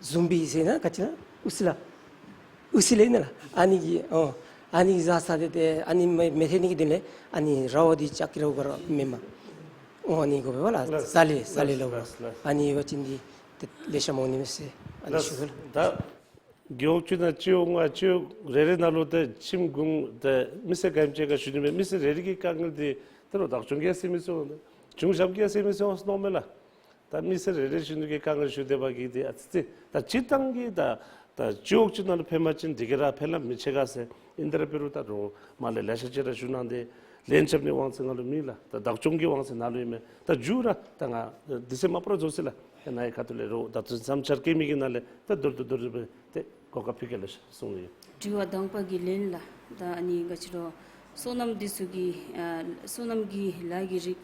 ཟུམ་བི་ཟེར་ན་ག་ཅི་ན་ཨུ་སི་ལ། ཨུ་སི་ལ་ཨིན་ན་ལགས། ཨ་ནི་གི་ཨོ་ཨ་ནི་གི་ཛ་ས་ཏེ་ཏེ་ཨ་ནི་མེ་མེ་ཐལ་ནི་གི་དོན་ལས་ཨ་ནི་རཝ་འདི་ལྕགས་ཀྱི་རཝ་ག་ར་མེན་པར་ཨོ་ཨ་ནི་དགོ་པས་ལགས། ལགས། ཛ་ལི་ཛ་ལི་ལགས། ལོ་ལགས་ལགས། ཨ་ནི་ཡོད་པ་ཅིན་འདི་ཏེ་ལེགས་ཤོམ་འོང་ནི་མས་ཟེར་ཨ་ནི་ཞུ་དགོ་ལགས། ད་རྒེད་འོག་ཅིག་ནང་སྤྱི་འོག་ལྔ་སྤྱི་འོག་རེ་རེ་ནང་ལུ་ཏེ་ཁྱིམ་གུང་ཏེ་མི་སེར་ག་ཨིནམ་ཅིག་ག་ཞུ་ནི་མས། མི་སེར་རེ་རེ་གི་དཀའ་ངལ་འདི་ད་རུང་བདག་སྐྱོང་གིས་སེལ་མི་ཚུགས་འོང་། གཞུང་གཞུང་གིས་སེལ་མི་ཚུགས་འོང་ཟེར་མནོཝ་མས་ལགས། ད་མི་སེར་རེ་རེ་བཞིན་དུ་གི་དཀའ་ངལ་ཞུ་སྡོད་པ་གིས་འདི་ཨ་ཙི་ཙི་ད་སྤྱིར་བཏང་གི་ད་ད་སྤྱི་འོག་ཅིག་ནང་ལུ་ཕན་པ་ཅིན་འདི་གིས་ར་ཕན་རླབས་མི་ཆེ་ག་ཟེར་ཨིན། ད་རུང་འབད་རུང་ད་རུང་མར་ལས་ལེ་ཤ་ཅིག་ར་ཞུ་གནང་སྟེ་ལན་རྐྱབ་ནིའི་དབང་ཚད་ང་ལུ་མེད་ལགས། ད་བདག་སྐྱོང་གི་དབང་ཚད་ནཱ་ལུ་ཨིན་མས། ད་མཇུག་ར་ད་ང་དུས་ཚོད་མ་པ་ར་རྫོགས་ཅི་ལགས། ཡང་ནཱ་གི་ཁ་ཐུག་ལས་རོགས་ད་ཚུན་བསམ་འཆར་བཀོད་མི་གི་ནང་ལས་ད་མདོར་བསྡུས་མདོར་བསྡུས་སྦེ་ཏེ་གོ་སྐབས་ཕུལ་གེ་ལགས། གསུང་ནི་ཡོད། དྲི་བ་དང་པ་གི་ལན་ལགས། ད་ཨ་ནི་ག་ཅི་རོ་སོ་ནམ་འདི་ཚུ་གི་ཨ་སོ་ནམ་གྱི་ལཱ་གི་རིགས་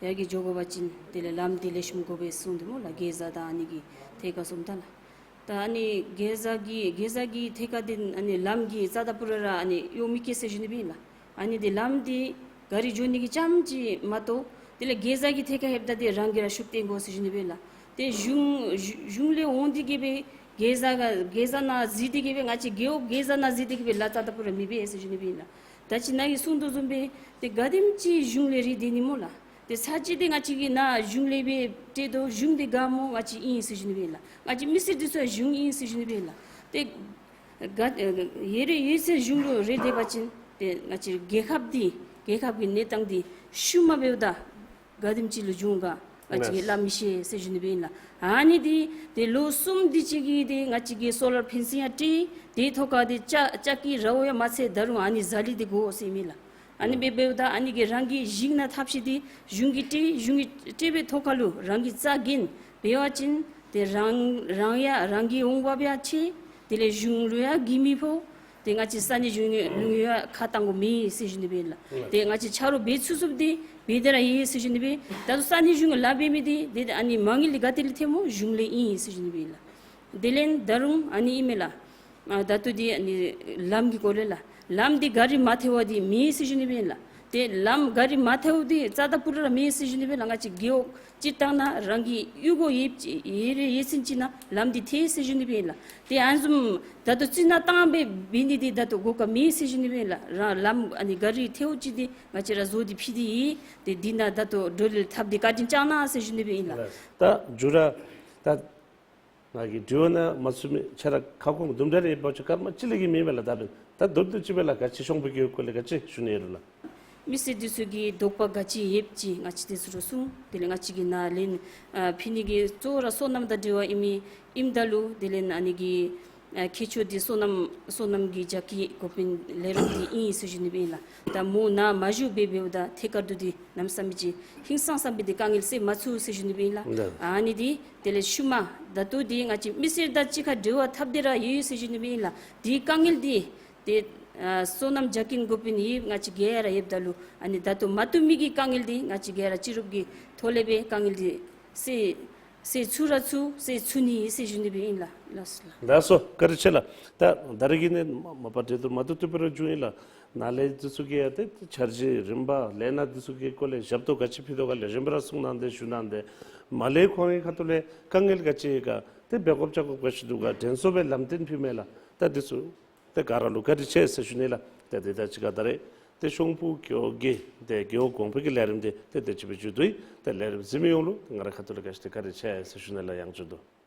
ཡར་གྱི་འགྱོ་དགོ་པ་ཅིན་དེ་ལས་ལམ་འདི་ལེགས་ཤོམ་དགོ་པས་གསུངས་ཏེ་སྨོ་ལགས། གེ་ཛ་དང་ཨ་ནི་གི་ཐད་ཁར་གསུངམ་ད་ལགས། ད་ཨ་ནི་གེ་ཛ་གི་གེ་ཛ་གི་ཐད་ཁར་འདི་ཨ་ནི་ལམ་གྱི་རྩ་དང་པོ་ར་ར་ཨ་ནི་གཡོག་མི་སྐྱེལ་ཟེར་ཞུ་ནི་སྦེ་ཨིན་ལགས། ཨ་ནི་འདི་ལམ་འདི་ག་རི་འགྱོ་ནི་གི་ཙམ་ཅིག་མ་གཏོགས་དེ་ལས་གེ་ཛ་གི་ཐད་ཁར་ལྷོདཔ་ད་འདི་རང་གིས་ར་ཤུགས་བཏོན་དགོ་ཟེར་ཞུ་ནི་སྦེ་ཨིན་ལགས། ཏེ་གཞུང་གཞུང་གཞུང་ལས་འོང་སྟེ་གི་སྦེ་གེ་ཛ་ག་གེ་ཛ་ནང་གཟིགས་ཏེ་གི་སྦེ་ང་བཅས་རྒེད་འོག་གེ་ཛ་ནང་གཟིགས་ཏེ་གི་སྦེ་ལཱ་རྩ་དང་པོ་ར་མི་འབད་ཟེར་ཞུ་ནི་སྦེ་ཨིན་ལགས། ད་ཅི་ནཱ་གིས་གསུངས་དོ་བཟུམ་སྦེ་ཏེ་ག་དེམ་ཅིག་གཞུང་ལས་རེ་སྡོད་ནི་སྨོ་ལགས། ཏེ་ཚར་གཅིག་འདི་ང་བཅས་ཀྱིས་ནཱ་གཞུང་ལས་སྦེ་སྤྲོད་དོ། གཞུང་འདི་ག་སྨོ་ང་བཅས་ཨིན་ཟེར་ཞུ་ནི་སྦེ་ཨིན་ལགས། ང་བཅས་མི་སེར་འདི་ཚུ་ཡང་གཞུང་ཨིན་ཟེར་ཞུ་ནི་སྦེ་ཨིན་ལགས། ཏེ་ག་ཡོད་རེ་ཡོད་ཚད་གཞུང་ལུ་རེ་སྡོད་པ་ཅིན་ཏེ་ང་བཅས་རྒྱལ་ཁབ་འདི་རྒྱལ་ཁབ་ཀྱི་གནས་སྟངས་འདི་ཤུལ་མ་འབདཝ་ད་ག་དེམ་ཅིག་ལུ་འགྱོ་ག་ང་བཅས་ཀྱིས་སླབ་མི་ཤེས་ཟེར་ཞུ་ནི་སྦེ་ཨིན་ལགས། ཨ་ནི་འདི་ཏེ་ལོ་གསུམ་དེ་ཅིག་གི་ཏེ་ང་བཅས་ཀྱིས་སོ་ལར་ཕེན་སིང་ཡང་སྤྲོད། དེ་ཐོག་ཁར་ཏེ་ལྕགས་ལྕགས་ཀྱི་རཝ་ཡང་མ་ཚད་ད་རུང་ཨ་ནི་ཛ་ལི་འདི་དགོ་ཟེར་ཨིན་མས་ལགས། ཨ་ནི་སྦེ་འབདཝ་ད་ཨ་ནི་གི་རང་གི་ཞིང་ནང་ཐབས་ཤེས་འདི་གཞུང་གིས་སྤྲོད། གཞུང་གིས་སྤྲོད་པའི་ཐོག་ཁར་ལུ་རང་གིས་རྩ་འགེངས་འབད་བ་ཅིན་ཏེ་རང་རང་ཡང་རང་གི་འོང་འབབ་ཡང་ཆེ། དེ་ལས་གཞུང་ལུ་ཡང་བགེགས་མི་ཕོག། ཏེ་ང་བཅས་ས་གནས་གཞུང་ལུ་ཡང་ཁ་བཏང་དགོཔ་མེད་ཟེར་ཞུ་ནི་སྦེ་ཨིན་ལགས། ཏེ་ང་བཅས་ཆ་རོགས་འབད་ཚུགས་ཚུགསཔ་འདི་འབད་དེ་ར་ཡོད་ཟེར་ཞུ་ནི་སྦེ། ད་ལྟོ་ས་གནས་གཞུང་གིས་ལཱ་འབད་མི་འདི་ཏེ་ཨ་ནི་མ་དངུལ་འདི་ག་ཏེ་ལས་ཐོནམ་སྨོ། གཞུང་ལས་ཨིན་ཟེར་ཞུ་ནི་སྦེ་ཨིན་ལགས། དེ་ལས་ད་རུང་ཨ་ནི་ཨིན་མས་ལགས། ཨ་ད་ལྟོ་འདི་ཨ་ནི་ལམ་གྱི་སྐོར་ལས་ལགས། ལམ་འདི་ག་རི་མ་ཐལཝ་འདི་མེད་ཟེར་ཞུ་ནི་སྦེ་ཨིན་ལགས། ཏེ་ལམ་ག་རི་མ་ཐལཝ་འདི་རྩ་དང་པོ་ར་མེད་ཟེར་ཞུ་ནི་སྦེ་ཨིན་ལགས། ང་བཅས་རྒེད་འོག་སྤྱིར་བཏང་ནང་རང་གི་གཡུས་སྒོ་ཡོད་ཡོད་རེ་ཡོད་ཚུན་ཅིག་ནང་ལམ་འདི་ཐལ་ཟེར་ཞུ་ནི་སྦེ་ཨིན་ལགས། ཏེ་ཨ་ནི་བཟུམ་ད་ལྟོ་རྩི་ནག་བཏང་སྦེ་འབད་ནི་འདི་ད་ལྟོ་གོ་སྐབས་མེད་ཟེར་ཞུ་ནི་སྦེ་ཨིན་ལགས། རང་ལམ་ཨ་ནི་ག་རི་ཐལཝ་ཅིག་འདི་ང་བཅས་ར་བཟོ་སྟེ་ཕུལ་ཏེ་ཡོད། ཏེ་འདི་ནང་ད་ལྟོ་བགྲོ་གླེང་འཐབ་སྟེ་བཀའ་དྲིན་བསྐྱང་གནང་ཟེར་ཞུ་ནི་སྦེ་ཨིན་ལགས། ལགས། ད་མཇུག་ར་ད་ང་གིས་དྲི་བ་ནང་མ་ཚུད་མི་ཆ་ར་ཁ་སྐོང་དུམ་གྲ་རེ་ཡོད་པ་ཅིན་སྐར་མ་གཅིག་ལས་ཀྱི་མེད་པས་ལགས། ད་འབདན་ད་མདོར་བསྡུས་ཅིག་སྦེ་ལགས། ག་ཅི་ཤོང་པའི་གི་སྐོར་ལས་ག་ཅི་ཞུ་ནི་ཡོད་རུང་ལགས། མི་སེར་འདི་ཚུ་གི་དོགས་པ་ག་ཅི་ཡོདཔ་ཅིག་ང་བཅས་འདི་ཚུ་ལུ་གསུངས། དེ་ལས་ང་བཅས་ཀྱིས་ནཱ་ལན་ཨ་ཕུལ་ནི་གི་གཙོ་བོ་ར་སོ་ནམ་དང་འབྲེལ་བ་ཨིན་མི་ཨིནམ་ད་ལུ་དེ་ལས་ཨ་ནི་གི་ཨ་ཁྱད་ཆོས་འདི་སོ་ནམ་སོ་ནམ་གྱི་རྒྱ་སྐྱེད་འགོ་དཔོན་ལས་རོགས་འདི་ཨིན་ཟེར་ཞུ་ནི་སྦེ་ཨིན་ལགས། ད་མོ་ནཱ་མ་བཞུགས་པའི་འབདཝ་ད་ཐད་ཀར་དུ་འདི་གནམ་མེད་ས་མེད་ཅིག་ཧིང་སངས་ས་སྦེ་འདི་དཀའ་ངལ་སེལ་མ་ཚུགས་ཟེར་ཞུ་ནི་སྦེ་ཨིན་ལགས། ལགས། ཨ་ནི་འདི་དེ་ལས་ཤུལ་མ་ད་ལྟོ་འདི་ང་བཅས་མི་སེར་དང་གཅིག་ཁར་འབྲེལ་བ་འཐབ་སྟེ་ར་ཡོད་ཟེར་ཞུ་ནི་སྦེ་ཨིན་ལགས། འདི་དཀའ་ངལ་འདི་ཏེ་ ཨ་སོ་ནམ་རྒྱ་ཀུན་དགོ་པའི་ནི་ཡིབ་ང་བཅས་ག་ར་ཡིབ་ད་ལུ་ཨ་ནི་ད་ལྟོ་མ་བཏུབ་མི་གི་དཀའ་ངལ་འདི་ང་བཅས་ག་ར་སྤྱི་རུབ་ཀྱི་ཐོག་ལས་སྦེ་དཀའ་ངལ་འདི་སེལ་སེལ་ཚུགས་ར་ཚུགས་སེལ་ཚུགས་ནི་ཟེར་ཞུ་ནི་སྦེ་ཨིན་ལགས། ལགས་སོ་ལགས། ལགས་སོ་བཀའ་དྲིན་ཆེ་ལགས། ད་ད་རེས་ཀྱི་ནི་མ་མ་པ་འདི་ཚུ་མ་བཏུབ་བཏུབ་སྦེ་ར་བྱུང་ཡི་ལགས། ནཱ་ལས་འདི་ཚུ་གི་ཡང་ཏེ་འཆར་གཞི་རིམ་པ་ལས་སྣ་འདི་ཚུ་གི་སྐོར་ལས་ཞབས་ཏོག་ག་ཅི་ཕུལ་དོ་ག་ལེགས་ཤོམ་སྦེ་ར་གསུང་གནང་སྟེ་ཞུ་གནང་སྟེ་མ་ལས་ཁོང་གི་ཁ་ཐུག་ལས་དཀའ་ངལ་ག་ཅི་ག་ཏེ་འབད་དགོཔ་བྱ་དགོཔ་ག་ཅི་འདུག་ག་དྲན་གསོ་སྦེ་ལམ་སྟོན་ཕུལ་མས་ལགས། ད་འདི་ཚུ་ཏེ་ག་ར་ལུ་བཀའ་དྲིན་ཆེ་ཟེར་ཞུ་ནི་ལགས། ཏེ་དེ་ད་ཅི་ག་ད་རེས་ཏེ་ཤོང་བུ་རྒེད་འོག་གི་ཏེ་རྒེད་འོག་གོང་འཕེལ་གྱི་ལས་རིམ་འདི་ཏེ་དེ་ཅིག་སྦེ་མཇུག་བསྡུ་ཡི། ཏེ་ལས་རིམ་གཟིགས་མི་ཡོངས་ལུ་ཏེ་ང་རའི་ཁ་ཐུག་ལས་བཀྲ་ཤིས་བདེ་ལེགས་བཀའ་དྲིན་ཆེ་ཟེར་ཞུ་ནི་ལགས། ཡང་མཇུག་བསྡུ།